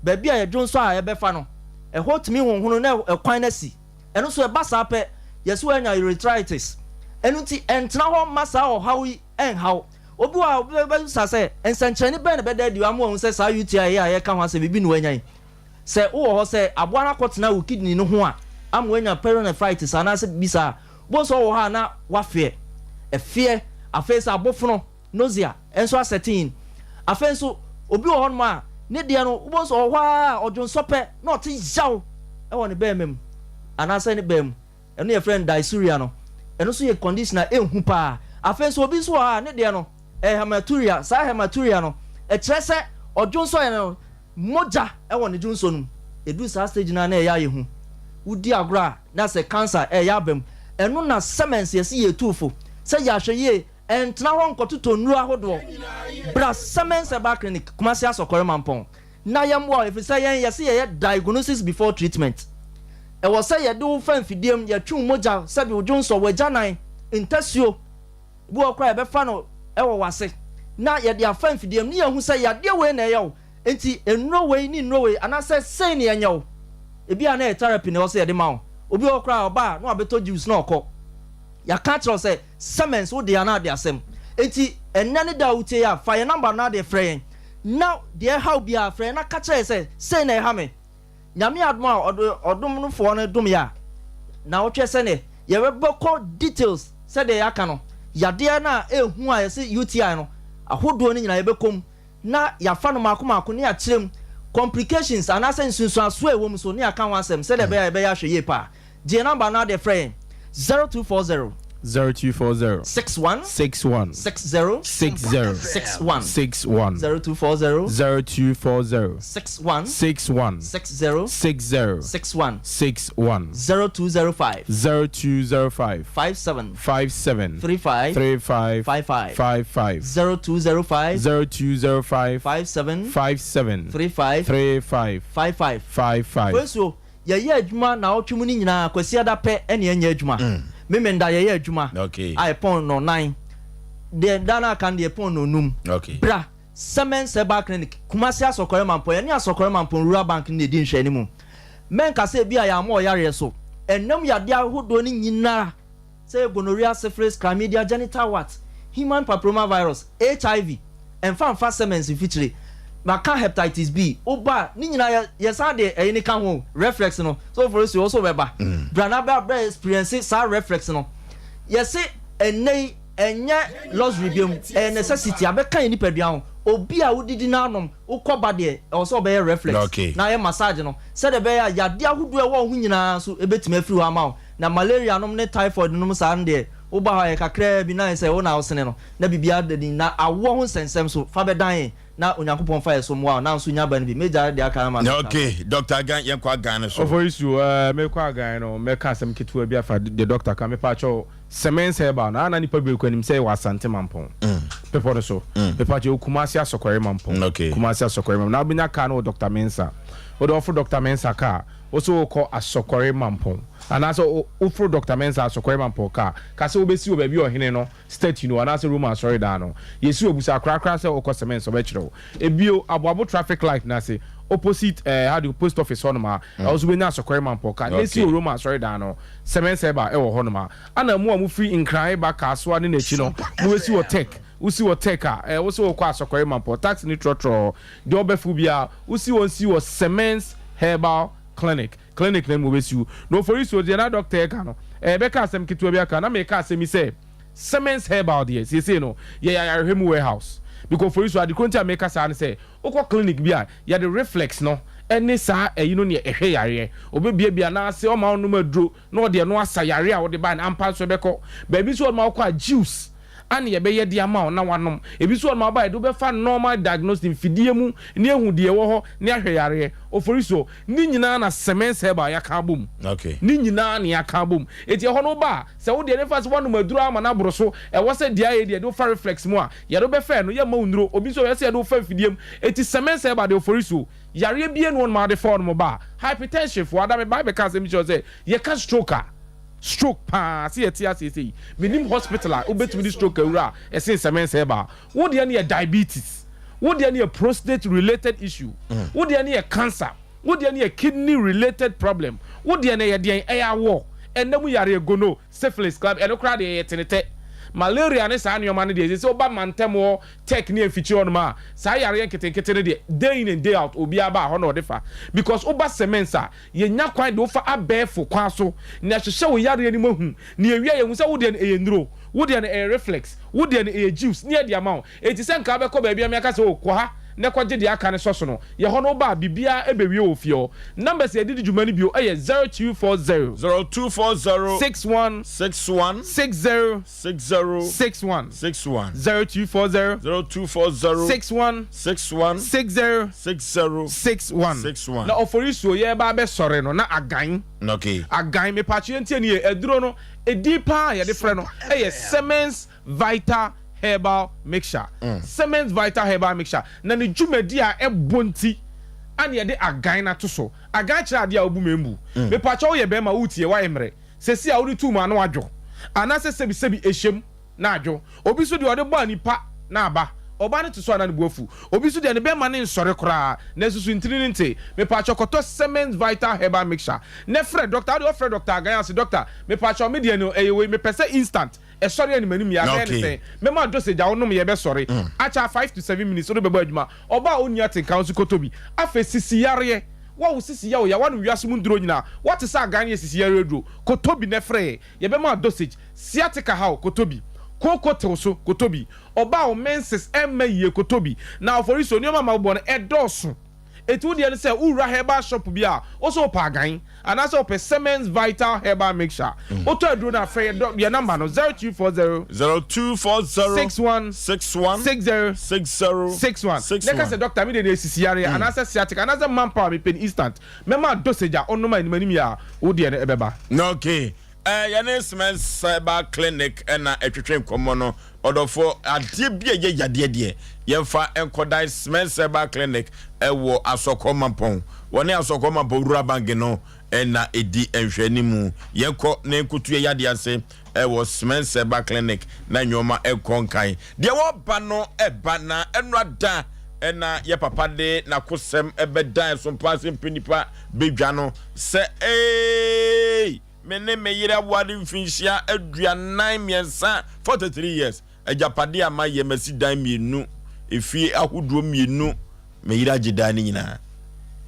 baabi a yɛdwonsɔ a ɛbɛfa no, ɛhɔ tumi honhono na ɛkwan no asi. Ɛno nso ɛba saa pɛ, yɛse woanya urethritis. Ɛno nti ɛntena hɔ mma saa ɔhaw yi ɛnhaw. Obi wɔ hɔ a obi bɛbisa sɛ, nsɛnkyerɛnne bɛn na ɛbɛda adi ama wahu sɛ saa UTI yi a yɛreka ho asɛm yi bi na wanya yi? Sɛ wowɔ hɔ sɛ aboa no akɔtena wo kidney no ho a ama woanya pyelonephritis anaasɛ biribi saa a, wobɛhu sɛ ɔwɔ hɔ a na wafeɛ, ɛfeɛ, afei sɛ abofono, nausea, nso asɛte in. Afei nso, obi wɔ hɔnom a, ne deɛ no, wobɛhu sɛ ɔwɔ hɔ ara a, ɔdwonsɔ pɛ na ɔte yaw wɔ ne bɛɛma mu anaasɛ ne baa mu. Ɛno yɛfrɛ no dysuria no. Ɛno nso yɛ condition a ɛnhu paa. Afei nso, obi nso wɔ hɔ a, ne deɛ no, ɛyɛ hematuria. Saa hematuria no, ɛkyerɛ sɛ ɔdwonsɔeɛ no, mogya wɔ ne dwonsɔ no mu. Ɛduru saa stage no a na ɛyɛ ayɛ hu. Wodi agorɔ a, na sɛ cancer ɛreyɛ aba mu. Ɛno na Siemens yɛse yɛtu fo sɛ yɛ ahwɛyie. Ɛntena hɔ nkɔtotɔ nnuro ahodoɔ. Bra Semens Herbal Clinic, Kumasi Asɔkɔre Mampɔn, na yɛmmoa wo ɛfiri sɛ yɛn yɛse yɛyɛ diagnosis before treatment. Ɛwɔ sɛ yɛde wo fa mfidie mu, yɛtwe wo mogya, sɛbi wo dwonsɔ, w'agyanan, ntasuo, ebi wɔ hɔ koraa a yɛbɛfa no wɔ w'ase na yɛde afa mfidie mu ne yɛahu sɛ yadeɛ wei na ɛyɛ wo, nti nnuro wei ne nnuro wei anaasɛ sei na yɛnyɛ wo. Ebi a na ɛyɛ therapy na ɛwɔ sɛ yɛde ma wo. Obi wɔ hɔ koraa a ɔba a na wabɛtɔ juice na ɔkɔ. Yɛaka akyerɛ wo sɛ Siemens wo dea anaa adeasɛm. Enti ɛnnɛ ne da a wotie yi a, fa yɛn number no na adeɛ frɛ yɛn. Na deɛ ɛha wo biara frɛ yɛn na ka kyerɛ yɛn sɛ sei na ɛha me. Nyame adom a ɔde ɔdom no foɔ no dom yɛ a, naawɔtwe sɛdeɛ yɛbɛkɔ details sɛdeɛ yɛaka no, yadeɛ no a ɛhu a yɛse UTI no ahodoɔ no nyinaa yɛbɛkɔ mu. na yɛafa no mmaako mmaako na yɛakyerɛ mu, complications anaasɛ nsunsuansoɔ a ɛwɔ mu nso na yɛaka ho asɛm sɛdeɛ ɛbɛyɛ a yɛbɛyɛ ahwɛ yie paa. Gye yɛn number no adeɛ frɛ yɛn, 0240. 0240. 61. 61. 60. 60. 61. 61. 0240. 0240. 61. 61. 60. 60. 61. 61. 0205. 0205. 57. 57. 35. 35. 55. 55. 0205. 0205. 57. 57. 35. 35. 55. 55. Afei yɛyɛ adwuma naawɔtwe mu no nyinaa, Kwasiada pɛ na yɛnyɛ adwuma. Memenda yɛyɛ adwuma a ɛpɔn nnɔnnan. Deɛ da no aka no deɛ ɛpɔn nnɔnnum. Bra Semens Herbal Clinic, Kumasi Asɔkɔre Mampɔn. Yɛne Asɔkɔre Mampɔn Rural Bank no na ɛdi nhwɛanimu. Mɛnka sɛ ebia yɛammɔ ɔyareɛ so. Ɛnam yadeɛ ahodoɔ no nyinara sɛ ɛyɛ gonorrhea, syphilis, chlamydia, genital warts, human papilloma virus, HIV, ɛmfa mfa semens mfikyire. Maka heptitis B, woba a, ne nyinaa yɛ yɛsan de ɛyi no ka ho o, reflex no. So woforo si wo so wobɛba. Bra na bɛ bɛ experience saa reflex no. Yɛse ɛnnɛ yi ɛnyɛ luxury biom, ɛyɛ necessity, abɛka yɛn nipadua ho. Obi a wodidi na anom, wokɔ ba deɛ, ɛwɔ sɛ ɔbɛyɛ reflex na ayɛ massage no sɛdeɛ ɛbɛyɛ a yadeɛ ahodoɔ a ɛwɔ wo ho nyinaa nso ɛbɛtumi afiri hɔ ama wo. Na malaria nom ne typhoid nom saa no deɛ, woba hɔ a ɛyɛ kakraa bi na ayɛ sɛ wo na wosene no, na biribiara da din. Na awoɔ ho nsɛnsɛm nso, fa bɛdan yɛn, na Onyankopɔn mfa yɛn so mmoa wo, na nso nya ba no bi. Mɛgyae deɛ aka no ama Dɔkta. Ok, Dɔkta Agan, yɛnkɔ Agan no so. Ofosu, eh, mekɔ Agan no, mɛka asɛm ketewa bi afa deɛ dɔkta ka. Mepaakyɛw, Semens Herbal no, a na nnipa bebree kɔ anim sɛ ɛwɔ Asante Mampɔn bepɔ no so. Mepaakyɛw, ɛwɔ Kumasi Asɔkɔre Mampɔn. Kumasi Asɔkɔre Mampɔn. Na wobɛnya kaa no wɔ Dɔkta Mensah. Wode ɔforo Dɔkta Mensah kaa. Wo se wokɔ Asɔkɔre Mampong anaasɛ woforo Dɔkta Mensah Asɔkɔre Mampong kaa, ka sɛ wobɛsi wɔ baabi a ɔhene no statue no wɔ anaasɛ Roma asɔredan no. Yɛsi wɔ busa korakora sɛ wokɔ Semens ɔbɛkyerɛ wo. Ebio, Aboabo traffic light no ase, opposite eh, how do you, post office hɔnom a, ɛhɔ nso wobɛnya Asɔkɔre Mampong kaa. Na ɛsi wɔ Roma asɔredan no, Semens Herbal ɛwɔ hɔnom a. Ana mo a mofiri Nkran ba Kasoa ne n'akyi no, mobɛsi wɔ Tech. Wosi wɔ Tech a, eh, wo se wokɔ Asɔkɔre Mampong, taxi no trɔtrɔɔ. Deɛ ɔbɛfo biara, wosi wɔn si wɔ Semens Herbal Clinic. Clinic no mu wɔbɛsi wo. Na Oforisuo deɛ na doctor reka no, eh, bɛka asɛm ketewa bi aka. Na meka asɛm yi sɛ, Semens Herbal deɛ, seesei no, yɛyɛ ayarehwɛ mu warehouse. Because Oforisuo, ade korɔ nti a meka saa ne sɛ, wokɔ clinic bi a, yɛde reflex no ne saa ayi no neɛ ɛhwɛ yareɛ. Ɔbɛbiabia n'ase, ɔma wonom aduro, na ɔde ɛno asa yareɛ a wode bae no. Ampa nso ɛbɛkɔ. Baabi nso wɔ hɔ nom a wokɔ a, juice. ana yɛbɛyɛ de ama wo na wanom. Ebi nso wɔ hɔ nom a woba a yɛde wo bɛfa normal diagnosis mfidie mu ne ahu deɛ ɛwɔ hɔ ne ahwɛ yareɛ. Oforisuo, ne nyinaa na Semens Herbal yɛaka abom. Okay. Ne nyinaa na yɛaka abom. Enti ɛhɔ no woba a, sɛ wo deɛ ne fa sɛ woanom aduro ama no aboro so, ɛwɔ sɛ deɛ ayɛ deɛ yɛde wo fa reflex mu a, yɛde wo bɛfa ɛno, yɛmma wo nnuro. Obi nso ɛwɔ sɛ yɛde wo fa mfidie mu. Enti Semens Herbal deɛ Oforisuo, yareɛ biara nni hɔ nom a wode fa hɔ nom ba a, hypertension foɔ, ada mebae bɛka asɛm bi kyerɛ wo sɛ, yɛka stroke a, Stroke paa sɛ yɛte aseɛ sei. Menim hospital a wobɛtumi de stroke awura a ɛsen sɛmɛn sɛ ɛba. Wo deɛ no yɛ diabetes, wo deɛ no yɛ prostate related issue, wo deɛ no yɛ cancer, wo deɛ no yɛ kidney related problem, wo deɛ no ɛyɛ deɛn? Ɛyɛ awɔ, ɛnna mu yareɛ, gono, syphilis, club, ɛno koraa deɛ ɛyɛ tenetɛ. Malaria ne saa nneɛma no deɛ ɛsɛ sɛ woba mantam hɔ, tech ne mfikyire hɔnom a, saa yareɛ nketenkete no deɛ day in and day out obiara ba a hɔ na ɔde fa because woba sɛmɛns a, Yɛnya kwan de wo fa abɛɛfo kwan so na yɛahwehwɛ wo yareɛ no mu ahu, na yɛwie a yɛhu sɛ wo deɛ no ɛyɛ nnuro, wo deɛ no ɛyɛ reflex, wo deɛ no ɛyɛ juice na yɛde ama wo. Enti sɛ nka wobɛkɔ baabi a meaka sɛ oh kɔ ha na kɔgye deɛ aka no sɔ so no, yɛ hɔ no woba a biribiara bɛwie wɔ fie hɔ. Numbers a yɛde di dwuma no bio yɛ 0240. 0240. 61. 61. 60. 60. 61. 61. 0240. 0240. 61. 61. 60. 60. 61. 61. Na Oforisuo yɛreba abɛsɔre no na agan. Okay. Agan, mepatwo yɛntie no yie, aduro no edin paa a yɛde frɛ no yɛ Semens Vital Herbal Mixture. Semens Vital Herbal Mixture. Na ne dwumadi a ɛbɔ nti ana yɛde agan no ato so. Agan kyerɛ adeɛ a wobu membu. Mepatwo woyɛ bɛrima woretie woayɛ mmerɛ. Sɛsi a wode tuu mu ano adwo, anaasɛ sɛbisɛbi ɛhyɛm na adwo. Obi nso deɛ ɔde bɔ anipa na aba. Ɔbaa no te so a na ne bo afu. Obi nso deɛ ne bɛma no nsɔre koraa nanso so ntini no nte. Mepaakyɛw kɔtɔ Semens Vital Herbal Mixture na frɛ dɔkta. Wodeɛ ɔfrɛ dɔkta Agan ase, dɔkta mepaakyɛw me deɛ no ɛyɛ wei mepɛ sɛ instant ɛsɔre anim anim yɛ a mɛyɛ ne sɛn? Mɛma wo dosage a wonom yɛ ɛbɛsɔre akyɛ a 5 to 7 minutes wode bɛbɔ adwuma. Ɔbaa a ɔnni atenka nso kɔtɔ bi. Afei sisi yareɛ. Wo a wo sisi yɛ wo ya, woanom wiase mu nnuro nyinaa, woate sɛ agan yɛ sisi yareɛ aduro, kɔtɔ bi na frɛ yɛn. Yɛbɛma wo dosage. Sciatica ha wo, kɔtɔ bi. Kooko tew so, kɔtɔ bi. Ɔbaa a wo menses mma yie, kɔtɔ bi. Na afɔresuo, nneɛma a mabobɔ no, ɛdɔɔso. Enti wo deɛ ne sɛ wowura herbal shop bi a, wo se wopɛ agan, anaasɛ wopɛ Semens Vital Herbal Mixture. Wotɔ aduro no a, frɛ yɛn dɔ, yɛn number no, 0240. 0240. 61. 61. 60. 60. 61. 61. Na ka sɛ, Doctor, me deɛ deɛ sisi yareɛ, anaasɛ sciatica, anaasɛ manpower, mepɛ no instant. Mɛma wo dosage a wonom a anim anim yi a, wo deɛ no ɛbɛba. Okay. Eh, yɛne Semens Cyber Clinic na ɛtwetwe nkɔmmɔ no. Ɔdɔfoɔ, adeɛ bi a ɛyɛ yadeɛ deɛ, yɛmfa nkɔdan Semens Cyber Clinic ɛwɔ Asɔkɔ Mampɔn. Wɔne Asɔkɔ Mampɔn Rural Bank no na ɛdi nhwɛanimu. Yɛnkɔ na yɛnkɔtu yɛn yadeɛ ase ɛwɔ Semens Cyber Clinic na nnoɔma nkɔ nkan. Deɛ wɔba no ɛba na ɛno ada ɛna yɛ papa de n'akosɛm ɛbɛdan ɛso mpa ase mpɛ nipa bɛdwa no sɛ eeii. Me ne me yere aware mfinhyia 43, 43 years. Agyapadeɛ a mayɛ, masi dan mmienu, efie ahodoɔ mmienu. Me yere agye dan no nyinaa.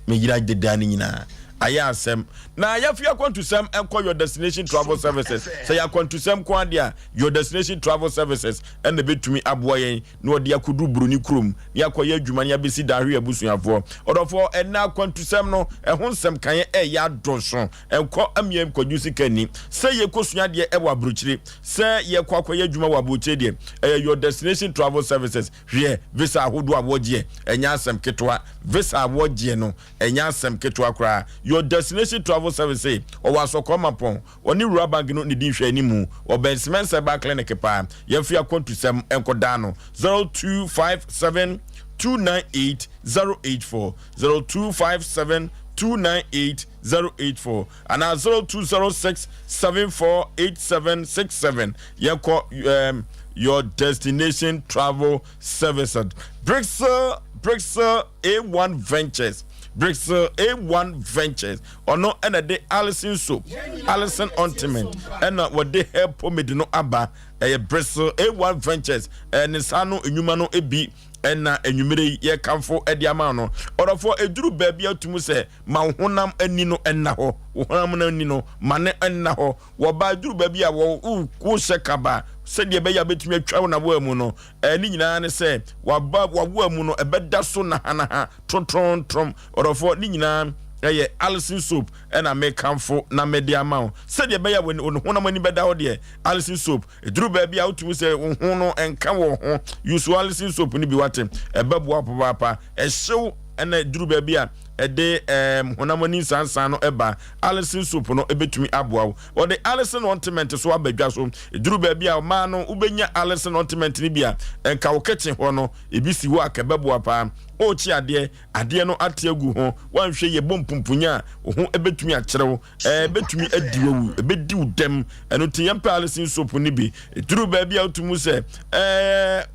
Me yere agye dan no nyinaa. Ayɛ asɛm. Na yɛafi akwantusɛm nkɔ Your Destination Travel Services. Sɛ yɛ akwantusɛm nko ara deɛ a, Your Destination Travel Services ɛna ɛbɛtumi aboa yɛn na wɔde akɔduru buroni kurom na yɛakɔyɛ adwuma na yɛabɛsi dan ahwɛ abusuafoɔ. Ɔdɔfoɔ, ɛnnɛ akwantusɛm no, ɛho nsɛm kaeɛ ɛreyɛ adɔso. Ɛnkɔ mmea nkɔgye sika nni. Sɛ yɛkɔsua adeɛ wɔ aburokyire, sɛ yɛkɔ akɔyɛ adwuma wɔ aburokyire deɛ, ɛyɛ Your Destination Travel Services. Hwɛ, visa ahodoɔ a wɔgyeɛ, ɛnyɛ asɛm ketewa. Visa a wɔgyeɛ no, ɛnyɛ asɛm ketewa koraa. Your Destination Travel Service sei, ɔwɔ Asɔkɔɔ Mapɔn, ɔne Wura Bank no ne di nhwɛanimu. Ɔbɛn Cement Herbal Clinic paa. Yɛmfa yɛn akwantusɛm nkɔdan no, 0257 298 084, 0257 298 084 anaa 0206 748767 yɛkɔ um, your destination travel services Brixel Brixel A1 Ventures Brixel A1 Ventures ɔno ɛna de Allison soap Allison ointment ɛna wɔde hair pomade no aba ɛyɛ Brixel A1 Ventures ɛne saa no nnwuma no bi ɛna anwummere yi yɛkamfo ɛde ama no ɔdɔfoɔ ɛduru baabi atum sɛ Ma wo honam ani no nna hɔ. Wo honam no ani no, ma no nna hɔ. Wɔba duru baabi a wɔ wohyɛ kaba sɛdeɛ ɛbɛyɛ a bɛtumi atwa wo n'awoa mu no, ne nyinaa ne sɛ waba w'awoa mu no ɛbɛda so nahanaha trontrom. Ɔdɔfoɔ, ne nyinaa Ɛyɛ Alison soap na mekamfo na mede ama wo. Sɛdeɛ ɛbɛyɛ a wo honam ani bɛda hɔ deɛ, Alison soap. Ɛduru baabi a wotumi sɛ wo ho no nka wɔ ho. Use Alison soap no bi wate. Ɛbɛboa wo papaapa. Ɛhyew na ɛduru baabi a ɛde ɛɛm honam ani nsansan no ɛba. Alison soap no ɛbɛtumi aboa wo. Wɔde Alison ointment so aba dwa so. Ɛduru baabi a ɔmaa no wobɛnya Alison ointment no bi a ɛnka wo kitchen hɔ no ebi si hɔ a kɛbɛboa paa. Ɔrekye adeɛ adeɛ no ate agu ho, woanhwɛ yie bɔ mpumpunya a, wo ho bɛtumi akyere wo, ɛbɛtumi adi wo awu, ɛbɛdi wo dɛm. Ɛno nti yɛmpɛ Alison soap no bi. Ɛduru baabi a wotumi hu sɛ ɛɛ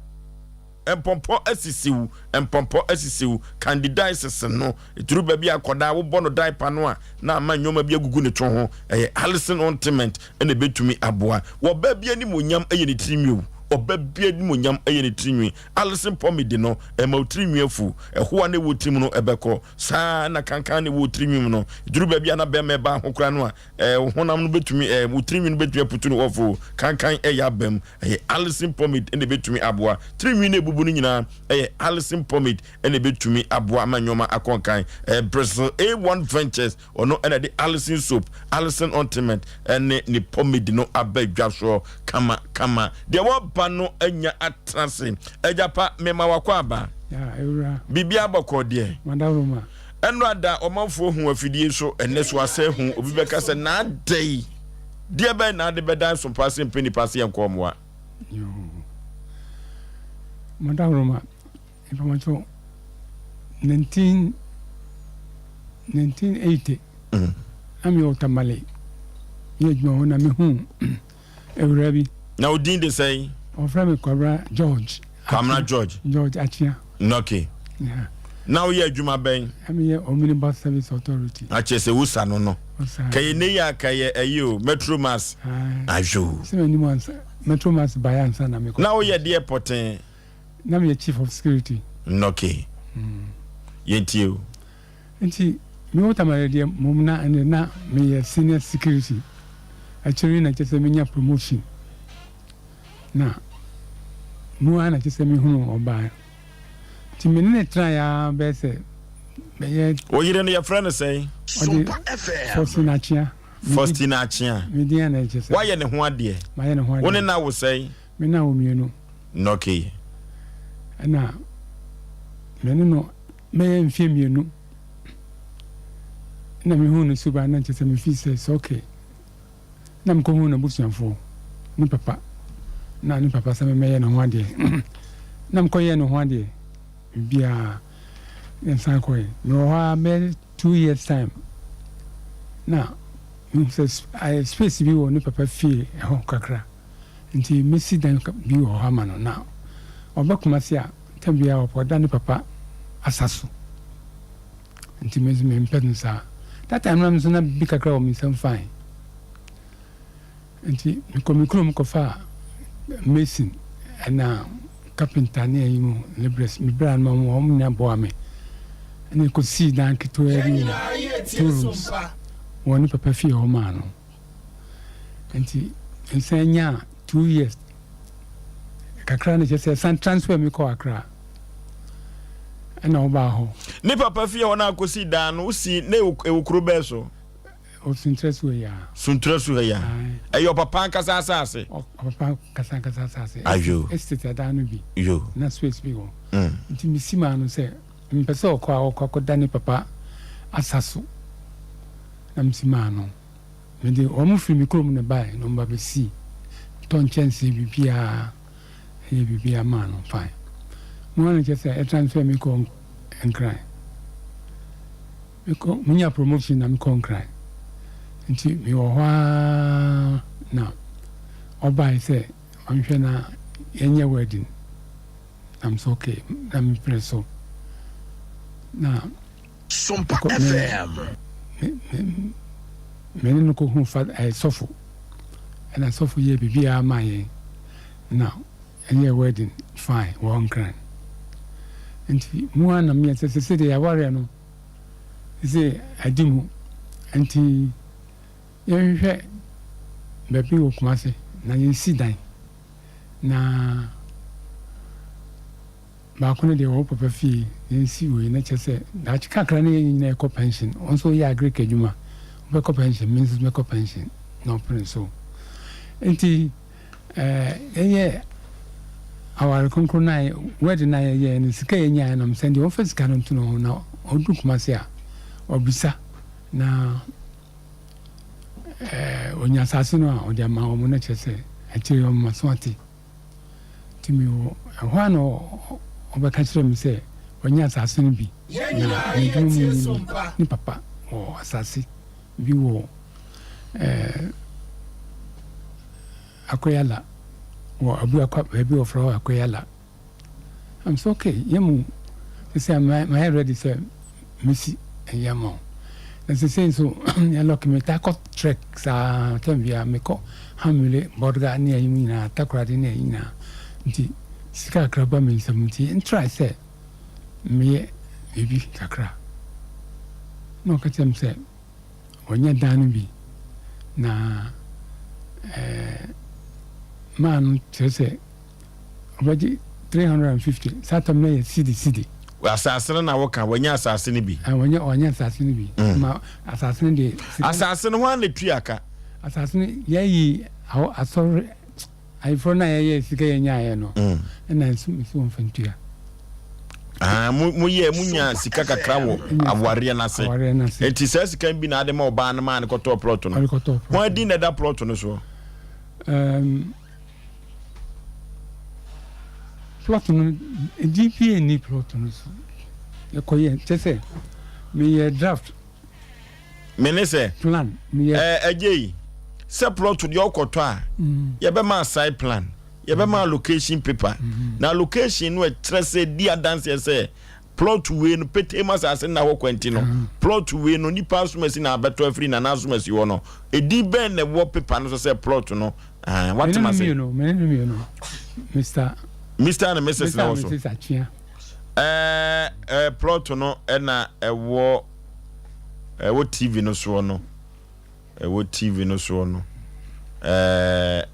mpɔmpɔ asisi wo, mpɔmpɔ asisi wo, candidiasis no. Ɛduru baabi a akwadaa wobɔ no diaper no a, na ama nneɛma bi agugu ne to ho. Ɛyɛ Alison ointment na ɛbɛtumi aboa. Ɔbaa bi animuonyam yɛ ne tirinwi o. Ɔba bi animuonyam yɛ ne tirinwi. Alison pomade no, ɛma wo tiri nwi afu. Ɛhoa na ɛwɔ wo tirim no, ɛbɛkɔ. Saa ara na kankan na ɛwɔ wo tiri nwi mu no, ɛduru baabi a na bɛrima ɛbaa ho koraa no a, ɛɛ, wo honam no bɛtumi, ɛɛ, wo tiri nwi no bɛtumi aputu no off o. Kankan ɛyɛ aba mu. Ɛyɛ Alison pomade na ɛbɛtumi aboa. Tiri nwi no a ɛbubu no nyinaa, ɛyɛ Alison pomade na ɛbɛtumi aboa ama nneɛma akɔ nkan. Ɛɛ, Brazil A1 Ventures Ɔno na ɛde Alison soap, Alison ointment ne ne pomade no aba dwa soɔ kama kama. Deɛ waba no anya atena ase. Agya pa, mema wakɔ aba. Biribiara bɔkɔɔ deɛ. Ɛno ada ɔmanfoɔ hu afidie so, ɛnɛ so asɛ hu. Obi bɛka sɛ na adɛn? Deɛ bɛn na ade bɛdan sompa ase mpɛ nipa ase yɛnkɔ mmoa. Madawroma. Mpamokyɛw, 1980 na meyɛ wɔ Tamale meyɛ adwuma hɔ na mehuu awuraa bi. Na wo din de sɛn? Wɔfrɛ me Kwabena George. Kwabena George. George Akyea. Okay. Yeah. Na woyɛ adwuma bɛn? Na meyɛ Omnibus Service Authority. Akyɛ sɛ wosa no no. Kɛyɛ ne yɛ a kɛyɛ ɛyi o Metro Mass. Ayo. Sɛ m'anim ansa Metro Mass baeɛ ansa na mekɔ. Na woyɛ deɛ pɔtee? Na meyɛ chief of security. Okay. Yɛntie o. Nti mewɔ Tamale deɛ mmom na ɛnde na meyɛ senior security. Akyire yi na kyerɛ sɛ menya promotion. Na mu ara na kyerɛ sɛ mehunu ɔbaa. Nti me ne no tenaeɛ ara bɛyɛ sɛ bɛyɛ. Wo yere no yɛfrɛ no sɛn? Ɔde Faustina Akyea. Faustina Akyea. Me din a na ɛkyɛ sɛ. Woayɛ ne ho adeɛ? Mayɛ ne ho adeɛ. Wo ne no awo sɛn? Me na wo mienu. Nɔke. Ɛna me ne no bɛyɛ mfeɛ mienu na me huu ne suban na kyerɛ sɛ me feel sɛ it's okay na me kɔ huu n'abusuafoɔ ne papa na ne papa sɛ me mɛyɛ ne ho adeɛ na me kɔ yɛɛ ne ho adeɛ biribiara na me san kɔɛ me wɔ hɔ ara bɛyɛ 2 years time na me hu sɛ ayɛ space bi wɔ ne papa fie ɛhɔ kakra. Nti mɛsi dan bi wɔ hɔ ama no na ɔba Kumasi a tam biara ɔpɛ ɔda ne papa asa so. Nti me nso mempɛ no saa. That time na me nso na biribi kakra wɔ me nsam fine. Nti mekɔ me kurom kɔfaa mason ɛna carpenter ne ayi mu labourers me bra no ma wɔn nyinaa boa me. Ɛna ɛkɔsii dan ketewa bi wɔ 2 rooms wɔ ne papa fie hɔ maa no. Nti nsan nyaa 2 years kakra no kyerɛ sɛ san transfer mi kɔ Accra ɛna ɔbaa hɔ. Ne papa fie hɔ no akɔsi dan no wosi na ɛwɔ kuro bɛɛ so? Suntura so ha yi a. Suntura so ha yi a. Ɛyɛ ɔpapa ankasa asase. Ɔpapa ankasa ankasa asase. Ayo. Estate adan no bi. Yo. Na space bi wɔ. Nti mesi maa no sɛ mpɛ sɛ ɔkɔ a ɔkɔ akɔda ne papa asa so na mesi maa no. Mede wɔn firi me kurom na ɛbaeɛ na wɔba bɛsii, tɔ nkyɛnsee biribiara, ɛyɛ biribiara maa no fine. Mo ara na kyerɛ sɛ ɛtransfer me kɔɔ Nkran. Mekɔ, menya promotion na mekɔɔ Nkran. Nti mewɔ hɔ ara na ɔbaeɛ sɛ ɔnhwɛ na yɛnyɛ wedding. Na me sɛ okay, na mepere so. Na Sompa Mekɔ me FM. me me me ne no kɔhuu fa ɛɛ sɔfo ɛna sɔfo yɛɛ biribiara maa yɛn na yɛyɛɛ wedding fine wɔ Nkran nti mu ara na meyɛ sɛ sese deɛ yɛawareɛ no sese adi mu nti yɛnhwehwɛ baabi wɔ Kumasi na yɛnsi dan na baako no deɛ wɔ wo papa fie. Yɛnsi wei na kyerɛ sɛ daakye kakra na yɛn nyinaa yɛkɔ pension. Wo nso woyɛ agric adwuma, wobɛkɔ pension, me nso mɛkɔ pension. Na ɔpene so. Nti eh, yɛyɛ aware kronkron no a wedding no a yɛyɛɛ no, sika a yɛnyaeɛ no, mesɛ deɛ ɔmfa sika no nto ne ho na ɔduru Kumasi a, ɔbisa na eh, ɔnya asase no a ɔde ama wɔn na kyerɛ sɛ akyire yi ɔmma so ate. Nti mewɔ ɛhɔ a na ɔbɛka kyerɛ me sɛ wanya asase no bi na n'adwuma mu ni bi ne papa wɔ asase bi wɔ ɛɛ Akoyala wɔ Abuakwa baabi wɔfrɛ hɔ Akoyala. I'm so okay yɛ mu sɛ mayɛ ready sɛ mesi ɛyɛ ama wo. Na sesei nso yɛ lucky metaa kɔ trek saa term biara mekɔ Hamile, Bolga ne ayi mu nyinaa Takoradi ne ayi nyinaa nti sika kakra ba me nsam nti n try sɛ meyɛ biribi kakra na ɔka kyerɛ me sɛ Wɔnyɛ dan no bi, na maa no kyerɛ sɛ ɔbɛgye 350 saa tam no yɛ sidi sidi. Asase no na woka wɔnyɛ asase no bi. Wɔnyɛ wɔnyɛ asase no bi. Mm. Ma asase no deɛ. Asase no hwan na tua ka? Asase no yɛyi asɔre Ayeforɔ no a yɛyɛɛ sika yɛnyaeɛ no ɛna nso mesi wɔn fa ntua. Ah, mo mo yɛ mo nya sika kakra wɔ awareɛ no ase. Awareɛ no ase. Eti saa sika bi na ade ma ɔbaa no maa no kɔtɔɔ plot no. Ɔde kɔtɔɔ plot. Wɔn adi na ɛda plot no soɔ. Um, plot no edin bi nni plot no so. Yɛkɔyɛ kyɛ sɛ meyɛ draft. Me ne sɛ. Plan. Meyɛ. Ɛɛ ɛgye yi sɛ plot deɛ ɔkɔtɔ a mm. yɛbɛma site plan yɛbɛma mm. location paper mm. na location no ɛkyerɛ sɛ di adanseɛ sɛ plot wei no petee mu asase nna hɔ kwanti no mm. plot wei no nipa asomasi na abɛtɔ afiri nana asomasi hɔ no ɛdin bɛn na ɛwɔ paper no so sɛ plot no ah, wate ma se Mr. Mr. and Mrs. na wɔ so ɛɛ ɛɛ plot no ɛna ɛwɔ ɛwɔ TV no soɔ no ɛwɔ TV no soɔ no ɛɛ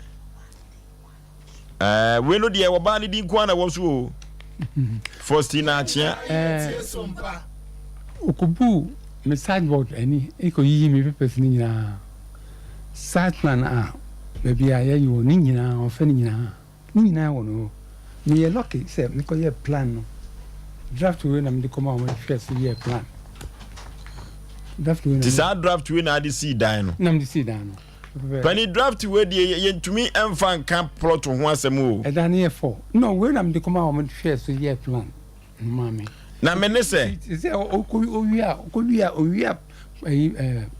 ɛɛ wei no deɛ ɔbaa no di nko ara na ɛwɔ so o Faustina Akyea. Ɛɛ okobu me sideboard ani ekɔ yiyi me papers ne nyinaa site plan a baabi a yɛyɛ wɔ ne nyinaa ɔfɛ ne nyinaa. Ne nyinaa wɔ me hɔ. Meyɛ lucky sɛ mekɔyɛɛ plan no. Draft wei na mede kɔmaa wɔn hwɛɛ so yɛɛ plan. Draft wei na. Ti saa draft wei na ade sii dan no. Na mede sii dan no. Pani draft wei deɛ yɛntumi mfa nka plot ho asɛm o. Ɛdan no yɛ fɔ. No wei na mede kɔmaa wɔn hwɛɛ so yɛɛ plan no maa me. Na me ne sɛ. Sɛ owia owia owia ɛyi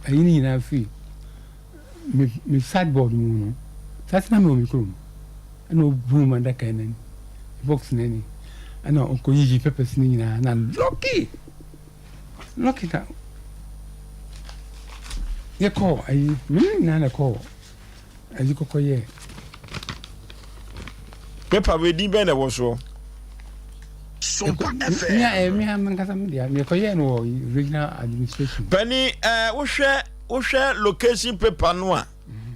ɛyi ne nyinaa firi. Me me sideboard mu no, saa sɛ na mewɔ me kurom, ɛna ɔbuu m'adaka no ani, box no ani, ɛna ɔkɔyiyi papers no nyinaa, na lucky, lucky na yɛkɔɔ ayi, me ne nyinaa na ɛkɔɔ ayi kɔkɔyɛɛ. Paper wei din bɛn na ɛwɔ soɔ? Sompa FM. Me a me a menkasa me deɛ mekɔyɛɛ no wɔ regional administration. Pani ɛɛ wohwɛ wohwɛ location paper no a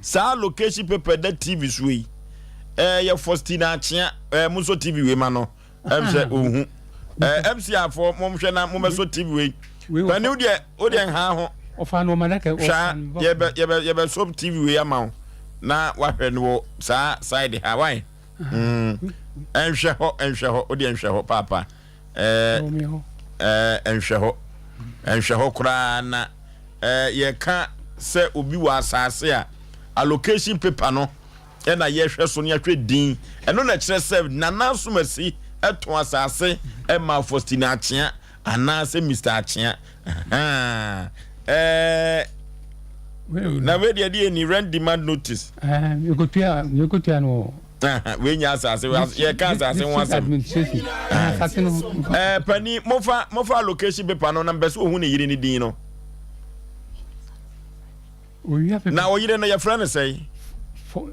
saa location paper da TV so yi ɛɛ yɛ Faustina Akyea ɛɛ mo nso TV wei ma no ɛm sɛ ohu ɛɛ MC afɔ mo hwɛ na mo bɛ so TV wei pani wo deɛ wo deɛ nha ho ɔfa no ɔma daka hwɛ yɛbɛ yɛbɛ yɛbɛ so TV wei ama wo na wahwɛ no wɔ saa side ha why. Ɛnhwɛ hɔ, ɛnhwɛ hɔ, wodeɛ nhwɛ hɔ paapa. Ɛɛ ɛnhwɛ hɔ, ɛnhwɛ hɔ koraa na ɛɛ yɛka sɛ obi wɔ asaase a allocation paper no ɛna yɛhwɛ so ne ahwɛ din ɛno na ɛkyerɛ sɛ Nana Asomasi ɛtɔn asaase ɛma Faustina Akyea anaasɛ Mister Akyea ɛɛ na wei deɛ deɛ ni rent demand notice. Yɛkɔtua yɛkɔtua no wɔ. Wei nyɛ asase yɛka asase ho asɛm. Asase no. Ɛɛ pani mofa mofa location paper no na mpɛ sɛ ohun ne yere ne din no. Na ɔyere no yɛfrɛ no sɛn?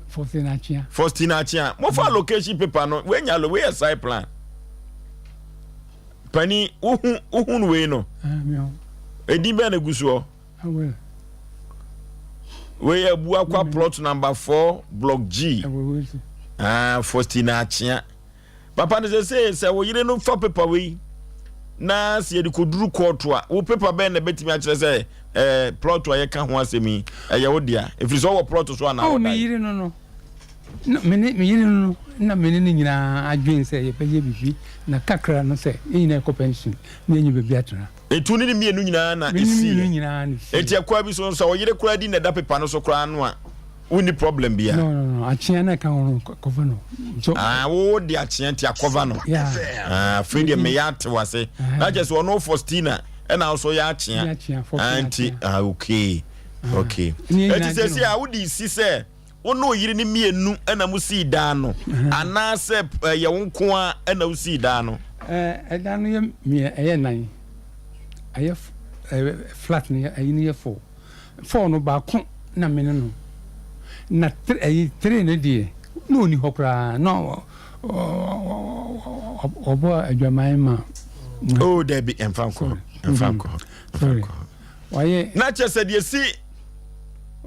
Faustina Akyea. Faustina Akyea mofa location paper no wei nya wei yɛ site plan. Pani wohu wohu wei no. Edin bɛn na egu soɔ? Wei yɛ Abuakwa plot number 4 block G. Ah, Faustina Akyea. Papa no sɛ sɛ sɛ wo yere no fa paper wei. Na sɛ yɛde kɔduru kɔɔto a, wo paper bɛn na ɛbɛtumi akyerɛ sɛ ɛɛ plɔt a yɛka ho asɛm yi ɛyɛ wo dea? Ɛfiri sɛ ɔwɔ plɔt so anaa Oh, me ɔdan? yere no no, na me ne me yere no no, na me ne no nyinaa adwene sɛ yɛbɛyɛ biribi, na kakra no sɛ yɛn nyinaa yɛkɔ pension na yɛanya baabi atena. Enti wo ne ne mmienu nyinaa na Me ne ne mmienu ɛsiiɛ? nyinaa na ɛsiiɛ. Enti ɛkwan bi so no, sɛ ɔyere koraa din na ɛda paper no so koraa no a, wonni problem biara? No, no, no, akyea na ɛka ho no, kɔfa no. So, Ah, wo de akyea nti akɔva no. Yeah. Ah, afei deɛ meyɛ ate wase. Na kyerɛ sɛ ɔno Faustina ɛna wo so yɛ akyea. Yɛ akyea, Faustina Ah, nti, akyea. ah, okay. Ah. Okay. Ɛne yɛn Eti nyinaa sɛ dwene si ho. a wode si sɛ wo ne oyere no mmienu ɛna mo sii dan no anaasɛ ɛyɛ wo nko ara ɛna wo sii dan no? Ɛɛ, ɛdan no yɛ mmiɛ, ɛyɛ nan. Ɛyɛ ɛɛ flat no yɛ, ɛyi no yɛ four. Four no baako na me ne no na three ɛyi three no deɛ na ɔni hɔ koraa na ɔbɔ adwaman ma. Oh dabi ɛnfa nkɔ hɔ ɛnfa nkɔ hɔ ɛnfa nkɔ hɔ. Wayɛ. Na kyɛ sɛ deɛ si.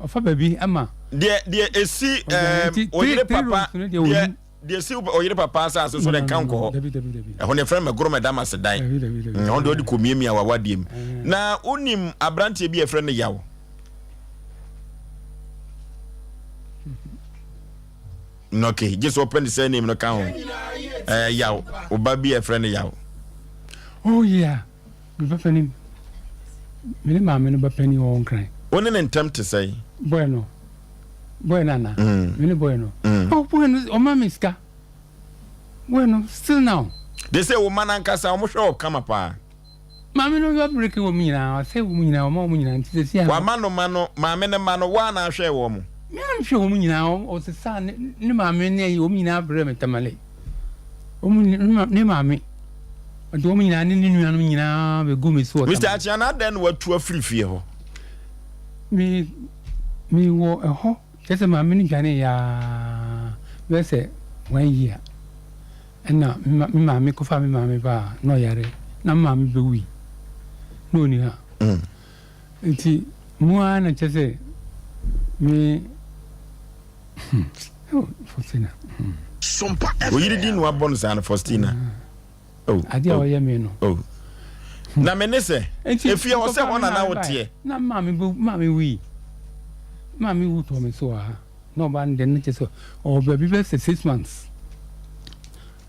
Ɔfa baabi ama. Deɛ deɛ esi ɛɛm oyere papa deɛ. Deɛ si ɔyere papa asase so deɛ nka nkɔ hɔ. Ɛhɔ no yɛfrɛ no mɛgoro mɛda mase dan. Ɛhɔ deɛ ɔde kɔmiamia w'awadeɛ mu. Na wonim aberanteɛ bi a yɛfrɛ no Yaw? Okay, gye sɛ ɔpɛ ne surname no ka ho. Ɛɛ Yaw, ɔba bi a yɛfrɛ no Yaw. Oh yeah, me ba panin, me ne maame no ba panin wɔ Nkran. Wo ne ne ntam te sɛn? Boy no. boy no ana mm. me ne boy no mm. oh boy no ɔma me sika boy no still now. de sɛ wo ma no ankasa wɔn hwɛ wɔ kama paa. maame no yɛ breki wɔn nyinaa ɔsɛ wɔn nyinaa ɔma wɔn nyinaa nti sɛ si ano. wama no ma no maame no ma no waa na ahwɛ wɔn. me na mehwɛ wɔn nyinaa ɔsesa ne ne maame ne ayi wɔn nyinaa brɛ me tamale wɔn ne maame ɔde wɔn nyinaa ne ne nuanom nyinaa bɛgu me so wɔ tamale. Mr. Achiana adɛn na watu afiri fie hɔ. Me mewɔ ɛhɔ kyerɛ sɛ maame no dwanee aa bɛyɛ sɛ one year ɛna me maame kɔfaa me maame baa na ɔyare na me maame bɛwui na ɔni ha nti mu ara na kyerɛ sɛ me hmm, oh, Faustina hmm. Oyiri di na wabɔ no saa no Faustina. Oh, Adeɛ a oh, ɔyɛ me no. Oh. Na me ne sɛ, efie hɔ sɛ hɔ na na woteɛ. Na maame bu maame wui. Maame wu tɔ me so wɔ ha. Na ɔbaa no deɛ no kyɛ sɛ ɔwɔ baabi bɛ sɛ six months.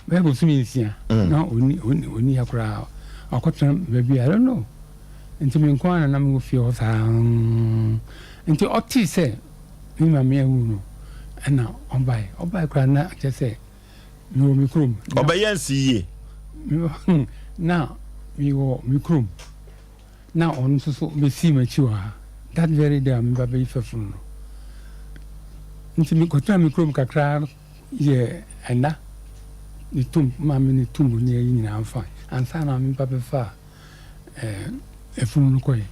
Bɛyɛ bosome nsia. Mm. Na ɔni ɔni ɔni ha koraa. Ɔkɔtena baabi I don't know. Nti me nko ara na na mewɔ fie hɔ saa. Nti ɔtee sɛ me maame awu no ɛna ɔbae. Ɔbae koraa na kyɛ sɛ Mewɔ me kurom. Ɔbɛyɛ nsi yie. Na mewɔ me kurom. Na ɔno nso so bɛsii m'akyi wɔ ha. That very day a meba bɛyi fafunu no. Nti mekɔtena me kurom kakra yɛ ɛna ne tum maame ne tum ne ayi nyinaa mfa ansa na meba bɛfa Efunu no kɔe.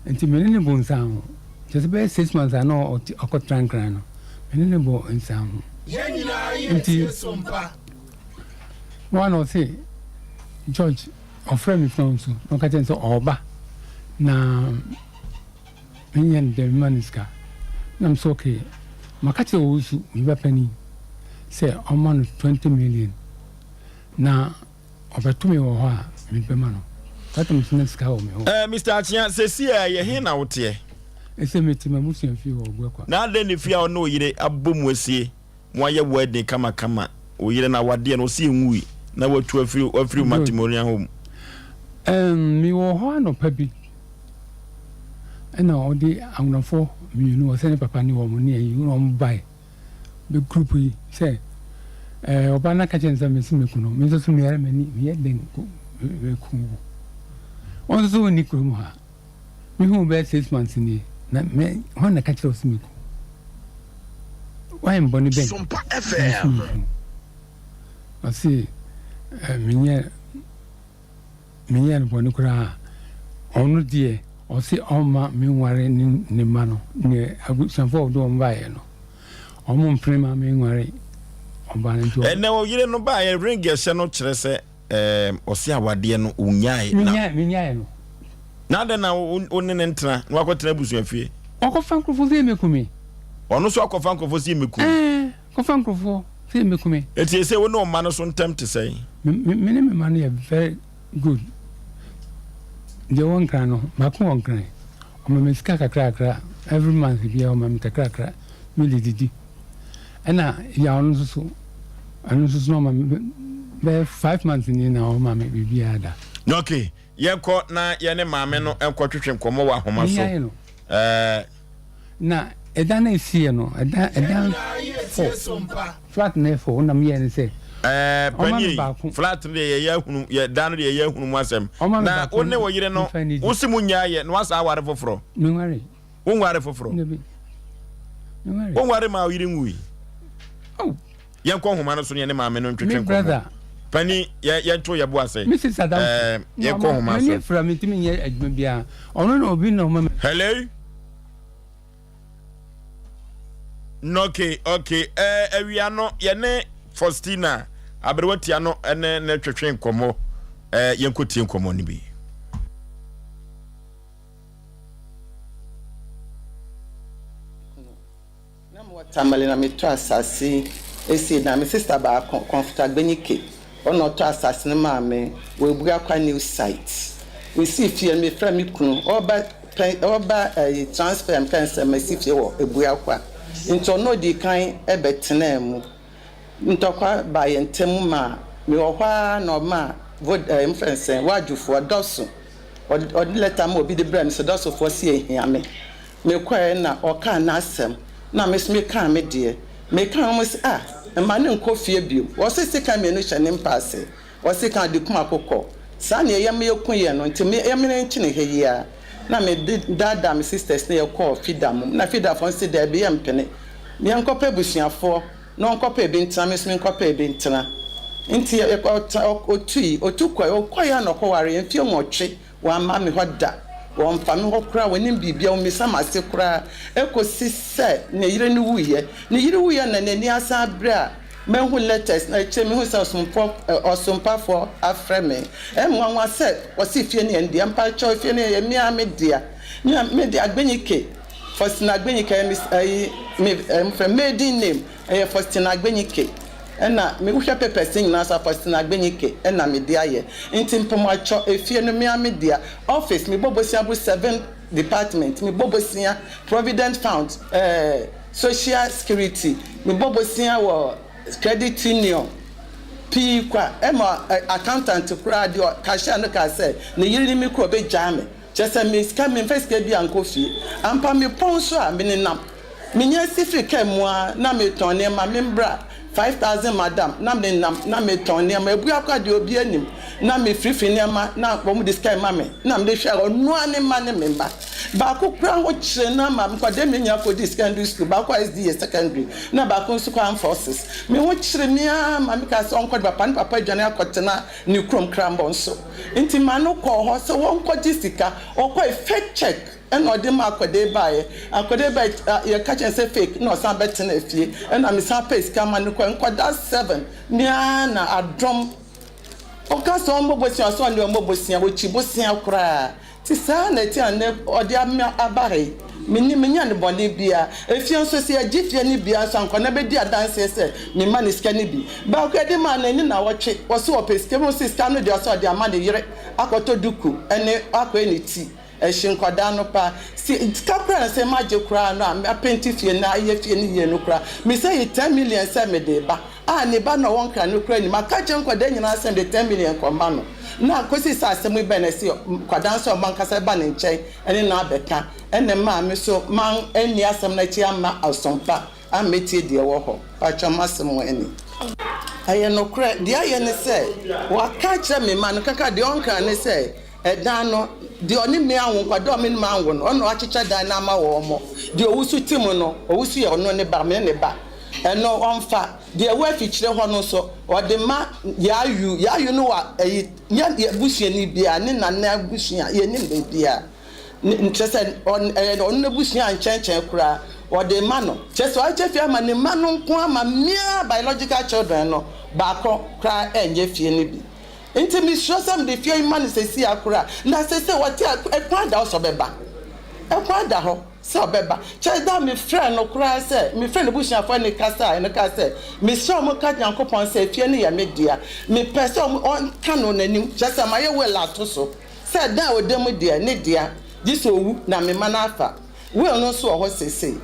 Nti me ne no bɔ nsanho. Kyerɛ sɛ bɛyɛ 6 months a na ɔkɔtra Nkran no, me ne no bɔ nsanho. Nti hɔ a na ɔse George, ɔfrɛɛ me phone so na ɔka kyerɛ me sɛ ɔreba na menyɛ no dɛn mema no sika. Na me sɛ okay, maka kyerɛ Owusu, me ba panin, sɛ ɔmma no 20 million na Ɔbɛto me wɔ hɔ a, mede bɛma no. Saa tam nso na sika wɔ me hɔ. Eh, Mister Akyea, seesei a ɛyɛ he na woteɛ? Ese mete m'abusua fie wɔ Obuakwa. Na adɛn ne fie a wo ne wo yere abɔ mu asie, moayɛ wedding kamakama, wo yere no awadeɛ no, ɔse ɛnwui, na watu afiri wafiri wo matrimonial home? Ɛɛm, mewɔ hɔ anɔpa bi, ɛna ɔde anwonafoɔ mmienu, ɔsɛ ne papa ne wɔn ne ayi, na wɔn bae. Me group yi sɛ ɛɛ ɔbaa no aka kyerɛ no sɛ mesi meku no me nso so meyare m'ani meyɛ den ko meku wo wɔn nso so wɔnni kurom ha mehu bɛyɛ 6 months nie na me hɔn na ka kyerɛ wo sɛ meku wayɛ mbɔne bɛn na so meku ɔse ɛɛ menyɛ Menyɛɛ no bɔne koraa. Ɔno deɛ ɔse ɔmma menware ne ne mma no, ne abusuafoɔ a ɔde wɔn baeɛ no, wɔn mpene ma menware ɔbaa no nti ɔ. Ɛnɛ ɔyere no baeɛ ring a ɛhyɛ no kyerɛ sɛ ɛɛm ɔse awadeɛ no ɔnyae na. Menyae menyae no. Na adɛn na wo wo ne no ntena na wakɔtena abusuafie? Ɔkɔfa nkurɔfoɔ sɛ yɛmmɛku me. Ɔno nso akɔfa nkurɔfoɔ sɛ yɛmmɛku wo. Ɛɛ kɔfa nkurɔfoɔ sɛ yɛmmɛku me. Enti seesei wo ne wo mma no so ntam te sɛn? Me me ne me mma no yɛ very good. Deɛ ɔwɔ Nkran no, baako wɔ Nkran. Ɔma me sika kakrakra, every month biara ɔma me kakrakra mede didi. Ɛna Yaw no nso so, ɔno nso so na ɔma me bɛyɛ 5 months nie na ɔma me biribiara da. Okay, yɛnkɔ na yɛne maame no nkɔtwetwe nkɔmmɔ wɔ ahoma so. Menyae no. Ɛɛ. Na ɛdan no a ɛsiiɛ no, ɛdan ɛdan four, flat no yɛ four, na meyɛɛ no sɛ Ɛɛ ɔma me panie baako. flat no deɛ yɛyɛ ahunu yɛ dan no deɛ yɛyɛ ahunu mu asɛm. Ɔma me Na baako wo ne wo yere no mfa nnidi. wo se mo nyaa yɛ na wasan aware foforɔ. Menwaree. Wo nware foforɔ. Dabi. Menwaree. Wo nware maa wo yere nwui. Oh. Yɛnkɔ nhoma no so ne yɛne maame no ntwetwe Me nkɔmmɔ. brother. Pani yɛ yɛnto yɛ bo ase. Me sister da. Ɛɛ yɛnkɔ nhoma M'ani so. afira mentumi nyɛ adwuma biara. Ɔno na obi na ɔma me. Hello. Okay, okay. Eh, awia no yɛne Faustina aberewa tia no ne ne twetwe nkɔmmɔ. Eh, yɛnkɔtie nkɔmmɔ no bi. Na mowɔ Tamale na metɔ asase esii dan. Me sister baako, Comfort Agbenyike, ɔno na ɔtɔ asase no maa me wɔ Ebuakwa new site. Mesii fie no, mefrɛɛ me kunu, ɔreba pɛn ɔreba ɛyi transfer a mekae no sɛ masi fie wɔ Ebuakwa. Nti ɔno odii kan bɛtenaa mu. Ntɔkwa baa yɛn ntam maa mewɔ hɔ ara na ɔmaa vod ɛɛ mfrɛ no sɛn, Wadwofoɔ, Dɔso, ɔde ɔde lɛta ma obi de brɛɛ me sɛ Dɔsofoɔ se ehia me. Mekɔeɛ na ɔkaa n'asɛm na me nso mekaa me deɛ. Mekaa no wɔse ah mma no nkɔ fie bio. Wɔse sekan mmienu hyɛ ne mpa ase. Wɔse kan de kum akokɔ. Saa na yɛyɛ ma yɛku yɛn no nti me yɛmene nkyene ha yi ara. Na me de daadaa me sisters na yɛkɔɔ Fida mom. Na Fidafoɔ no se daabi yɛmpene. Yɛnkɔpɛ abusuafoɔ na ɔnkɔpɛ ebi ntena me nso menkɔpɛ ebi ntena. Nti yɛkɔ ɔtui ɔtu kɔe. Ɔkɔeɛ ara na ɔkɔwareɛ mfeɛ nwɔtwe Wɔamma me hɔ da. Wɔmfa me hɔ koraa, wɔnnim biribiara, wɔmmisa m'ase koraa, kɔsi sɛ ne yere no wuiɛ. Ne yere wuiɛ na n'ani asan abere a mahu letters na akyire mehu sɛ ɔsomfoɔ, ɔsompafoɔ afrɛ me. Ɛyɛ me nwanwa sɛ ɔse fie no yɛ ne dea. Mpakyɛw fie no ɛyɛ me ara me dea. Me a me de Agbenyike, Faustina Agbenyike ɛyɛ me ɛyi me ɛmfrɛ maiden name. Ɛyɛ Faustina Agbenyike ɛna me wohwɛ papers no nyinaa so a Faustina Agbenyike ɛna me de ayɛ nti mpɔmakyɔ efie no me ara me dea office me bɔ bosia bu seven department me bɔ bosia provident found ɛɛ social security me bɔ bosia wɔ credit union pii kwa ɛma accountant koraa deɛ cashier no kaa sɛ ne yere ne me kura ɔbɛ gyaa me kyerɛ sɛ me sika me nfa sika bi ankɔ fie ampa me pɔn so a me nenam. Menya si firi car mu ara na metɔn nneɛma, me mbra 5000 madam na menam na metɔn nneɛma, abua koraa deɛ obiara nim, na mefirifiri nneɛma na wɔn de sika rema me na mede hwɛ ɔno ara ne mma ne me mma. Baako koraa ho kyere no ama nkwadaa mmienu nyinaa kɔdii secondary school, baako kɔ SDA secondary na baako nso kɔ armed forces. Me ho kyere me ara ma mekaa sɛ ɔnkɔ ne papa, ne papa adwane akɔtena ne kurom Krambɔ nso. Nti maa no kɔɔ hɔ sɛ wɔnkɔgye sika, ɔkɔe fake check. Ɛna ɔde maa akwadaa baeɛ. Akwadaa baeɛ yɛka kyerɛ no sɛ fake na ɔsan bɛtena fie. Ɛna mesan pɛɛ sika ma no kɔɛ. Nkwadaa 7 me ara na adom. Ɔka sɛ ɔmmɔ bosea ɔsɛ ɔne ɔmmɔ bosea ɔkyi bosea koraa. Nti saa na ɛte a nnɛ ɔde ame aba ha yi. Menni menyɛ no bɔne biara. Efie nso sɛ yɛgye fie no bi a nso a nkwadaa bɛdi adanseɛ sɛ memma no sika no bi. Baako yɛde maa no ɛni nnawɔtwe ɔse ɔpɛ sika. Mehu sɛ sika no deɛ ɔsɛ ɔde ama ne yere akɔtɔ duku ɛne akɔyɛ ne ti. Ɛhye nkwadaa no paa. Si sika koraa na sɛ magye koraa no a mapenti fie no ayɛ fie no yie no koraa mesɛ yi ten million sɛ mede reba a ne ba no a ɔwɔ nkran no koraa nim maka akyerɛ nkwadaa nyinaa sɛ mede ten million kɔma no na kɔsi sɛ asɛm yi bɛn na ɛsɛ nkwadaa nso ɔmo ankasa ba ne nkyɛn ɛne no abɛka ɛna ɛmaa me so man anni asɛm no akyi amma asompa ammɛtie deɛ ɛwɔ hɔ pakyɛ m'asɛm ɛni. Ɛyɛ nokorɛ deɛ ayɛ ne sɛ waka akyerɛ me mma no kaka deɛ ɔnka ne sɛ Ɛdan no, deɛ ɔne me anwo, nkwadaa a ɔme ne me anwo no, ɔno na wakyekyɛ dan no ama wɔn. Deɛ ɔwusu te mu no, ɔwusu yɛ ɔno ne ba, me ne ba. Ɛno ɔmfa. Deɛ ɛwɔ afikyire hɔ no nso, ɔde ma Yaayu. Yaayu no wɔ ɛyi, yɛn yɛn busuani biara, ne nana abusua, yɛnnim baabiara. Ne, kyerɛ sɛ, ɔn, ɛyɛ ɔno n'abusua nkyɛnkyɛn koraa, ɔde ma no. Kyerɛ sɛ, wakyɛ fie ama ne mma no nko ara ma me ara biological children no, baako koraa ɛnyɛ fie no bi. Nti mesuro sɛ mede fie yi ma no seesei ara koraa. Na seesei ɔte a, ɛkwan da hɔ sɛ ɔbɛba. Ɛkwan da hɔ sɛ ɔbɛba. Kyerɛ da a mefrɛɛ no koraa sɛ, mefrɛɛ n'abusuafoɔ ne kasaeɛ no kaa sɛ, mesrɛ wɔn ka Nyankopɔn sɛ fie no yɛ me dea. Mepɛ sɛ wɔn, ɔnka no n'anim. Kyerɛ sɛ mayɛ will ato so. Sɛ dan a ɔda mu deɛ, ne dea, gye sɛ ɔwu na mema no afa. Will no nso wɔ hɔ seesei.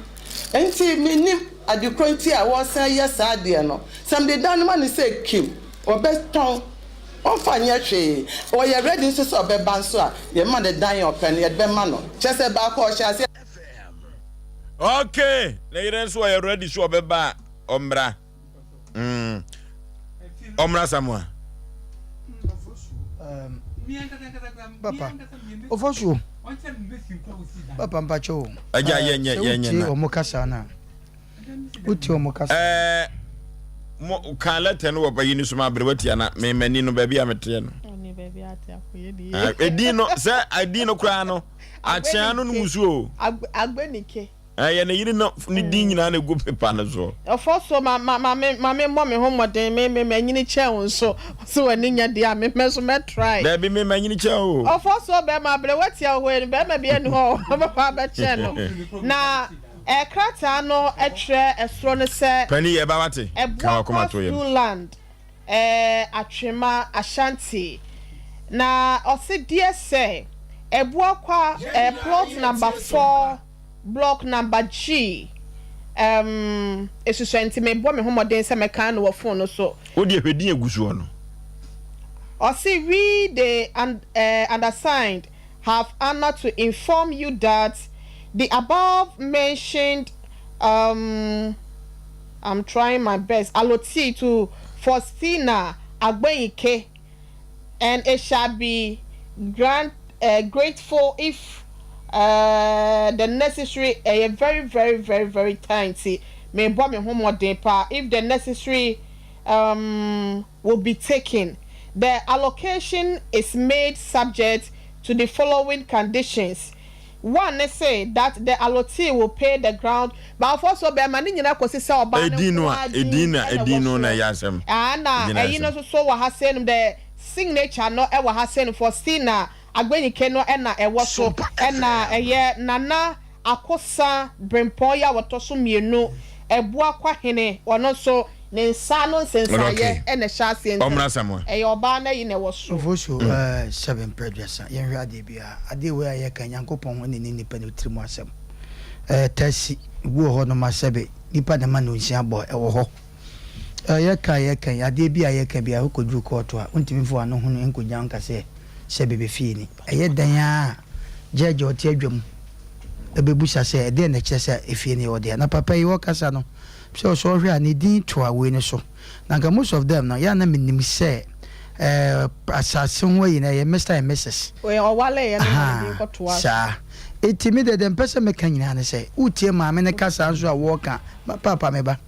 Enti mennim ade korɔ nti a wɔresan yɛ saa adeɛ no. Sɛ mede dan no ma no sɛ Kim, ɔbɛtɔn. Ɔmfa nyɛ hwee. Ɔyɛ ready nso sɛ ɔbɛba nso a, yɛma no dan a ɔpɛ no, yɛde bɛma no. Kyerɛ sɛ baako a ɔhyɛ aseɛ. Okay, ne yere nso ɔyɛ ready sɛ ɔbɛba a, ɔmmra. Mm. Ɔmmra Samoa. Papa, ofosuo. Papa mpakyɛ o. Agya yɛnyɛ yɛnyɛ na. Sɛ wotie wɔn kasa na. Wotie wɔn kasa. Ɛɛ mo kan lɛtɛ no wɔ bayi no so ma abere watia na me m'ani no baabi a meteɛ no. Edin no sɛ edin no koraa no akyea no no musuo. Agbenike. Ɛyɛ ne yere no ne din nyinaa na egu pepa no so. Ɔfɔ so ma ma ma me ma me mmɔ me ho mmɔden me me manyini kyɛn wo nso sɛ w'ani nyɛ deɛ a me mɛ so mɛ try. Dabi me manyini kyɛn wo. Ɔfɔ so bɛrima abere watia wo hɔ yi no bɛrima bi ani hɔ a ɔbɛba abɛkyɛn no na ɛɛ krataa no ɛtwerɛ ɛsoro no sɛ. Panin yɛ ba wate ka Ɛboa wakoma to yam. Kɔ land ɛɛ Atwema Ashanti na ɔse deɛ sɛ Ɛboa kwa ɛɛ plot number 4. Block number G um esusua nti mebɔ me ho mmɔden sɛ mɛkan no wɔ phone no so. Wo deɛ hwɛ din egu soɔ no. Ɔse we the and eh, undersigned have honour to inform you that the above mentioned um I'm trying my best allotee to Faustina Agbenyike and it shall be grant eh, grateful if eh, the necessary ɛyɛ very very very very time nti mebɔ me ho mmɔden paa if the necessary um, will be taken the allocation is made subject to the following conditions one ne se that the allottee will pay the ground baafo so bɛrima ne nyinaa kɔsi sɛ ɔbaa no Edin no nko a ara din edin na na ɛwɔ edin no na soɔ ɛyɛ asɛm. Aa na Edin na ɛyɛ ɛyi no asɛm. nso so wɔ ha sei nom the signature no ɛwɔ ha sei nom Faustina Agbenyike no ɛna ɛwɔ so ɛna ɛyɛ Nana Akosa Brempɔn yi a wɔtɔ so mmienu, Abuakwa hene, ɔno nso ne nsa ano nsensaneeɛ Okay. na ɛhyɛ aseɛ nti Ɔmmra Samoa. ɛyɛ ɔbaa no ayi na ɛwɔ so. Ofosu eh, sɛbe mprɛ aduasa, yɛnhwɛ adeɛ biara. Adeɛ wei a yɛka yi, Nyankopɔn na ɛnim nipa no tiri mu asɛm. Eh, tasi, ebi wɔ hɔ nom a sɛbe nipa na ɛma no nsia bɔ, ɛwɔ hɔ. Eh, yɛka a yɛka yi, adeɛ bi a yɛka biara, wokɔduru kɔɔto a, wontumi mfa w'ano hunu nkɔgyina hɔ nka sɛ sɛbe bɛfie ni. Ɛyɛ dɛn ara a, gyɛɛgye a ɔte adwa mu bɛbusa sɛ, ɛdeɛn na ɛkyerɛ sɛ efie no yɛ wo dea? Na papa yi ɔrekasa no, sɛ ɔsɛ ɔhwɛ a, ne din toa wei no so. Na anka most of them no, yɛ a na menim sɛ eh, asase ho ayi no, ɛyɛ Mister and Misus. Wei ɔwaleeɛ no na ne din Ahaa, kɔtoa so. saa. Enti me deɛ, deɛ mepɛ sɛ meka nyinaa ne sɛ, wotie maame no kasa nso a wɔreka, paapa me ba,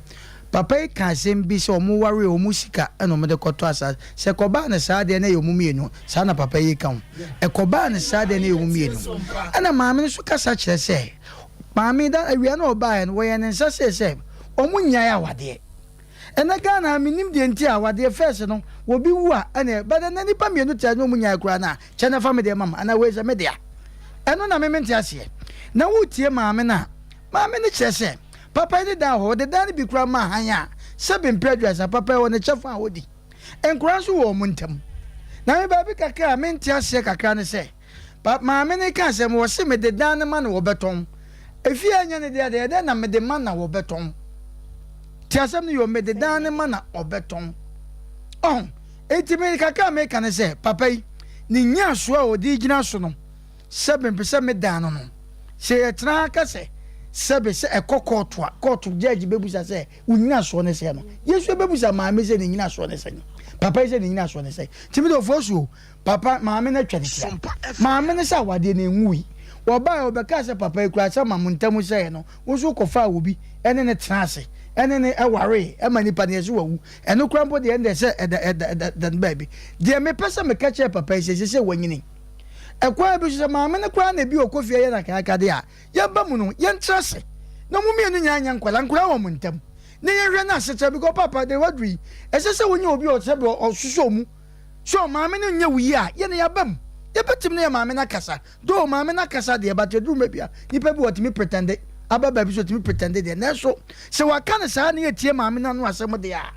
Papa yi ka asɛm bi sɛ ɔmo waree ɔmo sika na ɔmo de kɔtɔ asaase. Sɛ ɛkɔbaa no saa deɛ na ɛyɛ ɔmo mmienu. Saa na papa yi ka o. Ɛkɔbaa no saa deɛ na ɛyɛ ɔmo mmienu. Ɛna maame no nso kasa kyerɛ sɛ maame da awia no a ɔbaeɛ no wɔyɛ ne nsa sei sɛ ɔmo nnyae awadeɛ. Ɛnɛ Ghana ha mennim deɛ nti a awadeɛ first no obi wu a ɛna but ɛnɛ nnipa mmienu te ase na ɔmo nnyae koraa no a kyɛ na fa me deɛ ma me anaa wei sɛ me dea. Ɛno na me mente aseɛ. Na wotie maame no a maame no kyerɛ sɛ Papa yi ne dan wɔ hɔ, ɔde dan no bi koraa maa hann a sɛbe mprɛ aduasa papa yi wɔ ne kyɛfa a odi. Nkwadaa nso wɔ wɔn ntam. Na me baabi kakra a mente aseɛ kakra ne sɛ, pa, maame no reka asɛm, ɔse mede dan no ma na wɔbɛtɔn. Efie a ɛnyɛ ne dea deɛ, ɛdɛn na mede ma na wɔbɛtɔn? Te asɛm no yie o, mede dan no ma na ɔbɛtɔn. Ɔho, enti me kakra a meka ne sɛ, papa yi, ne nnyinasoɔ a ɔde gyina so no, Sɛbe mepɛ sɛ medan no no. Sɛ yɛtena ha ka sɛ sɛbe sɛ ɛkɔ kɔɔto a, kɔɔto gyɛɛgye bɛbusa sɛ wo nyinasoɔ ne sɛn no, yɛn nso yɛbɛbusa maame sɛ ne nyinasoɔ ne sɛn, papa yi sɛ ne nyinasoɔ ne sɛn. Nti me deɛ ɔfoɔ so o, papa maame no atwa ne tira. Maame no sɛ awadeɛ no ɛnwui. Wɔbaeɛ wɔbɛkaa sɛ papa yi koraa sɛ ma mo ntam sɛeɛ no, wo nso wokɔfaa obi ne no tenaa ase ne no waree ma nipa no yɛse wawu. Ɛno koraa mpo deɛ ɛndeɛ sɛ ɛda ɛda ɛda no baabi. Deɛ mepɛ sɛ meka kyerɛ papa yi sɛ seesei wanyini. Ɛkwan bi so, sɛ maame no koraa na ebi ɔkɔ fie yɛ no akayakade a, yɛba mu no, yɛntra ase na wɔn mmienu nyinaa nyɛ nkwadaa, nkwadaa wɔ wɔn ntam, na yɛnhwɛ no asetra because papa deɛ waduru yi, ɛsɛ sɛ wonya obi a ɔsɛ bɛ ɔsosɔ mu. So maame no nyɛ wo yie a, yɛn yɛaba mu. Yɛbɛtumi ne yɛ maame no akasa. Though maame no akasa deɛ, but ɛduru mmerɛ bi a, nipa bi wɔtumi pretende, aba baabi so ɔtumi pretende deɛ, nanso sɛ waka no saa na yɛtie maame no ano asɛm deɛ a,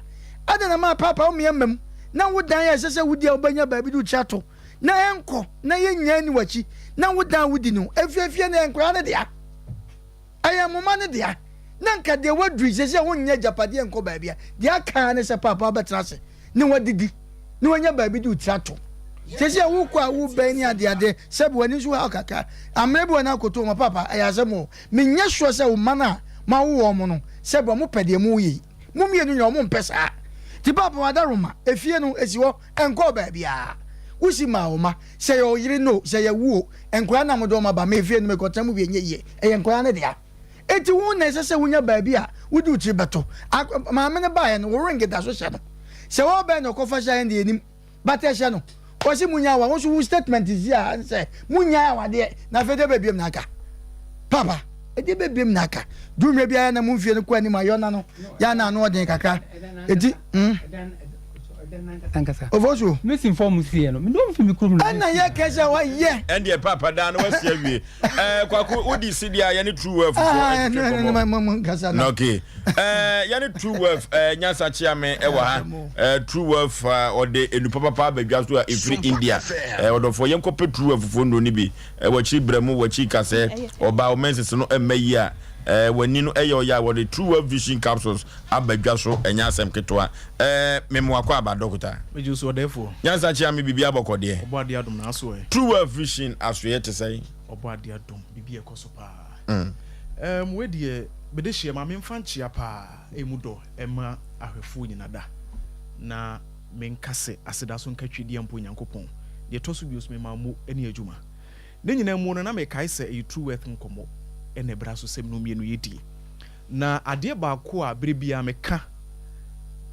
adɛn na maa paapa wo mmea mma mu na wo dan a ɛsɛ sɛ wodi a wobɛnya baabi de wo ti ato. na ɛnkɔ na yɛnnya nni w'akyi na wo dan a wodi no afiafie no ɛyɛ nkwadaa no dea. Ɛyɛ mo mma no dea. Na nka deɛ woaduru yi, seesei wonnya agyapadeɛ nkɔ baabi a, deɛ aka ara ne sɛ paapa wobɛtena ase na woadidi na woanya baabi de wo tiri ato. Seesei a wokɔ a wobɛn ne adeade, sɛbe w'ani nso haw kakra. Amena bi wɔ na akoto wɔn, paapa, ɛyɛ asɛm o. Menyɛ sure sɛ wo mma no a moawo wɔn no, sɛbe wɔpɛ deɛ moreyɛ yi. Mo mmienu nyinaa wɔmpɛ saa. Nti paapa w'adaworoma, efie no, esi hɔ, ɛnkɔɔ baabiara. Wosi maa wo mma, sɛ ɛyɛ ɔyere no o, sɛ ɛyɛ wo o, nkwadaa no a mode wɔn aba me fie no mekɔtena mu bi ɛnyɛ yie. Ɛyɛ nkwadaa no dea. Enti wo na ɛsɛ sɛ wonya baabi a wode wo tiri bɛto. Maame no baeɛ no, wo ring da so hyɛ no. Sɛ ɔbɛn na ɔkɔfa hyɛ a ɛnde yɛnim. But ɛhyɛ no. Ɔse munya awa, wo nso wo statement si a sɛ munya awadeɛ na afei deɛ bɛbiem na aka. Papa, ɛdeɛ bɛbiem na aka. Duru mmerɛ biara na mo mfie no kɔ anim a yɔna no, yɛ na ano ɔden kakra. Enti, mm. Ofosuo. Mesi fam sie no, mede wɔn fi me kurom na. Ɛna yɛ kɛsɛ wayɛ. Ɛndeɛ papa dan no wasi awie. Ɛɛ kwaku wodi si deɛ yɛne true wealth fo ɛtwitwe nkɔmɔ. Na okay. Ɛɛ yɛne true wealth ɛɛ nyansa kyeame ɛwɔ ha. Ɛɛ true wealth ɔde enupa papa abɛdwa so a efiri India. Ɛɛ ɔdɔfoɔ yɛn kɔ pɛ true wealth fo nnuro no bi. Ɛɛ wɔkyiri brɛ mu wɔkyiri kasɛ ɔbaa ɔmɛnsese no ɛmɛ yi a ɛɛ w'ani no ɛyɛ ɔyɛ a wɔde true wealth vision capsules aba dwa so ɛnyɛ asɛm ketewa. Ɛɛ me moa kɔ aba dɔkota. Megye wo so ɔdɛɛfoɔ. Nyansa kyea me biribi abɔkɔ deɛ. Ɔbɔ adeɛ adom na aso ɛ. True Wealth Vision asoeɛ te sɛn? Ɔbɔ adeɛ adom biribi ɛkɔ so paa. Ɛɛm wei deɛ mede hyeɛ ma menfa nkyea paa ɛmu dɔ ɛma ahwɛfoɔ nyina da na menka sɛ aseda so nka twedeɛ mpo Nyankopɔn deɛ ɛtɔ so bio so mema mo ne adwuma ne nyinaa mu no na mekae sɛ ɛyɛ True Wealth nkɔmmɔ ɛna ɛbra so sɛ mene mmienu yɛdie Na adeɛ baako a berɛ biara meka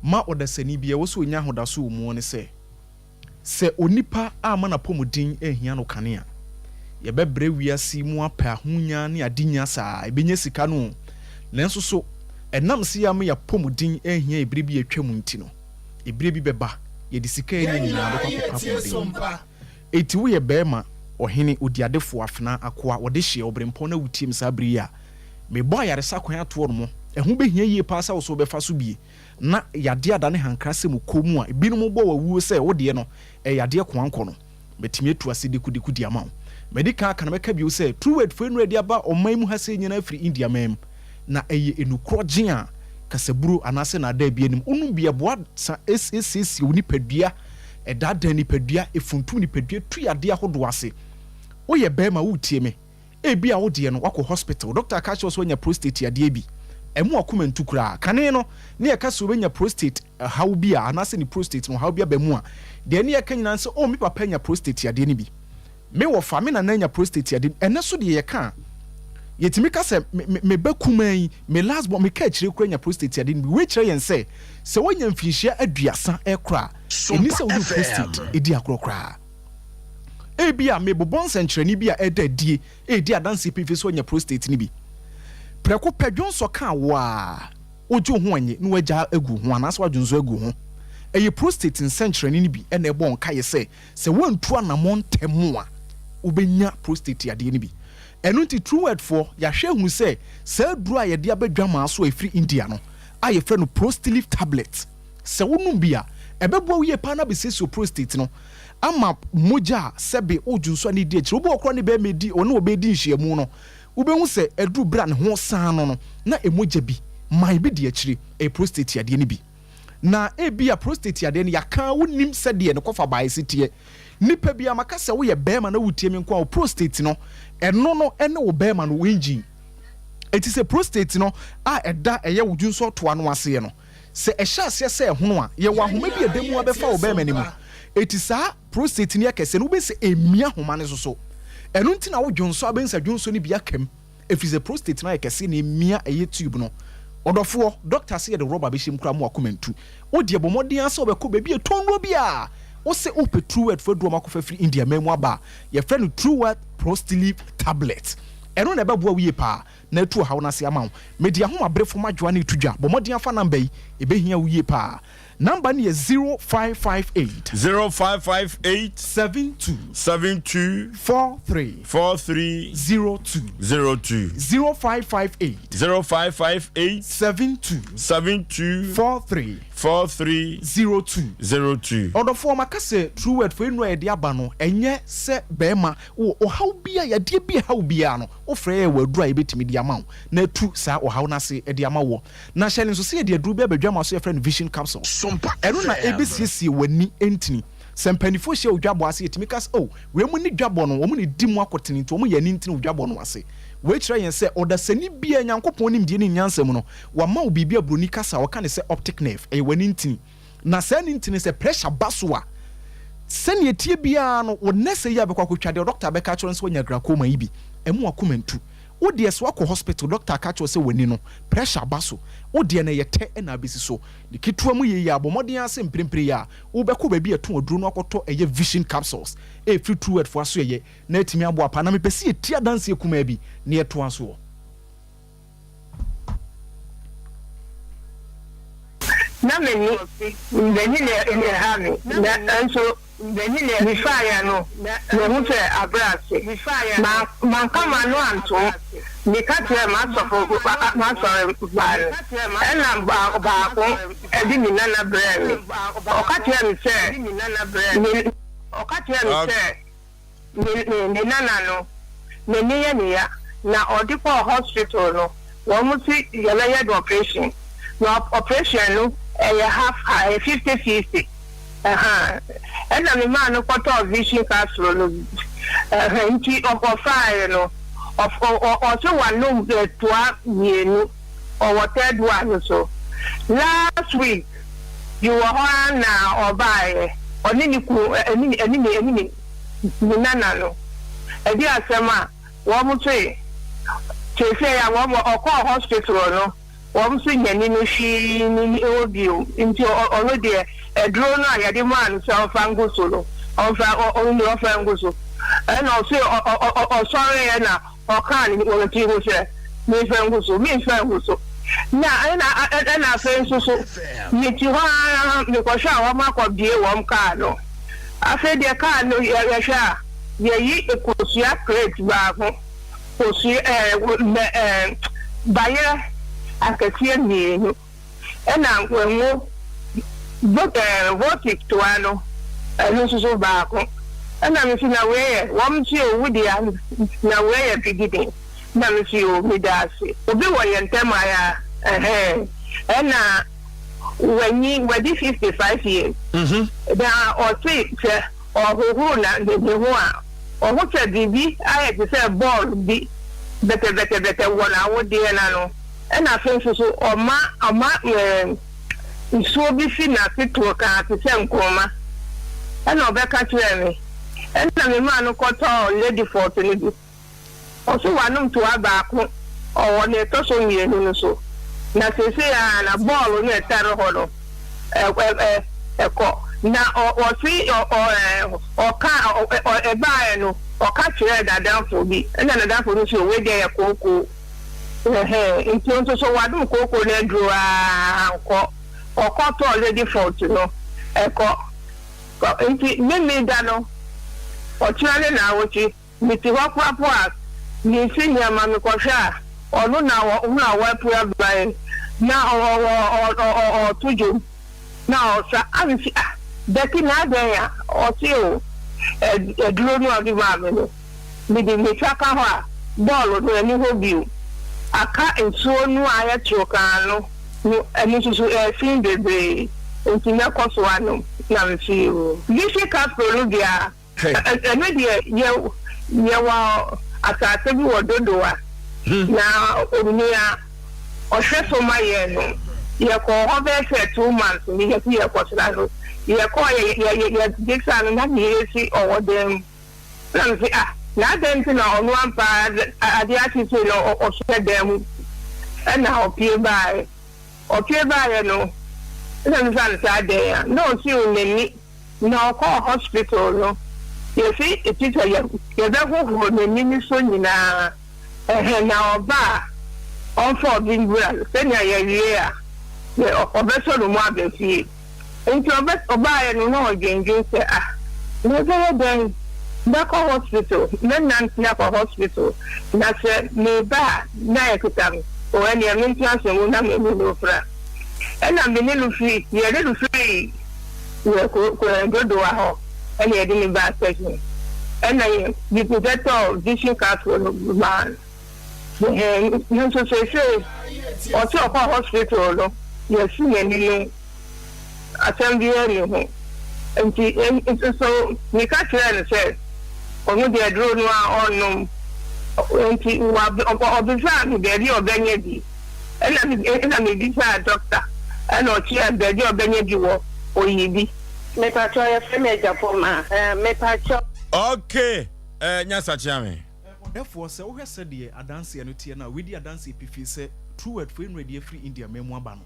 ma ɔdasani biara ɛwɔ sɛ ɔnya ahodaso wɔ muo ne sɛ, sɛ onipa amma n'apɔmuden anhia no kane a, yɛbɛbrɛ wiase yi mu apɛ ahonya ne adenya saa, yɛbɛnya sika no o, nanso so ɛnam sɛ yɛamma yɛn apɔmuden anhia yɛn berɛ bi a atwam nti no, ɛberɛ bi bɛba, yɛde sika a yɛnya nyinaa bɛkɔ akɔpɛ apɔmuden. Enti woyɛ barima, ɔhene, odiadefo, afenaa, akoa, ɔdehyeɛ, ɔberempɔn na wotie me saa bere yi a, mebɔ ayaresa kwan ato hɔ nom. Ɛho bɛhia yie paa sɛ wo nso wobɛfa so bie. Na yadeɛ adane hankra sɛ mu kɔn mu a ebinom bɔ wo awuo sɛ wo deɛ no ɛyɛ yadeɛ koankɔ no, matumi atu ase dekudeku de ama wo. Madi kan aka na mɛka bio sɛ Trueworldfoɔ nnuro a yɛde aba ɔman mu ha sei nyinaa firi India man mu. Na ɛyɛ nnukorɔgyen a kasaburo anaasɛ naadaa bi anim. Wonom bi a ɛboa sa siesie wo nipadua. Ɛdaadaa nipadua, ɛfuntum nipadua, tu yadeɛ ahodoɔ ase. Woyɛ barima, woretie me? Ebia wo deɛ no, woakɔ hospital, doctor aka akyerɛ wo sɛ woanya prostate yadeɛ bi. Ɛmu akoma ntu koraa. Kane no, ne yɛka sɛ obi anya prostate haw bi a, anaasɛ ne prostate no haw bi aba mu a, deɛ ne yɛka nyinaa ne sɛ, oh, me papa anya prostate yadeɛ no bi. Me wɔfa, me nana anya prostate yadeɛ bi. Ɛnnɛ so deɛ yɛka a, yɛtumi ka sɛ, me, me, me ba kumaa yi, me last born, me kaakyire koraa anya prostate yadeɛ no bi. Wei kyerɛ yɛn sɛ, sɛ woanya mfinhyia aduasa rekora a, ɛnni sɛ wode wo prostate di agorɔ koraa. Ebia mebobɔ nsɛnkyerɛnne bi a ɛda adie redi adanseɛ pefee sɛ woanya prostate no bi. Prɛko pɛ, dwonsɔ ka wo a, wogye wo ho annye na woagya agu wo ho anaasɛ woadwonsɔ agu wo ho. Ɛyɛ prostate nsɛnkyerɛnne no bi na ɛbɔ wo nkaeɛ sɛ, sɛ woantu anammɔn ntɛm a, wobɛnya prostate yadeɛ no bi. Ɛno nti, Trueword foɔ, yɛahwɛ ahunu sɛ saa aduro a yɛde aba dwamaa so a ɛfiri India no a yɛfrɛ no Prostilif Tablet, Sɛ wonom bi a, ɛbɛboa wo yie paa na abɛsiesie wo prostate no ama mogya a sɛbe wodwo nso a na ɛdi akyire. Obi wɔ hɔ koraa ne barima redi, ɔne ɔbaa redi nhyiamu no, wobɛhu sɛ aduru berɛ a ne ho san no no, na mogya bi, man bi di akyire. Ɛyɛ prostate yadeɛ no bi. Na ebia prostate yadeɛ no, yɛaka a wonnim sɛdeɛ ne kɔfabaeɛ si teɛ. Nipa biara, maka sɛ woyɛ barima na wotie me nko a, wo prostate no, ɛno no ne wo barima no, wo engine. Enti sɛ prostate no a ɛda ɛyɛ wo dwonsɔtoa no aseɛ no, Sɛ ɛhyɛ aseɛ sɛ ɛhono a, yɛwɔ ahoma bi a ɛda mu ara bɛfa wo bɛrima no mu. Enti saa prostate no yɛ kɛseɛ no, wobɛhu sɛ ɛmia ahoma no so so. Ɛno nti na wo dwonsɔ a, wobɛhu sɛ dwonsɔ no bi aka mu. Ɛfiri sɛ prostate no ayɛ kɛseɛ na ɛmia ɛyɛ tube no. Ɔdɔfoɔ, dɔkta se yɛde rɔba bɛhyɛ mu koraa ma w'akoma ntu. Wo deɛ bɔ mmɔden ara sɛ wobɛkɔ baabi a ɛtɔn nnuro bi a wose wopɛ Truworth foɔ aduro a wɔakɔfa afiri India man mu aba a yɛfrɛ no Truworth Prostilive Tablet. Ɛno na ɛbɛboa wo yie paa. na atu ɔhaw no ase ama wo. Mede ahomaberefo madwoa no reto dwa. Bɔ mmɔden afa namba yi, ebehia wo yie paa. Namba no yɛ 0558. 0558. 72. 72. 43. 43. 02. 02. 0558. 0558. 72. 72. 43. 43 02. 02. Ɔdɔfoɔ maka sɛ true word foɔ nnuro a yɛde aba no ɛnyɛ sɛ bɛɛma wowɔ ɔhaw bi a yadeɛ bi a ɛha wo biara no wofrɛ yɛ wɔ aduro a yɛbɛtumi de ama wo na atu saa ɔhaw no ase de ama woɔ na hyɛ no nso sɛ yɛde aduro bi abɛdwa ma so yɛfrɛ no vision capsules ɛno na ɛbɛsiesie w'ani ntini sɛ mpanifoɔ hyia wɔ dwabɔ ase yɛtumi ka sɛ oh wei mu ne dwabɔ no wɔn na ɛdi mu akotene nti wɔn yɛ ani ntini wɔ dwabɔ no ase. Wei kyerɛ yɛn sɛ ɔdasani biara, Nyankopɔn nimdeɛ ne nyansa mu no, wama wo biribi a buroni kasa a wɔka no sɛ optic nerve, ɛyɛ w'ani ntini. Na saa ani ntini no, sɛ pressure ba so a, sɛnea ɛteɛ biara no, wo nɛɛse yi a bɛkɔ akɔtwa deɛ dɔkta bɛka akyerɛ wo no sɛ woanya glaucoma yi bi, ɛmma w'akoma ntu. Wo deɛ sɛ woakɔ hospital, dɔkta aka akyerɛ wo sɛ w'ani no, pressure aba so, wo deɛ no ɛyɛ tɛ na abɛsi so. Ne ketewa mu yei a, bɔ mmɔden ara sɛ mprempren yi a, wobɛkɔ baabi a yɛtɔn aduro no akɔtɔ ɛyɛ vision capsules a ɛfiri Truworth foɔ asoɛeɛ na atumi aboa paa. Na mepɛ sɛ yɛtie adanseɛ kumaa bi na yɛtoa soɔ. Na m'ani m'ani na ɛha me, nanso mefaeɛ no, mahu sɛ abrɛ ase. Manka m'ano antom, meka kyerɛɛ m'asɔfo m'asɔre baa no, ɛnna baako de ne nana brɛɛ me. Ɔka kyerɛɛ me sɛ ne Ɔka kyerɛɛ me sɛ. Ne ne ne nana no n'ani yɛ ne ya na ɔde kɔɔ hospital no wɔn se yɛbɛyɛ no operation na operation no ɛyɛ half half ɛyɛ 50 50 ɛhaa ɛna me maa no kɔtɔɔ vision capsule no ɛhɛn nti ɔfaaɛ no ɔse wanom toa mmienu ɔwɔ third one no so last week bi wɔ hɔ ara na ɔbaeɛ ɔne ne kunu ɛne ɛne ne ɛne ne ne nana no ɛde asɛm a wɔn se seesei a wɔn ɔkɔɔ hospital no wɔn se nyani no hwee ni hɔ bio nti ɔno deɛ aduro no a yɛde maa no sɛ ɔmfa ngu so no ɔmfa ɔno deɛ ɔmfa ngu so ɛna ɔse ɔsɔreɛ na Ɔkaa no wɔ ne tiri ho sɛ, Memfa ngu so, memfa ngu so. Na ɛna ɛna afei nso so, mete hɔ ara mekɔhwɛ a wɔakɔbue wɔn kaa no. Afei deɛ kaa no yɛhwɛ a, yɛyi kosua crate baako, kosua ɛɛ mɛ ɛɛ bayerɛ akɛseɛ mmienu. Ɛna ngo votic toa no ɛno nso so baako ɛna me se na wei yɛ wɔn se o wo dea na wei yɛ bigidi na me se o me da ase obi wɔ yɛn ntɛm aya ɛhɛn ɛna wanyi wadi 55 years na ɔse sɛ ɔhohoro na ne ho a ɔho sɛ biribi ayɛ te sɛ bɔɔl bi bɛtɛbɛtɛbɛtɛ wɔ n'awodeɛ n'ano. Ɛna afei nso so ɔma ɔma nsuo bi fi n'ase toɔ kaa te sɛ nkroma. Ɛna ɔbɛka kyerɛɛ me. Ɛna me maa no kɔtɔɔ Lady Fort no bi. Ɔse wanom toa baako, ɔwɔ nea ɛtɔ so mmienu no so. Na seesei ara na bɔɔlo no a ɛtare hɔ no ɛ ɛ ɛkɔ. Na ɔ ɔse ɔ ɔ ɛ ɔka ɔ ɔ ɛbaeɛ no ɔka kyerɛɛ n'adamfo bi. Ɛna n'adamfo no se wei deɛ yɛ kookoo. Ɛhɛn, ntsi nso so ɔadom kooko no eduro ara annkɔ, ɔkɔ tɔɔ Lady Fort no, ɛkɔ. Ntsi Memeda no, ɔkyena ne naawɔtwe, metse hɔ koraa po a, minnsi nneɛma, mekɔhwɛ a, ɔno na ɔno na ɔapue aba yi, na ɔɔto dwom. Na ɔsa a mese ah Becky na adɛn a ɔse oh aduro no a ɔde maa me no mede metwa ka hɔ a bɔɔlo no ɛni hɔ bio aka nsuo no a ayɛ torokaa no no ɛno nso so ɛɛfin bebree nti mɛkɔ so anom na mese oh Vichy capsule no deɛ a Ɛno deɛ yɛ yɛwɔ asase bi wɔ Dodowa na onua ɔhwɛ so ma yɛn no yɛkɔɔ hɔ bɛyɛ sɛ two months ni yɛsi yɛkɔsra no yɛkɔɔ yɛ yɛ yɛ yɛ bisa no na ne yere si ɔwɔ dan mu na me se ah na adɛn nti na ɔno ampa adeɛ akye sei na ɔhyɛ dan mu ɛna ɔpie baeɛ ɔpie baeɛ no ɛna me bisa no sɛ adɛn a na ɔsi n'ani Na ɔkɔɔ hospital no yɛse ɛti sɛ yɛbɛhohoro n'ani no so nyinaa ɛhɛ na ɔba a ɔmfa ɔbi mbra no sɛnea yɛwie a ɔbɛsɔ no mu aba fie nti ɔbaeɛ no na ɔdwendwen sɛ ah na ɛbɛyɛ dɛn mɛkɔ hospital mɛnante akɔ hospital na sɛ meba a na ɛkita me o ɛneɛ mentena ase mu na m'ani no mfra. Ɛna me ne no firi, yɛde no firii yɛ ko ko Dodowa hɔ ɛna yɛde no baa station. Ɛna yɛ bɛtɔɔ vision capsule no maa no. Ɛhɛn, nanso seesei ɔse ɔkɔɔ hospital no, yɛasi n'ani no, asɛm biara nni ho. Nti nso meka kyerɛɛ no sɛ ɔno deɛ aduro no ara ɔnnom. Nti ɔbisaa me baabi a ɔbɛnya bi, ɛna mebisaa doctor, ɛna ɔkyerɛɛ me baabi a ɔbɛnya bi wɔ, ɔyii bi. Mepakyɛw yɛfrɛ me Agyapong mepakyɛw. Okay eh Nyasa kyea me. Ɔdɛfoɔ, sɛ wohwɛ sɛdeɛ adanseɛ no teɛ no a, wei di adanseɛ pefee sɛ True Word foɔ nnuro a yɛde afiri India man mu aba no,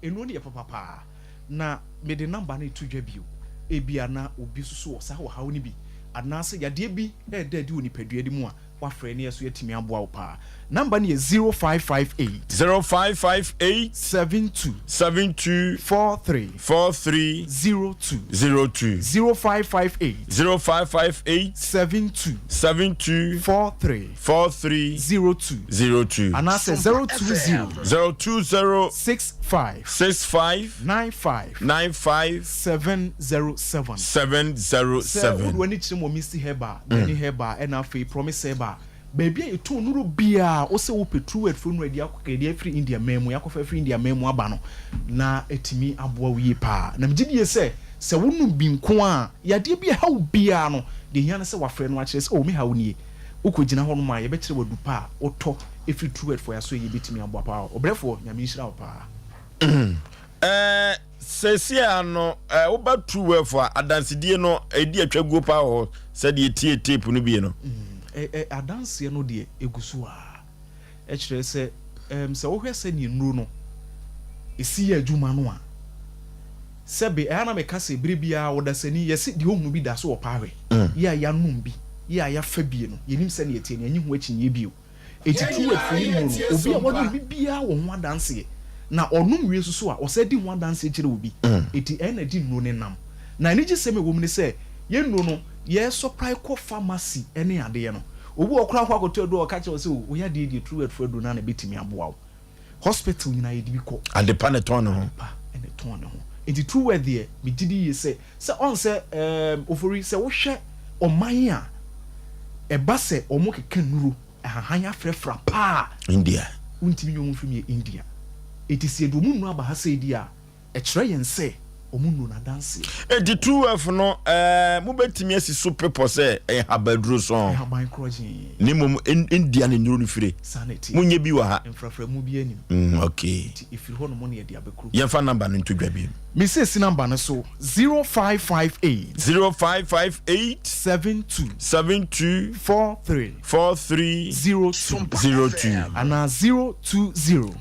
nnuro no yɛ papa paa. Na mede number no reto dwa bio, ebia na obi nso so wɔ saa ɔhaw no bi, anaasɛ yadeɛ bi reda adi wɔ nipadua no mu a, woafrɛ na yɛn nso yɛatumi aboa wo paa. Number no yɛ 0558. 0558. 72. 72. 43. 43. 02. 02. 0558. 0558. 72. 72. 43. 43. 02. 02. Anaasɛ 020. 020. 65. 65. 95. 95. 707. 707. Sɛ wode w'ani kyerɛ mu wɔ Misty Herbal, Granny Herbal, ɛna afei Promise Herbal. Baabi a yɛtɔn nnuro biara, wo sɛ wopɛ True Word foɔ nnuro a yɛde akɔ yɛde afiri India man mu, yɛakɔfa afiri India man mu aba no, na atumi aboa wo yie paa. Na megye die sɛ, sɛ wonom bi nko ara a, yadeɛ bi a ɛha wo biara no, deɛ ɛhia ne sɛ wafrɛ no akyerɛ sɛ, oh, me haw nie. Wokɔgyina hɔnom a, yɛbɛkyerɛ wo adu pa a wotɔ firi True Word foɔ yɛaso yɛ bɛtumi aboa paa. Ɔbrɛfoɔ, Nyame nhyira wo paa. Ɛɛ seesei ara no, ɛɛ woba True Wealth a, adansedie no ɛdi atwa guo paa wɔ hɔ sɛdeɛ etie tape no bie no. Mm, ɛ adanseɛ no deɛ egu so ara. Ɛkyerɛ sɛ ɛm sɛ wohwɛ sɛdeɛ nnuro no esi yɛ adwuma no a, sɛbe ɛyɛ a na meka sɛ bere biara ɔdasani yɛse deɛ ɔhunu bi da so ɔpɛ ahwɛ. Yɛ a yɛanom bi, yɛ a yɛafa bie no, yɛnim sɛdeɛ ɛteɛ no, yɛnnye ho akyinnyeɛ bio. Enti Truett yi nnuro no, obi a wanom bi biara wɔ ho adanseɛ. Na ɔnom wie nso so a, ɔsan di ho adanseɛ kyerɛ obi. Enti ɛyɛ na di nnuro no nam. Na anigyesɛm a ɛwɔ mu ne sɛ, yɛn nnuro no, yɛresɔprae kɔ pharmacy ne adeɛ no, obi wɔ hɔ koraa a ɔkɔ akɔtɔ aduro a ɔka kyerɛ wo sɛ, oh, wo yadeɛ deɛ Truett foɔ aduro no ara na ɛbɛtumi aboa wo. Hospital nyinaa yɛde bi kɔ. Adepa na ɛtɔn ne ho. Adepa na ɛtɔn ne ho. Enti Truett deɛ, megye di yie sɛ, sɛ ɔn sɛ, ɛɛm, Ofori, sɛ wohwɛ ɔman a ɛba sɛ wɔkeka nnuro, ahahan afrafra paa a, India. wontumi nyɛ wɔn mfiri mu yɛ India. Enti sɛ yɛde wɔn nnuro aba ha sei deɛ a, ɛkyerɛ yɛn sɛ wɔn nnuro no adanseɛ. Enti True Wealth no, ɛɛ, mobɛtumi asi so bepɔ sɛ ɛyɛ habaduro sɔnn. Nhaban korɔgyee. Na mmom India na nnuro no fire. Saa na ɛteɛ. Monyɛ bi wɔ ha. Mfraframu biara nnim. Mm, okay. Enti ɛfiri hɔnom na yɛde aba kurom. Yɛmfa number no nto dwa bio. Mese si number no so, 0558. 0558. 72. 72. 43. 43. 02. 02. Anaa 020.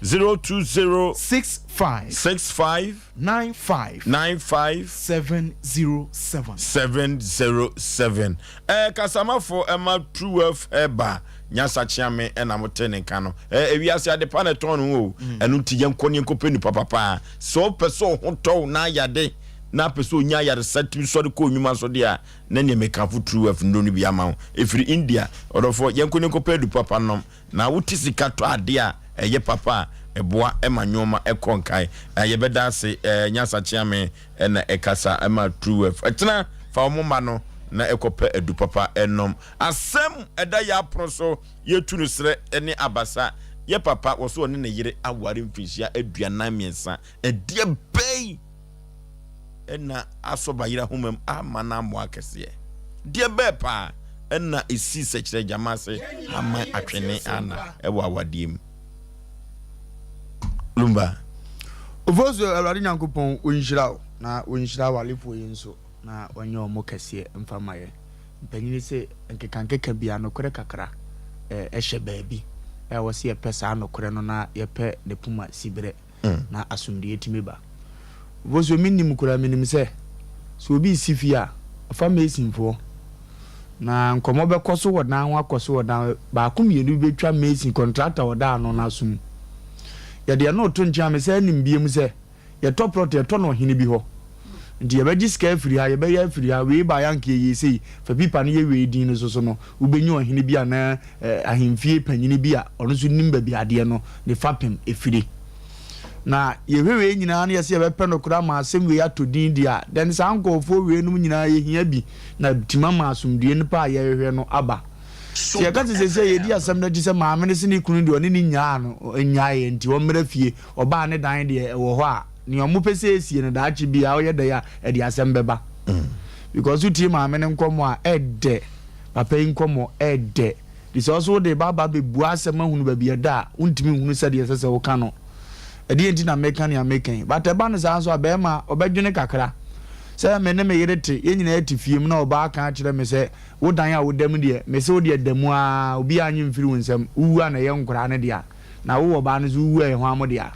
020. 65. 65. 95. 95. 707. 707. Ɛɛ kasamafo ɛma True Wealth Herbal Nyansa Kyeame ɛna mo te ne nka no. Ɛɛ ewiase adepa na ɛtɔn ne ho o. Ɛno nti yɛnkɔ ne yɛnkɔpɛ nipa papa. Sɛ wopɛ sɛ wo ho tɔ wo na ayade na apɛ sɛ onya ayaresa tumi sɔre kɔ nnwuma so deɛ a, na neɛ mekamfo True Wealth nnuro no bi ama wo. Ɛfiri India. Ɔdɔfoɔ, yɛnkɔ ne yɛnkɔpɛ adu papa nnom. Na wote sika tɔ adeɛ a ɛyɛ papa a, ɛboa ma nnoɔma kɔ nkae. Yɛbɛda ase, Nyansa Kyeame na ɛkasa ma True Wealth. Ɛkyena fa wo moma no na kɔpɛ adu papa nom. Asɛm ɛda yɛn apono so. Yɛtu no serɛ ne abasa. Yɛ papa wɔ so ɔne ne yere aware mfirinhyia 43. Ɛdeɛ bɛn na asɔ bayerɛ ahoma mu ama no amoa akɛseɛ? Deɛ bɛɛ paa na ɛsi sɛkyerɛ gyama ase ama atwene ana ɛwɔ awadeɛ mu? Lumba. Ofosu Awurade Nyankopɔn ɔnhyira wo na ɔnhyira awalefoɔ yi nso na ɔnyɛ ɔmo kɛseɛ mfa ma yɛn. Mpanyin se nkekankeka biara nokorɛ kakra hyɛ baabi. Ɛwɔ sɛ yɛpɛ saa nokorɛ no na yɛpɛ ne poma siberɛ na asomdwoeɛ tumi ba. Ofosuo mennim koraa menim sɛ, sɛ obi resi fie a, ɔfa masonfoɔ na nkɔmmɔ bɛkɔ so wɔ dan ho akɔ so wɔ dan ho. Baako mmienu bi bɛtwa mason, contractor a ɔda ano no aso mu. Yɛde ɛno reto nkyɛn a, mesan nim biom sɛ, Yɛtɔ plot yɛtɔ no ɔhene bi hɔ nti yɛbɛgye sika afiri ha yɛbɛyɛ afiri ha wei baeɛ anka yɛyɛ sei fa pipa no yɛ wei din no so so no wobɛnya ɔhene bi anaa ahemfie panyini bi a ɔno nso nim baabi adeɛ no ne fapem ɛfiri. Na yɛhwɛ wei nyinaa na yɛsɛ yɛbɛpɛ nokorɛ ama asɛm wei atɔ din deɛ a, then saa nkorɔfoɔ wei nom nyinaa yɛhia bi na atumi ama asomdwoeɛ no pa a yɛrehwehwɛ no aba. Sɛ yɛka sɛ seesei yɛdi asɛm no akyi sɛ maame no se ne kunu deɛ ɔne no nnyaa no, nnyaeɛ nti ɔmmra fie, ɔbaa ne dan deɛ ɛwɔ hɔ a, nea wɔpɛ sɛ ɛsie no daakye biara ɔyɛ dɛn a ɛde asɛm bɛba. Because wotie maame no nkɔmmɔ a, ɛdɛ, papa yi nkɔmmɔ ɛdɛ. Nti sɛ wo nso wode ba aba abɛbua asɛm ahunu baabi ɛda a, wontumi nhunu sɛdeɛ ɛsɛ sɛ woka no. Ɛdeɛn nti na meka nea meka yi? But ɛba no saa nso a, barima ɔbɛdwene kakra. Sɛ me ne me yere te, yɛn nyinaa te fie mu na ɔbaa ka kyerɛ me sɛ, wo dan a woda mu deɛ, mese wo deɛ da mu ara, obiara nnye mfiri wo nsam, wowu a na ɛyɛ nkwadaa no dea, na wo ɔbaa no nso wowu a ɛyɛ hwan mo dea?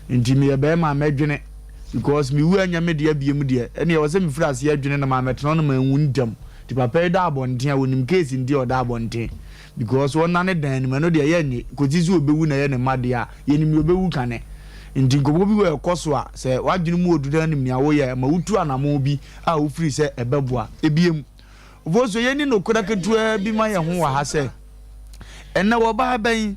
Nti meyɛ barima a mɛdwene because mewu a ɛnyɛ me dea biom deɛ, ɛnneɛ ɛwɔ sɛ mefiri aseɛ dwene na mammɛtena hɔ na manwu ntɛm. Nti papa yi da abɔnten a wɔnim case nti a ɔda abɔnten because ɔnane dan no mu ɛno deɛ yɛnnye kɔsi sɛ ɔbɛwu na ɛyɛ ne mma dea a yɛnim deɛ ɔbɛwu kane. Nti nkɔmmɔ bi wɔ ɛkɔ so a sɛ w'adwene mu ɔduru na nim nea woyɛ a ɛma wotu anamɔn bi a wofiri sɛ ɛbɛboa. Ebiem, Ofosuo yɛnni nokorɛ ketewaa bi ma yɛn ho wɔ ha sɛ ɛnnɛ ɔbaa bɛn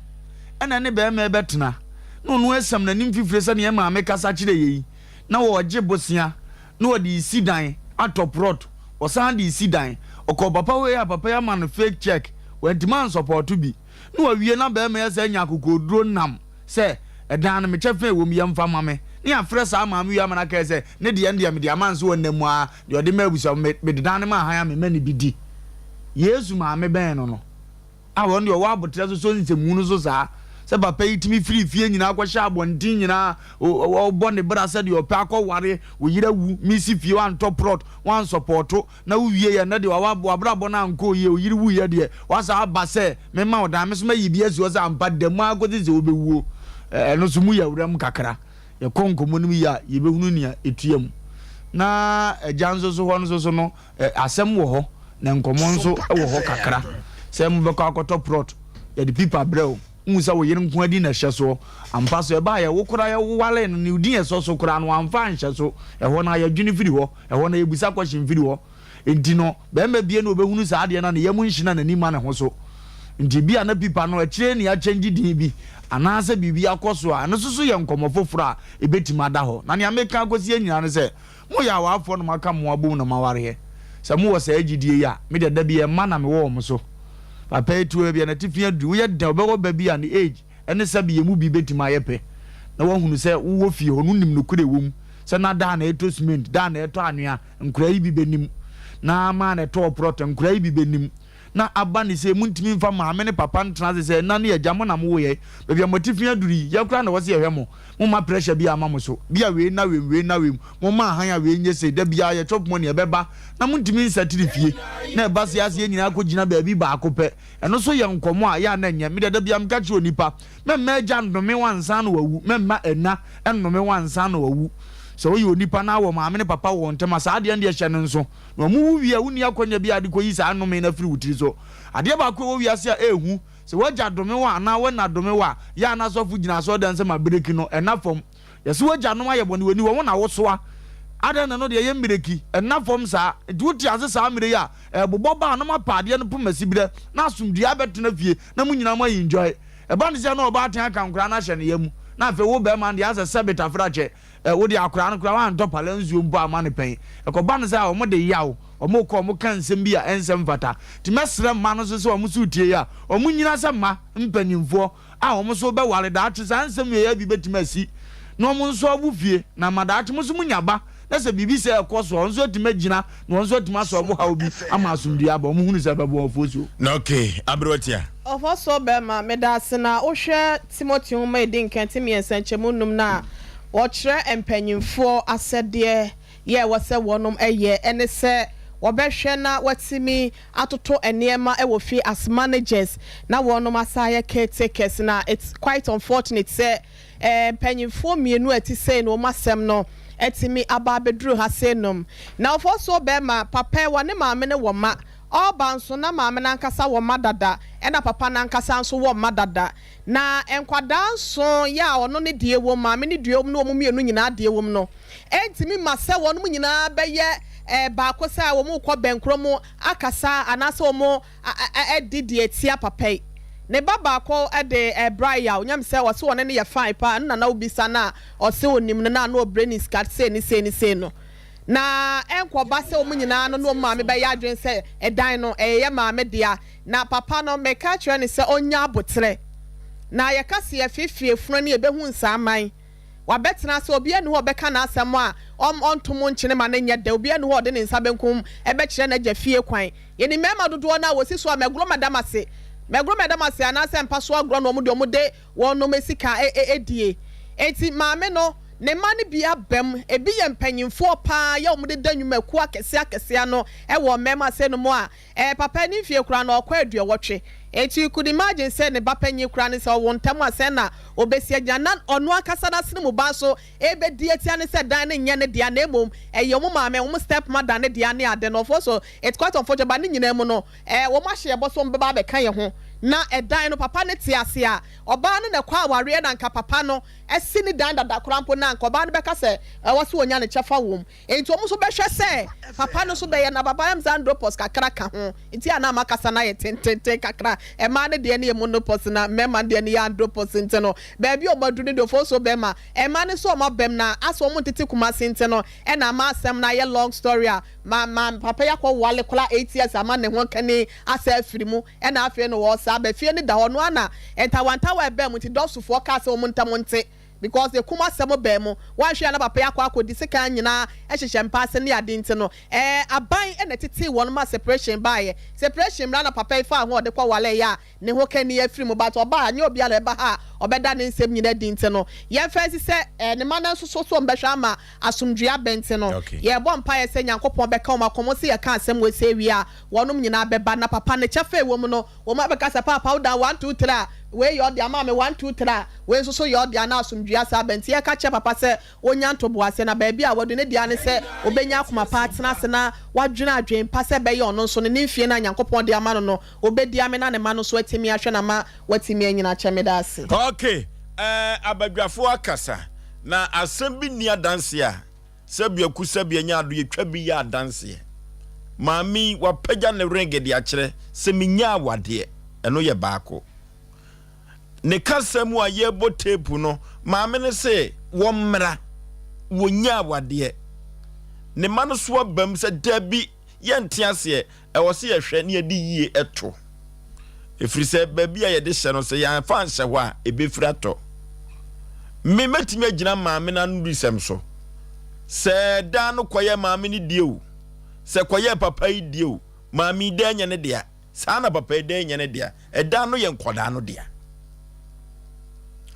ɛna ne barima ɛbɛtena na ɔno asiam n'anim fifire sɛdeɛ yɛn maame kasa kyerɛ yɛn yi na ɔregye bosea na ɔde resi dan atɔ prɔt, ɔsan de resi dan, ɔkɔɔ papa hɔ yi a papa yi ama no fake check, wantumi ansɔpɔɔto bi, na wawie na barima yi asan anya akokoɔduro nam sɛ ɛdan no me kyɛfa a ɛwɔ mu yɛmfa ma me, na yɛafrɛ saa maame wei ama no akae sɛ ne deɛ no deɛ mede ama no sɛ ɔnna mu ara, deɛ ɔde ma abusua no mede dan no ma ahan a mema no bi di. Yesu maame bɛn no no. A Ɔno deɛ ɔwɔ aboterɛ sosɔ nsɛmhunu no so saa, sɛ papa yi tumi firi fie nyinaa kɔhyɛ abɔnten nyinaa, ɔbɔ ne bra sɛdeɛ ɔpɛ akɔware, wo yere awu, mesi fie, woantɔ prɔt, woansɔpɔɔto, na wowieɛ ɛnnɛ deɛ w'abrabɔ no ankɔɔ yie, wo yere wuiɛ deɛ, woasan aba sɛ memma wo dan, me nso mayi bi asi hɔ sɛ ampa da mu ara kɔsi sɛ wobɛwuo. Ɛno nso mu yɛ werɛm kakra. Yɛkɔ nkɔmmɔ no mu yie a, yɛbɛhunu nea ɛtua mu. Na agya nso so hɔ no nso so no, Asɛm wɔ hɔ na nkɔmmɔ nso wɔ hɔ kakra. Sɛ mobɛkɔ akɔtɔ prɔt, yɛde pipa brɛ wo. Wohu sɛ wo yere nko ara din na ɛhyɛ soɔ. Ampa so, ɛbaeɛ, wo koraa wowaree no, ne din a ɛsɔ so koraa no, wamfa anhyɛ so. Ɛhɔ no ara, yɛdwene firi hɔ. Ɛhɔ no ara, yɛbisa question firi hɔ. Enti no, barima biara na ɔbɛhunu saa adeɛ no a, ne yam nhye na n'ani mma ne ho so. Nti ebia na pipa no, akyire yi na yɛakyɛngye din bi, anaasɛ biribi akɔ so a, ɛno nso so yɛ nkɔmmɔ foforɔ a ɛbɛtumi ada hɔ. Na nea meka akɔsi nyinaa ne sɛ, Mo yɛ awarefoɔ na moaka mo ho abom na moawareɛ. Sɛ mowɔ saa gyidie yi a, me deɛ da biara mma na mewɔ wɔn so. Papa yi te hɔ baabi a n'atifi aduru. Woyɛ dɛn wobɛwɔ ba bi a ne age ne sɛbe yɛn mu bi bɛtumi ayɛ pɛ na wahunu sɛ wowɔ fie hɔ no wonim nokorɛ ɛwɔ mu sɛ na daa na ɛtɔ cement, daa na ɛtɔ anwea, nkoraa yi bi bɛnim. Na maa na ɛtɔɔ prɔt, nkoraa yi bi bɛnim. Na aba ne sei, montumi mfa maame ne papa ntena ase sɛ ɛna ne agya, mo na mowo yɛn. Baabi a mo atifi aduru yi, yɛn koraa na ɛwɔ sɛ yɛhwɛ mo. Momma pressure biara mma mo so. Bi a wei nna wei mu, wei nna wei mu. Momma ahan a wei nyɛ sei. Da biara yɛ chop money, ɛbɛba. Na montumi nsɛtele fie. Na ɛba sei ara sɛ yɛn nyinaa kɔgyina baabi baako pɛ. Ɛno nso yɛ nkɔmmɔ a ɛyɛ a na ɛnyɛ. Me deɛ da biara meka kyerɛ onipa, mɛmma agya nnome wo ansa na wawu, mɛmma ɛna nnome wo ansa na wawu. Sɛ woyɛ onipa na wɔ maame ne papa wɔ wo ntam a, saa adeɛ no deɛ hyɛ no nso. Na wɔwu wie a, wonni akwannya biara de kɔyi saa nnome no afiri wo tiri so. Adeɛ baako a ɛwɔ wiase a ɛyɛ hu, sɛ w'agya dome wo anaa wo ɛna dome wo a, yɛ a na asɔfo gyina asɔredan sɛ ma bireki no, ɛnna fam. Yɛse w'agyanom ayɛ bɔne, wɔnni hɔ, wo na wosoa. Adɛn na ɛno deɛ ɛyɛ mmireki, ɛnna fam saa? Nti wote ase saa mmerɛ yi a, ɛrebobɔ ba a na moapɛ adeɛ no poma siberɛ, na asomdwoeɛ abɛtena fie, na mo nyinaa moa enjoy. Ɛba no sɛ na ɔbaatan aka nkwadaa no ahyɛ ne yam, na afei wo barima no deɛ asɛ sɛbe tafrakyɛ, Ɛ, wo deɛ akwadaa no koraa woantɔ pala nsuo mpo amma no pɛn. Ɛkɔba no sɛ a wɔde yaw, wɔkɔ, wɔka nsɛm bi a ɛnsɛ mfata. Nti mɛsrɛ mma no nso sɛ wɔn nso retie yi a, wɔnnyina sɛ mma mpanimfoɔ a wɔn nso rebɛware daakye. Saa nsɛm wei ara bi bɛtumi asi na wɔn nso awo fie, na ama daakye mo nso monya ba, na sɛ biribi sɛɛ rekɔ so a, wɔn nso atumi agyina na wɔn nso atumi asɔlvo haw bi ama asomdwoeɛ aba. Wɔhunu sɛ ɛbɛboa wɔn fosuo. Na okay, aberewa tia. Ɔfɔsɔɔ bɛrima, meda ase na wohwɛ Timothy nwoma a edi nkan ti miɛnsa nkyɛmu num no a, wɔkyerɛ mpanyimfoɔ asɛdeɛ yɛ ɛwɔ sɛ wɔnom yɛ ɛne sɛ wɔbɛhwɛ na wɔatumi atoto nneɛma wɔ fie as managers na wɔnom asan ayɛ caretakers na it's quite unfortunate sɛ mpanyimfoɔ mienu a ɛte sei no wɔn asɛm no atumi aba abɛduru ha sei nom. Na ɔfɔsoɔ bɛrima, papa yi wɔne maame no wɔ mma, ɔreba nso na maame no ankasa wɔ mma dada ɛna papa no ankasa nso wɔ mma dada. Na nkwadaa nson yi a ɔno ne deɛ wom, maame ne deɛ wom ne wɔn mmienu nyinaa deɛ wom no, ɛntumi mma sɛ wɔn nyinaa bɛyɛ baako sɛ wɔrekɔ bɛnkorɔ mu akasa anaasɛ wɔadi deɛ ɛtia papa yi. Ne ba baako de ɛbra yaw nyam sɛ ɔse ɔne no yɛ fine paa ɛno na na wobisa no a ɔse onim no na na ɔbrɛ ne sika sei ne sei ne sei no. Na ɛnkɔba sɛ wɔn nyinaa no ne wɔn maame bɛyɛ adwene sɛ ɛdan no ɛyɛ yɛ maame dea. Na papa no meka kyerɛ no sɛ ɔnya aboterɛ. Na yɛka se yɛfeefee efunu ani yɛbɛhu nsaaman. Wabɛtena ase obiara nni hɔ a ɔbɛka n'asɛm a ɔnto mu nkyene ma no nyɛ dɛ, obiara nni hɔ a ɔde ne nsa benkum bɛkyerɛ n'agya fie kwan. Yɛnim mmarima dodoɔ no a wɔsi so a mɛgorɔ mɛda m'ase, mɛgorɔ mɛda m'ase anaasɛ mpa so agorɔ na wɔn deɛ wɔde wɔnom sika die. Enti maame no, ne mma no bi aba mu, ebi yɛ mpanyimfoɔ pa ara yɛ wɔn deda nnwumakuo akɛseɛ akɛseɛ ano wɔ mmarima ase nom a, ɛɛ papa ne mfie koraa no ɔkɔ aduɔwɔtwe. Enti you could imagine sɛ ne ba panyin koraa no sɛ ɔwo ntɛm a sɛn na ɔbɛsi agyina. Na ɔno ankasa n'asene mu ba nso rebɛdi atia no sɛ dan no nyɛ ne dea na mmom ɛyɛ wɔn maame, wɔn step mother no dea ne ade no. Of course it's quite unfortunate but ne nyinaa mu no eh, wɔn ahyɛ yɛn bɔ sɛ wɔn bɛba abɛka yɛn ho. Na ɛdan no papa no te ase a, ɔbaa no na ɛkɔ awareɛ na anka papa no asi ne dan dada koraa mpo no a anka ɔbaa no bɛka sɛ ɛwɔ sɛ ɔnya ne kyɛfa wɔ mu. Enti wɔn nso bɛhwɛ sɛ papa no nso bɛyɛ na papa ɛm sɛ andropause kakra ka ho nti a na ama kasa no ayɛ tententen kakra. Mmaa no deɛ no yɛ monopause na mmarima no deɛ no yɛ andropause nti no baabi a wɔn aduru no deɛ ofo so bɛma mmaa no nso wɔn abam na asɛ wɔn ntete Kumasi nti no ɛna ama asɛm no ayɛ long story a ma ma papa yi akɔ wale koraa 8 years ama ne ho kani asɛ afiri mu ɛna afei no wɔsa aba fie no da hɔ no ara na ntawantawa ɛbaa mu nti dɔsofoɔ kaa sɛ wɔn ntam nte because ekum asɛm baa mu, wanhwɛ a na papa yi akɔ akɔdi sekan nyinaa hyehyɛ mpa ase ne ade nti no ɛɛ aban na ɛtetee wɔn ma separation baeɛ, separation mmra na papa yi faa ho a ɔde kɔ wareeɛ a ne ho kani afiri mu but ɔbaa nyɛ obiara na ɛba ha a ɔbɛda ne nsɛm nyinaa adi nti no yɛmfa nsi sɛ ɛɛ ne mma no nso so so wɔbɛhwɛ ama asomdwoeɛ aba nti no yɛrebɔ mpaeɛ sɛ Nyankopɔn bɛka wɔn akoma sɛ yɛka asɛm wei sei wie a wɔnom nyinaa bɛba na papa ne kyɛfa a ɛwɔ mu no Wɔn abɛka sɛ, Paapa, wo dan one, two, three a, wei yɛ ɔdea, maame, one, two, three a, wei nso so yɛ ɔdea, na asomdwoeɛ asa aba. Enti yɛka kyerɛ papa sɛ ɔnnya ntoboaseɛ, na baabi a wadu no deɛ ara ne sɛ ɔbɛnya akoma pa atena ase na wadwene adwene pa sɛ ɛbɛyɛ ɔno nso no ne mfeɛ no a Nyankopɔn de ama no no, ɔbɛdi ame na ne mma no nso atumi ahwɛ no ama watumi anyini akyɛ. Meda ase. Ok, eh, abadwafoɔ akasa, na asɛm bi nni adanseɛ a. Sɛbea ku sɛbea nya ado yɛtwa bi yɛ adanseɛ. Maame yi wapagya ne ring de akyerɛ sɛ menyaa awadeɛ. Ɛno yɛ baako. Ne kasa mu a yɛrebɔ tape no, maame no se wɔmmra, wɔnyaa awadeɛ. Ne mma no so abam sɛ dabi, yɛnte aseɛ. Ɛwɔ sɛ yɛhwɛ na yɛde yie to, ɛfiri sɛ baabi a yɛde hyɛ no, sɛ yɛamfa anhyɛ hɔ a, ɛbɛfiri atɔ. Me mɛtumi agyina maame no anorisɛm so sɛ daa no kɔyɛ maame no die o, sɛ kɔyɛ papa yi die o, maame yi dan nyɛ ne dea, saa na papa yi dan nyɛ ne dea, ɛdan no yɛ nkɔdaa no dea.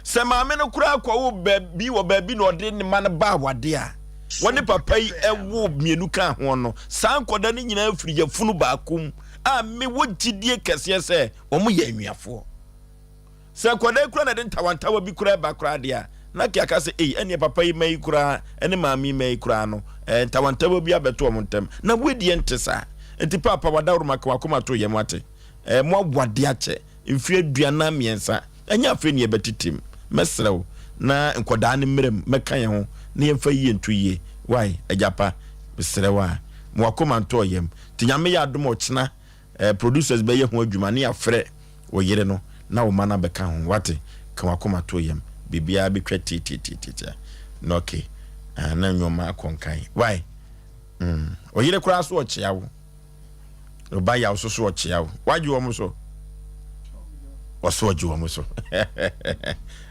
Sɛ maame no koraa kɔwo baabi wɔ baabi na ɔde ne ma no ba awade a, wɔne papa yi wo mmienu ka ho no, saa nkɔda no nyinaa firi yafunu baako mu a mewɔ gyidie kɛseɛ sɛ wɔn yɛ anuafoɔ. Sɛ nkɔda yi koraa na ɛde ntawantawa bi koraa ba koraa deɛ a, na kea ka sɛ ei ɛneɛ papa yi ma yi koraa ɛne maame yi ma yi koraa no ɛɛ ntawantawa bi abɛto wɔn ntam. Na wei deɛ nte saa. Nti paapa wadaworo ka wakoma to yam wate. Ɛɛ mo awade akyɛ mfeɛ 43. Ɛnyɛ afei na yɛbɛtete mu. Mɛsrɛ wo na nkwadaa no mmra mu mmɛka yɛn ho na yɛmfa yie nto yie. Wai, agya pa, mesrɛ wo a, ma w'akoma ntɔ wo yam. Nti Nyame yɛ adom a ɔkyena eh, producers bɛyɛ ho adwuma ne yɛafrɛ wo yere no na wo mma no abɛka ho. Wate? Ka w'akoma to wo yam. Biribiara bɛtwa tiatiatiatia. Na okay, ah, na nnoɔma akɔ nkan. Wai? Mm. Wo yere koraa so ɔkyea wo. Ɔba yaw so so ɔkyea wo. Wagye wɔn so. Ɔso ɔgye wɔn so.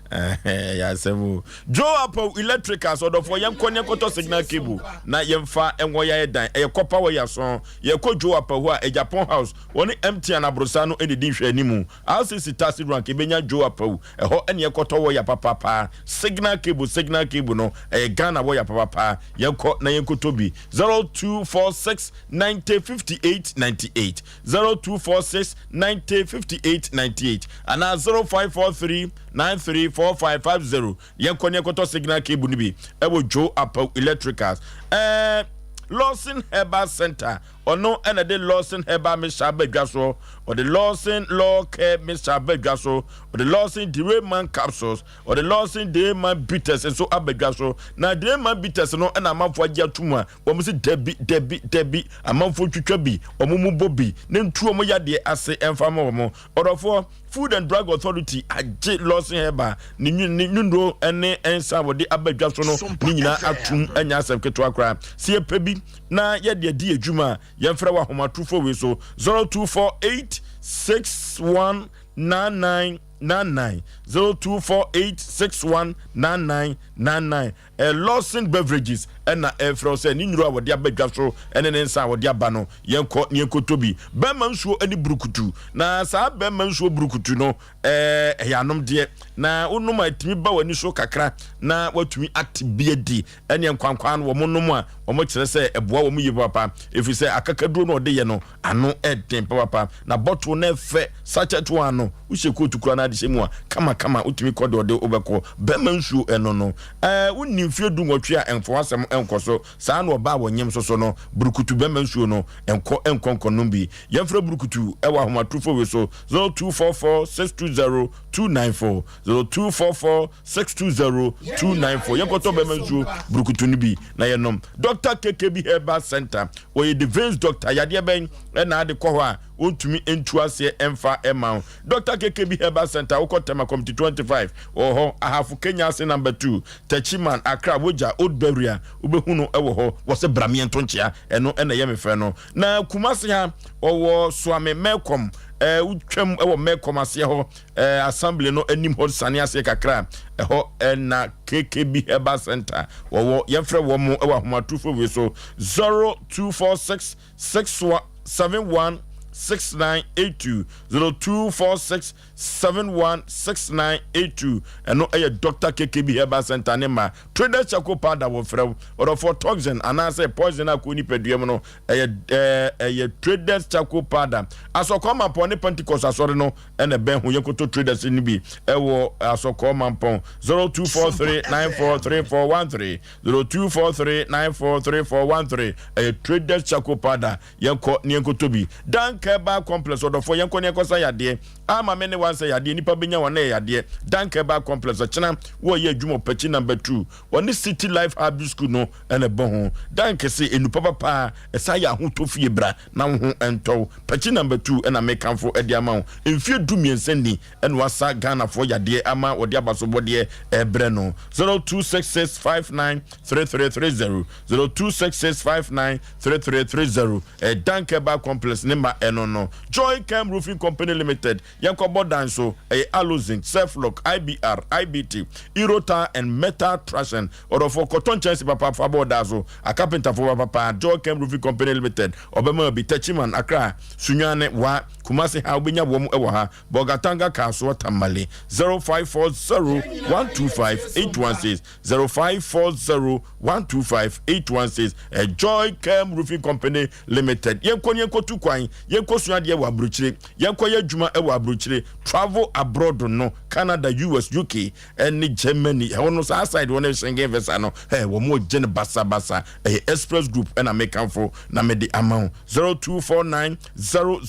Ɛyɛ asɛm o. Joe Apaw Electricals ɔdɔfoɔ yɛnkɔ ne yɛnkɔtɔ signal cable na yɛmfa nwɔ yɛayɛ dan. Ɛyɛ kɔpa wɔ yɛaso. Yɛkɔ Joe Apaw hɔ a Agyapong House wɔne MTN aborosan no ɛna ɛdi nhwɛanimu. RCC Taxi Rank yɛbɛnya Joe Apaw ɛhɔ ɛne yɛkɔtɔ wɔya papapaa. Signal cable signal cable no ɛyɛ Ghana wɔya papapaa. Yɛnkɔ na yɛnkɔtɔ bi. 0246 90 58 98 0246 90 58 98 anaa 0543 93 45 50. Yɛnkɔ ne yɛnkɔtɔ signal cable no bi ɛwɔ Joe Apaw Electricals. Ɛɛ Lawson Herbal Center. Ɔno na ɛde Lawson Herbal Mixture aba dwa so. Ɔde Lawson Law Care Mixture aba dwa so. Ɔde Lawson Deweyman Capsules, ɔde Lawson Deweyman Bitters nso aba dwa so. Na Deweyman Bitters no na amanfoɔ agye atom a wɔn se dabi, dabi, dabi, amanfoɔ twitwa bi, wɔn mu bɔ bi, na ntu wɔn yadeɛ ase mfa ma wɔn. Ɔdɔfoɔ, Food and Drug Authority agye Lawson Herbal ne ne nnuro ne nsa a wɔde aba dwa so no ne nyinaa atom, ɛnyɛ asɛm ketewa koraa. Sɛ yɛpɛ bi na yɛde adi yɛn dwuma a, yɛmfrɛ wɔ ahomatorofo wei so, 0248 61 99 99, 0248 61 99 99. Lawson Beverages na ɛrefrɛ wo sɛ ne nnuro a wɔde aba dwa so ne ne nsa a wɔde aba no, yɛnkɔ na yɛnkɔtɔ bi. Bɛrima nsuo ne burukutu. Na saa bɛrima nsuo burukutu no, ɛyɛ anomdeɛ. Na wonom a, ɛtumi ba w'ani so kakra na woatumi ate bi adi. Ɛneɛ nkwankwaa no wɔnom a, wɔkyerɛ sɛ ɛboa wɔn yie papapa, ɛfiri sɛ akakaduro no a wɔde yɛ no, ano ɛden papapa. Na bottle no ɛfɛ, sachet one no, wohyɛ kootu koraa na ade hyɛ mu a, kamakama wotumi kɔ deɛ ɔde wobɛkɔ. Bɛrima nsuo ɛno no, ɛɛ wonni mfeɛ du nwɔtwe a ɛmfa w'asɛm nkɔ so. Saa na ɔbaa a wɔnyem nso so no, burukutu bɛrima nsuo no, nkɔ nkɔ nkɔnom bi. Yɛmfrɛ burukutu ɛwɔ ahomatorofo wei so, 0244 620 294, 0244 620 294. Yɛnkɔtɔ bɛrima nsuo burukutu no bi na yɛnom. Dr. KKB Herbal Center, ɔyɛ the veins doctor. Yadeɛ bɛn ɛna ade kɔ hɔ a ɔntumi ntu aseɛ ɛmfa ɛma wo? Dr. KKB Herbal Center, wokɔ Tema Committee 25 wɔ hɔ, Ahafo Kenya ase number 2, Techiman, Accra, Wogya, Old Beria, wobɛhu no ɛwɔ hɔ. Wɔ sɛ brameɛ nto nkyea, ɛno ɛna ɛyɛ me fɛ no. Na Kumasi ha, ɔwɔ Suame Melcom, ɛɛ wotwam ɛwɔ Melcom aseɛ hɔ, ɛɛ assembly no anim hɔ sane aseɛ kakra, ɛhɔ ɛna KKB Herbal Center wɔwɔ. Yɛmfrɛ wɔn mo ɛwɔ ahomatorofo wei so, 0246 61 71 6982, 0246 71 6982. Ɛno ɛyɛ Dr. KKB Herbal Center ne ma Traders Charcoal Powder. Wɔfrɛ wo ɔdɔfoɔ, toxin anaasɛ poison a kɔ nipadua mu no, ɛyɛ ɛɛ ɛyɛ Traders Charcoal Powder. Asɔkɔɔ Mampɔn ne Pentecost asɔre no ɛna ɛbɛn ho. Yɛnkoto Traders no bi ɛwɔ Asɔkɔɔ Mampɔn, 0243 943413, 0243 943413. Ɛyɛ Traders Charcoal Powder. Yɛnkɔ ne yɛnkɔtɔ bi. Dan Herbal Complex, ɔdɔfoɔ, yɛnkɔ ne yɛnkɔsa yadeɛ. Ama me ne wansɛ yadeɛ nipa bɛnya wɔn na ɛyɛ yadeɛ. Dan Herbal Complex, ɔkyena wɔyɛ adwuma ɔpɛkyi number 2, wɔne City Life High School no ɛna ɛbɔ ho. Dan kɛse enu papapa ɛsan yɛ ahotɔ fie, bra na wo ho ɛntɔw. Pɛkyi number 2 ɛna mekamfo ɛde ama wo. Mfie 13 ni ɛna wasa Ghanafoɔ yadeɛ ama wɔde abasobɔdeɛ ɛbrɛ no. 0266 59 3330, 0266 59 3330. Ɛdan Herbal Complex ne ma ɛno no. Joy Chem Roofing Company Limited, yɛnkɔbɔ dan so. Ɛyɛ aluzinc, Selflock, IBR, IBT, Eurota and metal trashing. Ɔdɔfoɔ, kɔtɔ nkyɛnse papa fa bɔ ɔda so. Akapentafoɔ papapa, Joy Chem Roofing Company Limited ɔbɛma bi. Techiman, Accra, Sunyani, Wa, Kumasi ha wobɛnya wɔn ɛwɔ ha. Bolgatanga, Kasoa, Tamale, 0540 125 816, 0540 125 816. Joy Chem Roofing Company Limited. Yɛnkɔ ne yɛnkɔtu kwan, yɛnkɔ sua adeɛ wɔ aburokyire, yɛnkɔ yɛ adwuma wɔ aburokyire, travel abroad no, Canada, US, UK ɛne Germany ɛhɔ no, saa side wɔn Schengen visa no, ɛ wɔn mo gye no basabasa. Ɛyɛ Express Group ɛna mekamfo na mede ama wo, 0249 000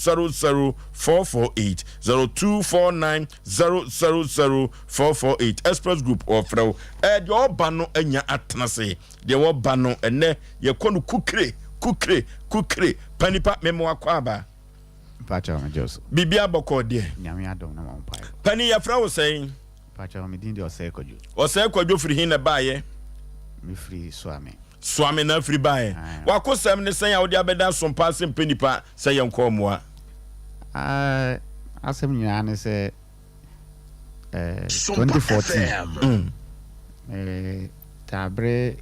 448, 0249 000 448. Express Group ɔfrɛ wo. Ɛɛ deɛ ɔba no anya atena se deɛ wɔba no ɛnɛ yɛkɔ no kukire kukire kukire panipa mɛmo akɔ aba. Mpakyɛw, megye so. Biribi abɔkɔ deɛ. Nyame adom na ma mpae. Pani, yɛfrɛ wo sɛn? Mpakyɛw, me din de Ɔsɛe Kwadwo. Ɔsɛe Kwadwo firi hin na baayɛ? Mefiri Suame. Suame na afiri baayɛ. Wakosɛm ne sɛn a wode abɛda sompa ase mpɛ nipa sɛ yɛnkɔ mmoa? Asɛm nyinaa ne sɛ 2014 Taabere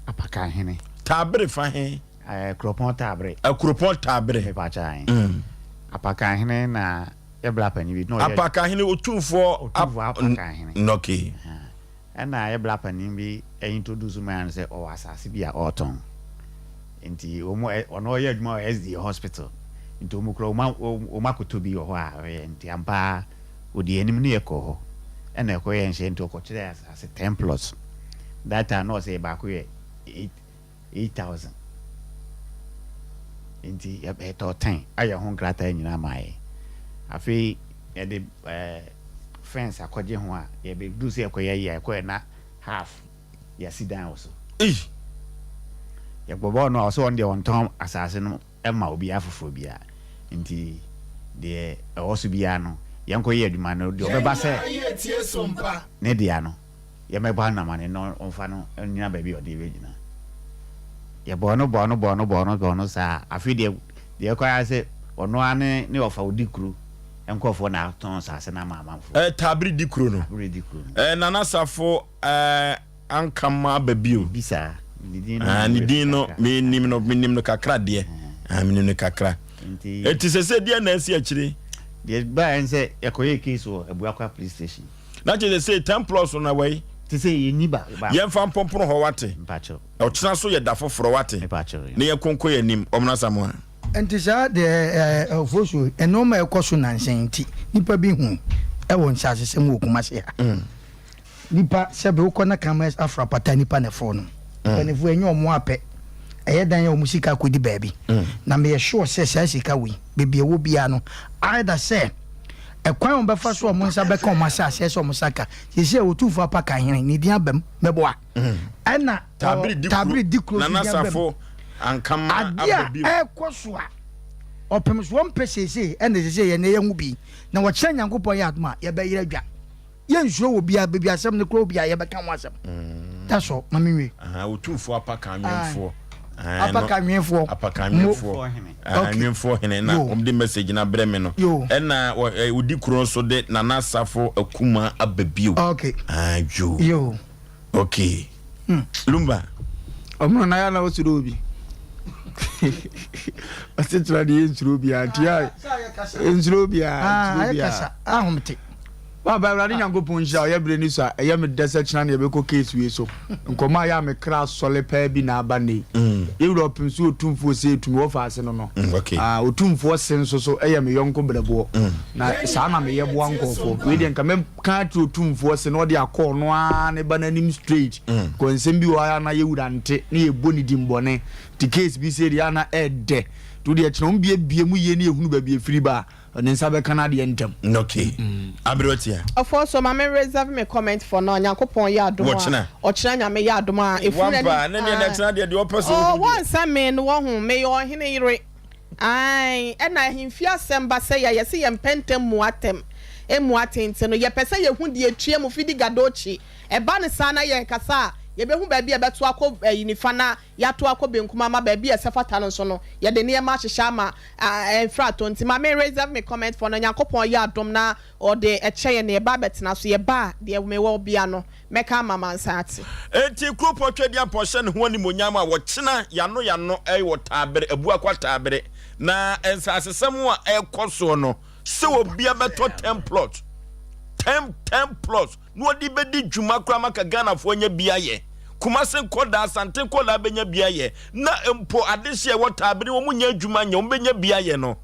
Apakahene. Taabere fa he? Kuropɔn Taabere. Kuropɔn Taabere. Mepakyɛ. Apakahene na yɛbra panyin bi. Apakahene Otumfoɔ. Otumfoɔ Apakahene. Okay. Ɛna yɛbra panyin bi introduce mu ano sɛ ɔwɔ asase bi a ɔretɔn. Nti wɔn ɔno ɔyɛ adwuma wɔ SDA hospital. Nti wɔn kura wɔn akoto bi wɔ hɔ a ɔyɛ, nti ampa odi anim ne yɛ kɔ hɔ. Ɛna ɛkɔ yɛ nhyɛ, nti ɔkɔkyerɛ asase 10 plots. That time na ɔsɛ baako yɛ 8,000. Nti yɛtɔɔ tɛn ayɛ ho nkrataa nyinaa maa yɛn. Afei yɛde ɛɛ fence akɔgye ho a yɛbɛduru sɛ yɛkɔyɛ yie a yɛkɔɛ na half yɛasi dan wɔ so. Ei! Yɛbɔbɔɔ no a ɔsɛ ɔno deɛ ɔntɔn asase no ma obiara foforɔ biara. Nti deɛ ɛwɔ so biara no yɛnkɔyɛ adwuma no deɛ ɔbɛba sɛ ne dea no yɛmmɛbɔ no amane na ɔmfa no nnyina baabi a ɔde bɛgyina. Yɛbɔɔ no bɔɔ no bɔɔ no bɔɔ no bɔɔ no saa. Afei deɛ deɛ ɛkɔ ara sɛ ɔno ara ne ne ɔfa ɔdi kuro nkurɔfoɔ na atɔn asase no ama amanfoɔ. Ɛɛ Tabiri di kuro no. Tabiri di kuro no. Ɛɛ Nana Safo ɛɛ Ankama aba bio. Bi saa. Ne din no. Ah, ne din no menim no menim no kakra deɛ. Ah, menim no kakra. Nti. Eti sese deɛ na asi akyire. Deɛ baeɛ ne sɛ yɛkɔyɛɛ case wɔ Abuakwa police station. Na kyerɛ sɛ sei 10 plus no na wai. Te sɛ yɛnni ba baako. Yɛmfa mpompon hɔ wate. Mpakyɛw. Ɔkyena so yɛ da foforɔ wate. Mepakyɛw. Na yɛnko nkɔ yɛn anim. Ɔmena Asamoah. Nti saa deɛ ɛɛ Ofosu nnoɔma a ɛkɔ so nansa yi nti nipa bi hu ɛwɔ nsasesɛm wɔ Kumasi ha. Nipa sɛbe wokɔ na kraman aforo apata nipa na ɛforo no. Mpaninfoɔ ɛnyɛ ɔmo apɛ. Ɛyɛ dan a ɔmo sika akɔdi baabi. Na meyɛ sure sɛ saa sika wei baabi ɛwɔ biara no either sɛ ɛkwan a wɔbɛfa so a wɔn nsa bɛka wɔn asase ɛsɛ wɔn nsa ka seesei a Otumfoɔ Apaka Hene ne din aba mu mɛboa ɛna Tabiri di kuro so din aba mu adeɛ a ɛrekɔ so a ɔpem so wɔn pɛ seesei ɛna seesei yɛn yɛn ho bi na wɔkyerɛ Nyankopɔn yɛ adom a yɛbɛyerɛ dwa. Yɛnsuro wɔ biara, baabi asɛm no kura obiara yɛbɛka ho asɛm. That's all, ma menwie. Otumfoɔ apaka anwemfoɔ. Apaka anwemfoɔ. Apaka anwemfoɔ. Anwemfoɔ hene na wɔn de message na brɛ me no. Ɛna odi kuro nso de Nana Asafo Akuma aba bio. Okay. Yo. Yo. Okay. Lumba. Ɔmono na yɛ na ɔsoro obi. Ɔse kyerɛ deɛ yɛnsuro obiara nti yɛ nsuro obiara nsuro obiara. Ahomte. Paapa Awurade Nyankopɔn nhyira wo, yɛ berɛ ni so a ɛyɛ me dɛ sɛ kyena na yɛbɛkɔ case wei so. Nkɔmmɔ a ɛyɛ a me kra sɔle paa bi na aba nnɛ yi. Yɛ wura Ɔpemso Otumfoɔ Osei Tumi wɔfa ase no no. Ah, Otumfoɔ se nso so yɛ me yɔnko brɛboɔ. Na saa na meyɛ boa nkurɔfoɔ. Wei deɛ nka mɛka akyerɛ Otumfoɔ se na ɔde akɔ ɔno ara ne ba no anim straight. Because nsɛm bi wɔ hɔ a na yɛ wura nte na yɛbɔ ne din bɔne. Nti case bi sei deɛ a na ɛɛdɛ. Nti wo deɛ kyena wɔn biebie mu yie na yɛhunu baabi ɛfiri ba a. Ne nsa bɛka n'adeɛ ntɛm. Ok aberewatia. Ɔfɔɔ so ma me reserve me comment for now Nyankopɔn yɛ adom a Wɔkyena. ɔkyena Nyame yɛ adom a efunu Wampa ani ne deɛ na ɛkyena deɛ deɛ ɔpɛ sɛ Oh ɔhu deɛ. wɔnsa me no wɔho meyɛ ɔhene yere ae ɛna ahemfie asɛm ba sɛ yɛ yɛse yɛmpɛ ntɛm mmu atɛm mmu atenten no yɛpɛ sɛ yɛhu deɛ ɛtua mu fidi gadokyi ɛba no saa na yɛkasa a yɛbɛhu baabi a ɛbɛto akɔ ɛyi nifa na Yɛato akɔ benkum ama baabi a ɛsɛ fata no nso no, yɛde nneɛma ahyehyɛ ama ɛmfra atɔ nti ma me reserve me comment for no Nyankopɔn yɛ adom na ɔde kyɛ yɛn na yɛba abɛtena so, yɛba a deɛ mewɔ bia no mɛka ama amansan ate. Enti kuropɔn Tweaduampɔn hyɛ ne ho animuonyam a wɔkyena yano yano wɔ Taabere, Abuakwa Taabere, na nsasesɛm a ɛrekɔ soɔ no, sɛ obia bɛtɔ ten plot, ten, ten plots, na wɔde bɛdi dwuma koraa ma ka Ghanafoɔ anya bi ayɛ. Kumase nkɔdaa, Asante nkɔdaa bɛnya bi ayɛ, na mpo adehyeɛ a ɛwɔ Taabere wɔn nyɛ adwuma nyɛ, wɔn bɛnya bi ayɛ no.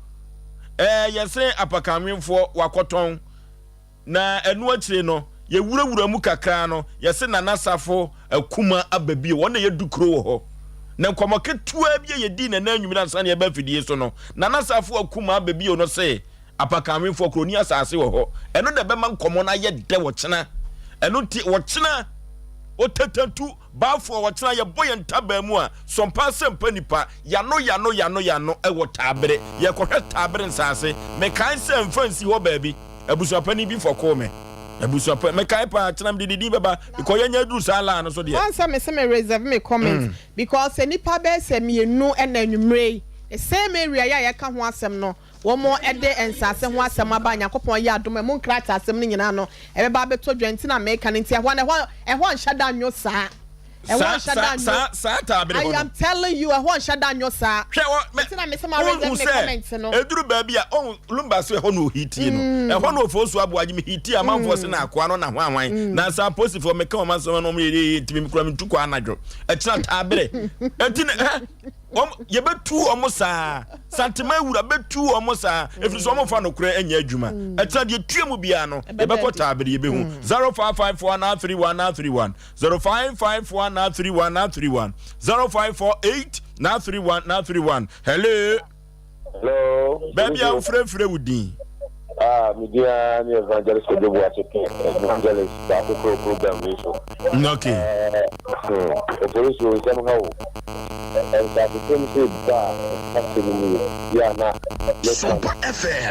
Ɛɛ yɛse apakanwenfoɔ wakɔtɔn, na ɛno akyire no yɛwurawura mu kakra no yɛse Nana Safo Akuma aba bio, wɔn na yɛdu kuro wɔ hɔ. Na nkɔmmɔ ketewa bi a yɛdii Nana anwummerɛ ansa na yɛba afidie so no, Nana Safo Akuma aba bio no se, Apakanwenfoɔ kuro ni asase wɔ hɔ. Ɛno na ɛbɛma nkɔmmɔ no ayɛ dɛ ɔkyena. Ɛno nti ɔkyena otatantu baafoɔ ɔkyena yɛbɔ yɛn ntaban mu a sɔmpa asɛmpa nipa yano yano yano yano ɛwɔ taabere. Yɛkɔhwɛ taabere nsaase. Mekae sɛ mfa nsi hɔ baabi. Abusuapanin bi fɔkoo me. Abusuapa mekae paa kyena mede ne din bɛba because yɛnya aduru saa line no so deɛ. Woahu sɛ mese me reserve me comment because nnipa bɛyɛ sɛ mmienu na anwumerɛ yi the same area yi a yɛka ho asɛm no Wɔde nsase ho asɛm aba a Nyankopɔn yɛ adom a ɛmu nkrataasɛm no nyinaa no ɛbɛba abɛtɔ dwa nti na meka no nti ɛhɔ no ɛhɔ ɛhɔ nhyɛ da nwo saa ɛhɔ Saa nhyɛ saa da nwo saa saa taabere I hɔ no. am telling you ɛhɔ nhyɛ da nwo saa Hwɛ wɔ mɛ nti na mese ma wohu reserve me sɛ comment no. eduru baabi a ɔhu Lumba so ɛhɔ na ohitie no ɛhɔ na Ofosu Aboagye me hitie amanfoɔ se na akoa no na hwan hwan na saa aposifoɔ meka wɔn asɛm na wɔn yɛ yɛ yɛ ntumi mekura me ntu kɔ anadwo ɛkyena taabere ɛnti na ɛ Wɔn, yɛbɛtu wɔn saa. Santema awura bɛtu wɔn saa. Ɛfiri sɛ wɔmfa nokorɛ nyɛ adwuma. Ɛtena deɛ tua mu biara no, yɛbɛkɔ taabere yɛbɛhu. 0554 931 931 0554 931 931 0548 931 931 Hello. Hello. Baabi a wofrɛfrɛ wo din. Ah, me din ara ne Evangelist Kojo Boakye Pɛ, Evangelist baako koro program yi so. Okay. Eh, hmm, Opolisi wo nsɛm ha o. Nsasesɛm sɛ ba a asɛm mu yɛ bi a na meka no.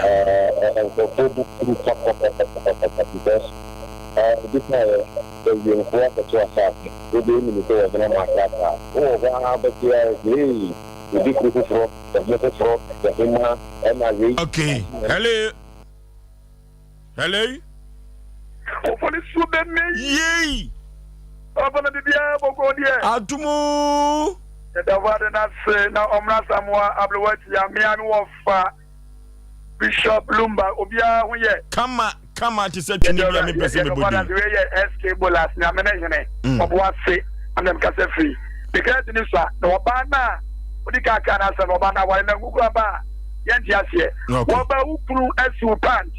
Eh, nkurɔfoɔ bu kuru papapapapapa because eh, ebi ka yɛ sɛ wiemfoɔ akɔto asase, wode wonim sɛ wɔhene ma krataa. Wowɔ hɔ ara bɛte ara sɛ, ee, obi kuru foforɔ. Ɔhene foforɔ, ɔhemmaa, ɛna wei. Okay, hello. Hello. Ofoni su bɛ mi. Yei. Papa na biribiara bɔkɔ deɛ. Atumu. Yɛda Awurade no ase na ɔmmra Samoa Ablewa Tia mmea no wɔfa Bishop Lumba obiara ho yɛ. Kama kama te sɛ twene bi a mempɛ sɛ mebɔ din. Wei yɛ SK Bolas Nyame ne hene ɔbo ase ana mekasa firi mekasa ti ne sua na ɔbaa no a odi kan kaa n'asɛm no ɔbaa no aware na ngu kura ba a yɛnte aseɛ wɔba wo kunu asi wo pant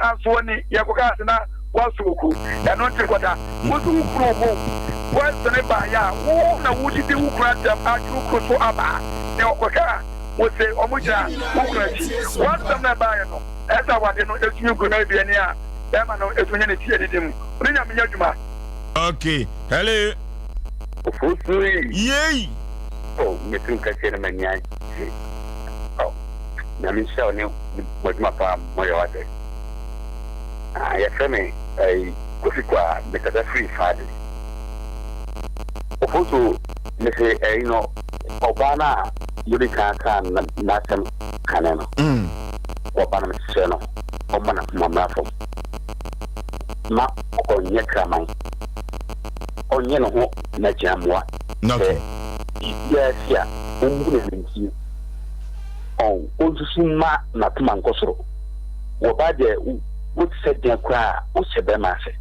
anso ani yɛkɔka ase na waso oku ɛno nti kɔda wo so wo kunu bo wɔsene baayɛ a wo na wodidi wo kunu atɛm atwe wo kunu so aba na ɔkɔka a wose ɔmo gyina wo kunu akyi wɔasɛm na ɛbaayɛ no Ɛsɛ awade no etumi gu na ebi ani a bɛɛma no etumi nya ne ti adidi mu. Ɔne Nyame nyɛ adwuma. Ok hello. Ofosuo yi. Yei. Oh me tiri nka tie na m'ani agye oh Nyame nhyira wo ne mo adwuma paa mo yɛ wate ah yɛfrɛ me ɛyi Kofi Kwaa me kasa firi Faade Ofosuo mese ɛyi no ɔbaa no a mode kan kaa n'asɛm kane no. Wɔba no mesrɛ no ɔmmɔ n'akoma mmra fam ma ɔnyɛ kraman, ɔnyɛ ne ho n'agyinammoa. Sɛ biribiara si a, ɔmmu no animtie, ɔnsusu mma n'akoma nkɔ soro. Wɔba deɛ wote sɛ deɛn koraa a, wohyɛ bɛrima ase.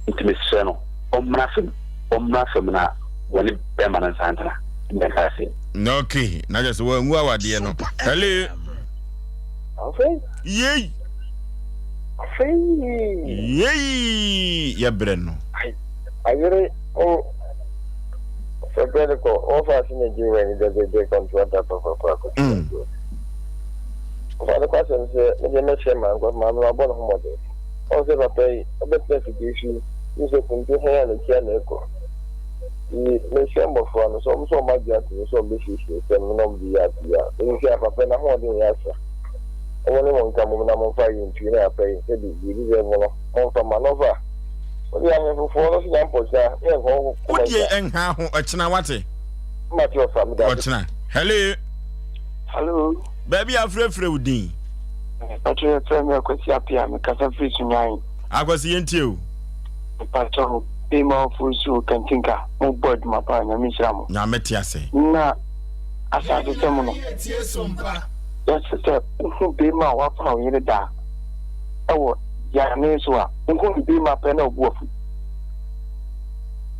Nti mesrɛ no ɔmmra fam, ɔmmra fam na wɔne bɛrima no nsan ntena. Meda ase. Okay, na kyerɛ sɛ wɔangu awadeɛ no. Hello. Afei. Yei. Afei. Yei yɛbrɛ no. Ayere o sɛ brɛ no kɔ wɔfa ase na gye wɔ ani dɛdɛdɛ kɔntrata papapa kɔ. Ɔfa no kwasɛm sɛ medeɛ mɛhyɛ ma nkɔ maame wabɔ ne ho mmɔden. Ɔn sɛ papa yi ɔbɛtena afidie so yi ne sɛ kuntu hɛn a n'akyi a na ɛkɔ. Nti mehyɛ mmɔfra no sɛ wɔn nso wɔn agye ato mu sɛ wɔbɛsiesie nsɛm no na wɔde yɛ ade a, menim sɛ papa yi n'ahoɔden yɛ asa. Wɔn ne mo nka mmom na momfa ayɛntuo ne apa yi sɛde biribi sɛ mo no momfa mma no ɔfa. Wode ahemfofoɔ no so nya mpɔkyena ne nkɔnkɔ Wo kɔma deɛ agya. nha ho ɔkyena wate. Mate ɔfa meda ase. Ɔkyena. Hello. Hello. Baabi a afrɛfrɛ wo din. Mpakyɛw yɛfrɛ me Akwasi Appiah mekasa firi Sunyani. Akwasi yɛntie o. Mpakyɛw Bema Ofosu Kantinka mo bɔ adwuma paa Nyame nhyira mo. Nyame te ase. Na asase sɛm no yɛse sɛ wohu bema a wafa wo yere da ɛwɔ yane so a wohu ne bema pɛ na ɔbo afu.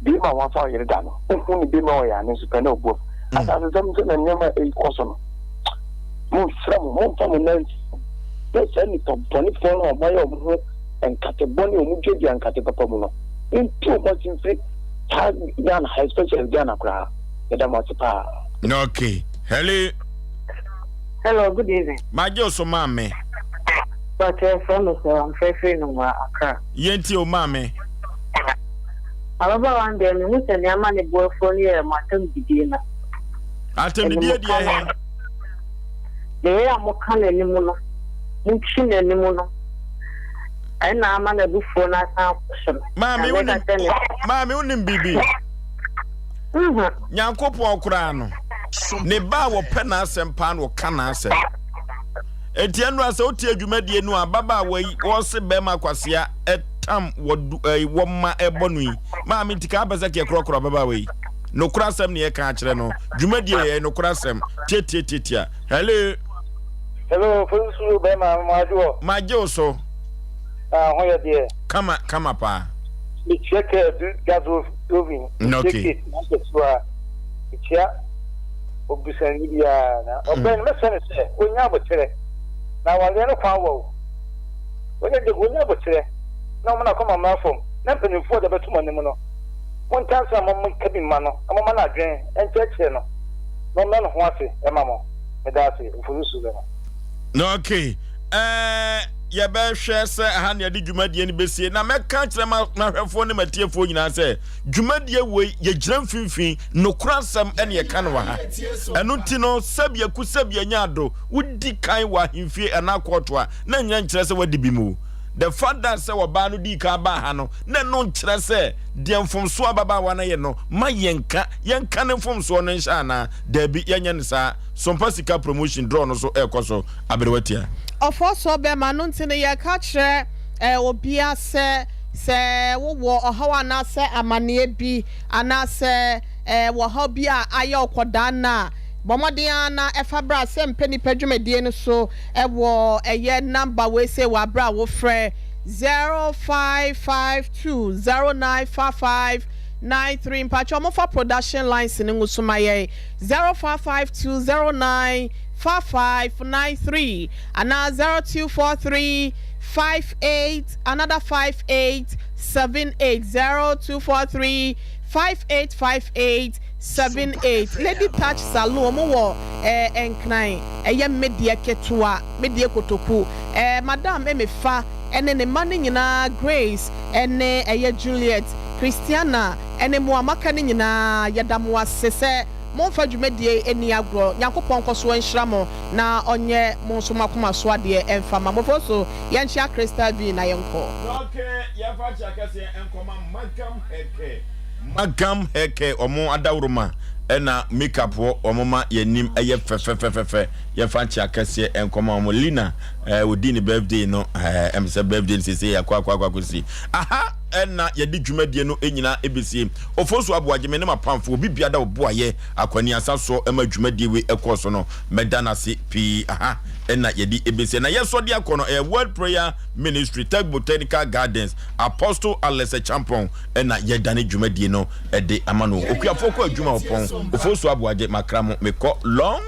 Bema a wafa wo yere da no wohu ne bema wɔ yane so pɛ na ɔbo afu. Asase sɛm sɛ na nneɛma a ɛkɔ so no monsrɛ mo momfa mo nan nsi sɛ saa nnipa bɔnefoɔ no a wɔayɛ wɔn ho nkate bɔne a wɔduadua nkate papa mu no, montu wɔn ase mfiri saa Ghana ha, especially Ghana koraa. Yɛda mo ase paa. Okay. Hello. Hello, good evening. Magye wo so maame. Bàtɛ fẹ́ mi sọ, I'm fẹ́ firi Nungua, Accra. Yɛntie o maame. Ababaawa no deɛ mehu sɛ nea ama ne bo afuo no yɛ mo atɛmdidie no. Atɛmdidie deɛ he? Deɛ a moka n'anim no, motwi n'anim no, ɛna ama n'abufuo no asan akɔ soro. Maame wonim maame wonim biribi? Mhm. Nyankopɔn koraa no, ne ba a wɔpɛ n'asɛm paa na ɔka n'asɛm. Enti ɛno a sɛ wotie dwumadie no a ababaawa yi wɔse bɛrima kwasea ɛtam wɔdu ɛyi wɔma ɛbɔ no yi maame nti kaa pɛ sɛ kɛ korɔkorɔ ababaawa yi nokora asɛm ne yɛka akyerɛ no dwumadie yɛ nokora asɛm tiatiatiatia hello. Hello fonsuo bɛrima mo agye wɔ. Magye wo so. Ah ho yɛ deɛ. Kama kama paa. Mekyia kɛ du gazo dovin. Okay. Mekyia kate n'akɛsewa. Mekyia obusuani biara na ɔbɛn no mɛsrɛ no sɛ ɔnya aboterɛ na awareɛ no kwan wɔ o ɔnya de ɔnya aboterɛ na ɔma n'akoma mmra fam na mpanimfoɔ de bɛto mo anim no montaa nsa mo nka bi mma no na momma no adwene nkyerɛkyerɛ no na ɔmmrɛ ne ho ase ma mo. Meda ase, mfoni so bɛma. Okay, ɛɛ yɛbɛhwɛ sɛ aha na yɛde dwumadie no bɛsie na mɛka kyerɛ m'ahwɛfoɔ ne m'atiefoɔ nyinaa sɛ dwumadie wei yɛgyina mfimfini nokorɛ asɛm ɛne yɛka no wɔ ha ɛno nti no sɛbi aku sɛbi anya ado wodi kan wɔ ahemfie anaa kɔɔto a na nyɛ nkyerɛ sɛ wadi bi mu the fact that sɛ ɔbaa no dii kan baa ha no na ɛno nkyerɛ sɛ deɛ mfomsoɔ ababaawa no yɛ no ma yɛnka yɛnka ne mfomsoɔ no nhyɛ anaa daabi yɛnyɛ no saa Sompa sika promotion draw no so ɛkɔ so aberewa tia. Ɔfɔsɔ bɛma no nti no yɛka kyerɛ obia sɛ sɛ wowɔ ɔhaw anaasɛ amaneɛ bi anaasɛ wɔhaw bi a ayɛ wo kɔdaa nna a, bɔ mmɔden ara na ɛfa bra sɛ mpɛ nipa dwumadie no so wɔ ɛyɛ number wei sei wɔ aberɛ a wofrɛ 0552 0955 93 mpakyɛw momfa production lines no ngu so ma yɛn. 0552 09 5593 anaa 0243 58 another 58 78 0243 58 58 78 Lady Touch Saloon wɔn wɔ ɛɛ eh, Nkran ɛyɛ medeɛ ketewa medeɛ kotoku ɛɛ eh, Madam Emefa ɛne ne mma no nyinaa Grace ɛne ɛyɛ Juliet Christiana Ɛne mo a moaka no nyinaa, yɛda mo ase sɛ momfa dwumadie yi nni agorɔ. Nyankopɔn nkɔsoɔ nhyira mo na ɔnyɛ mo nso mo akoma so adeɛ mfa ma mo. Foso, yɛnkyea Crystal V na yɛnkɔ. Ok yɛmfa nkyea kɛseɛ nkɔma Magam Haircare. Magam Haircare ɔmo adaworoma ɛna makeup wɔ ɔmo ma yɛnim ɛyɛ fɛfɛfɛfɛfɛ yɛmfa nkyea kɛseɛ nkɔma ɔmo Lina ɛɛ ɔdii ne birthday no ɛɛ ɛm sɛ birthday no sese akɔ akɔ akɔ akɔsi aha. na yɛde dwumadie no nyinaa ɛbɛsie. Ofosu Aboagye, me ne m'apamfoɔ, obi biara a ɔboaeɛ akwaniasa soɔ ma dwumadie wei ɛkɔɔ so no, mɛda no ase pii. Aha na yɛde ɛbɛsie. Na yɛsɔ de akɔ no, ɛyɛ World Prayer Ministry, Tech Botanical Gardens, Apostle Alex Acheampong na yɛdane dwumadie no de ama no. Okuafoɔ kɔ adwuma ɔpɔn. Ofosu Aboagye, makra mo, mekɔ long.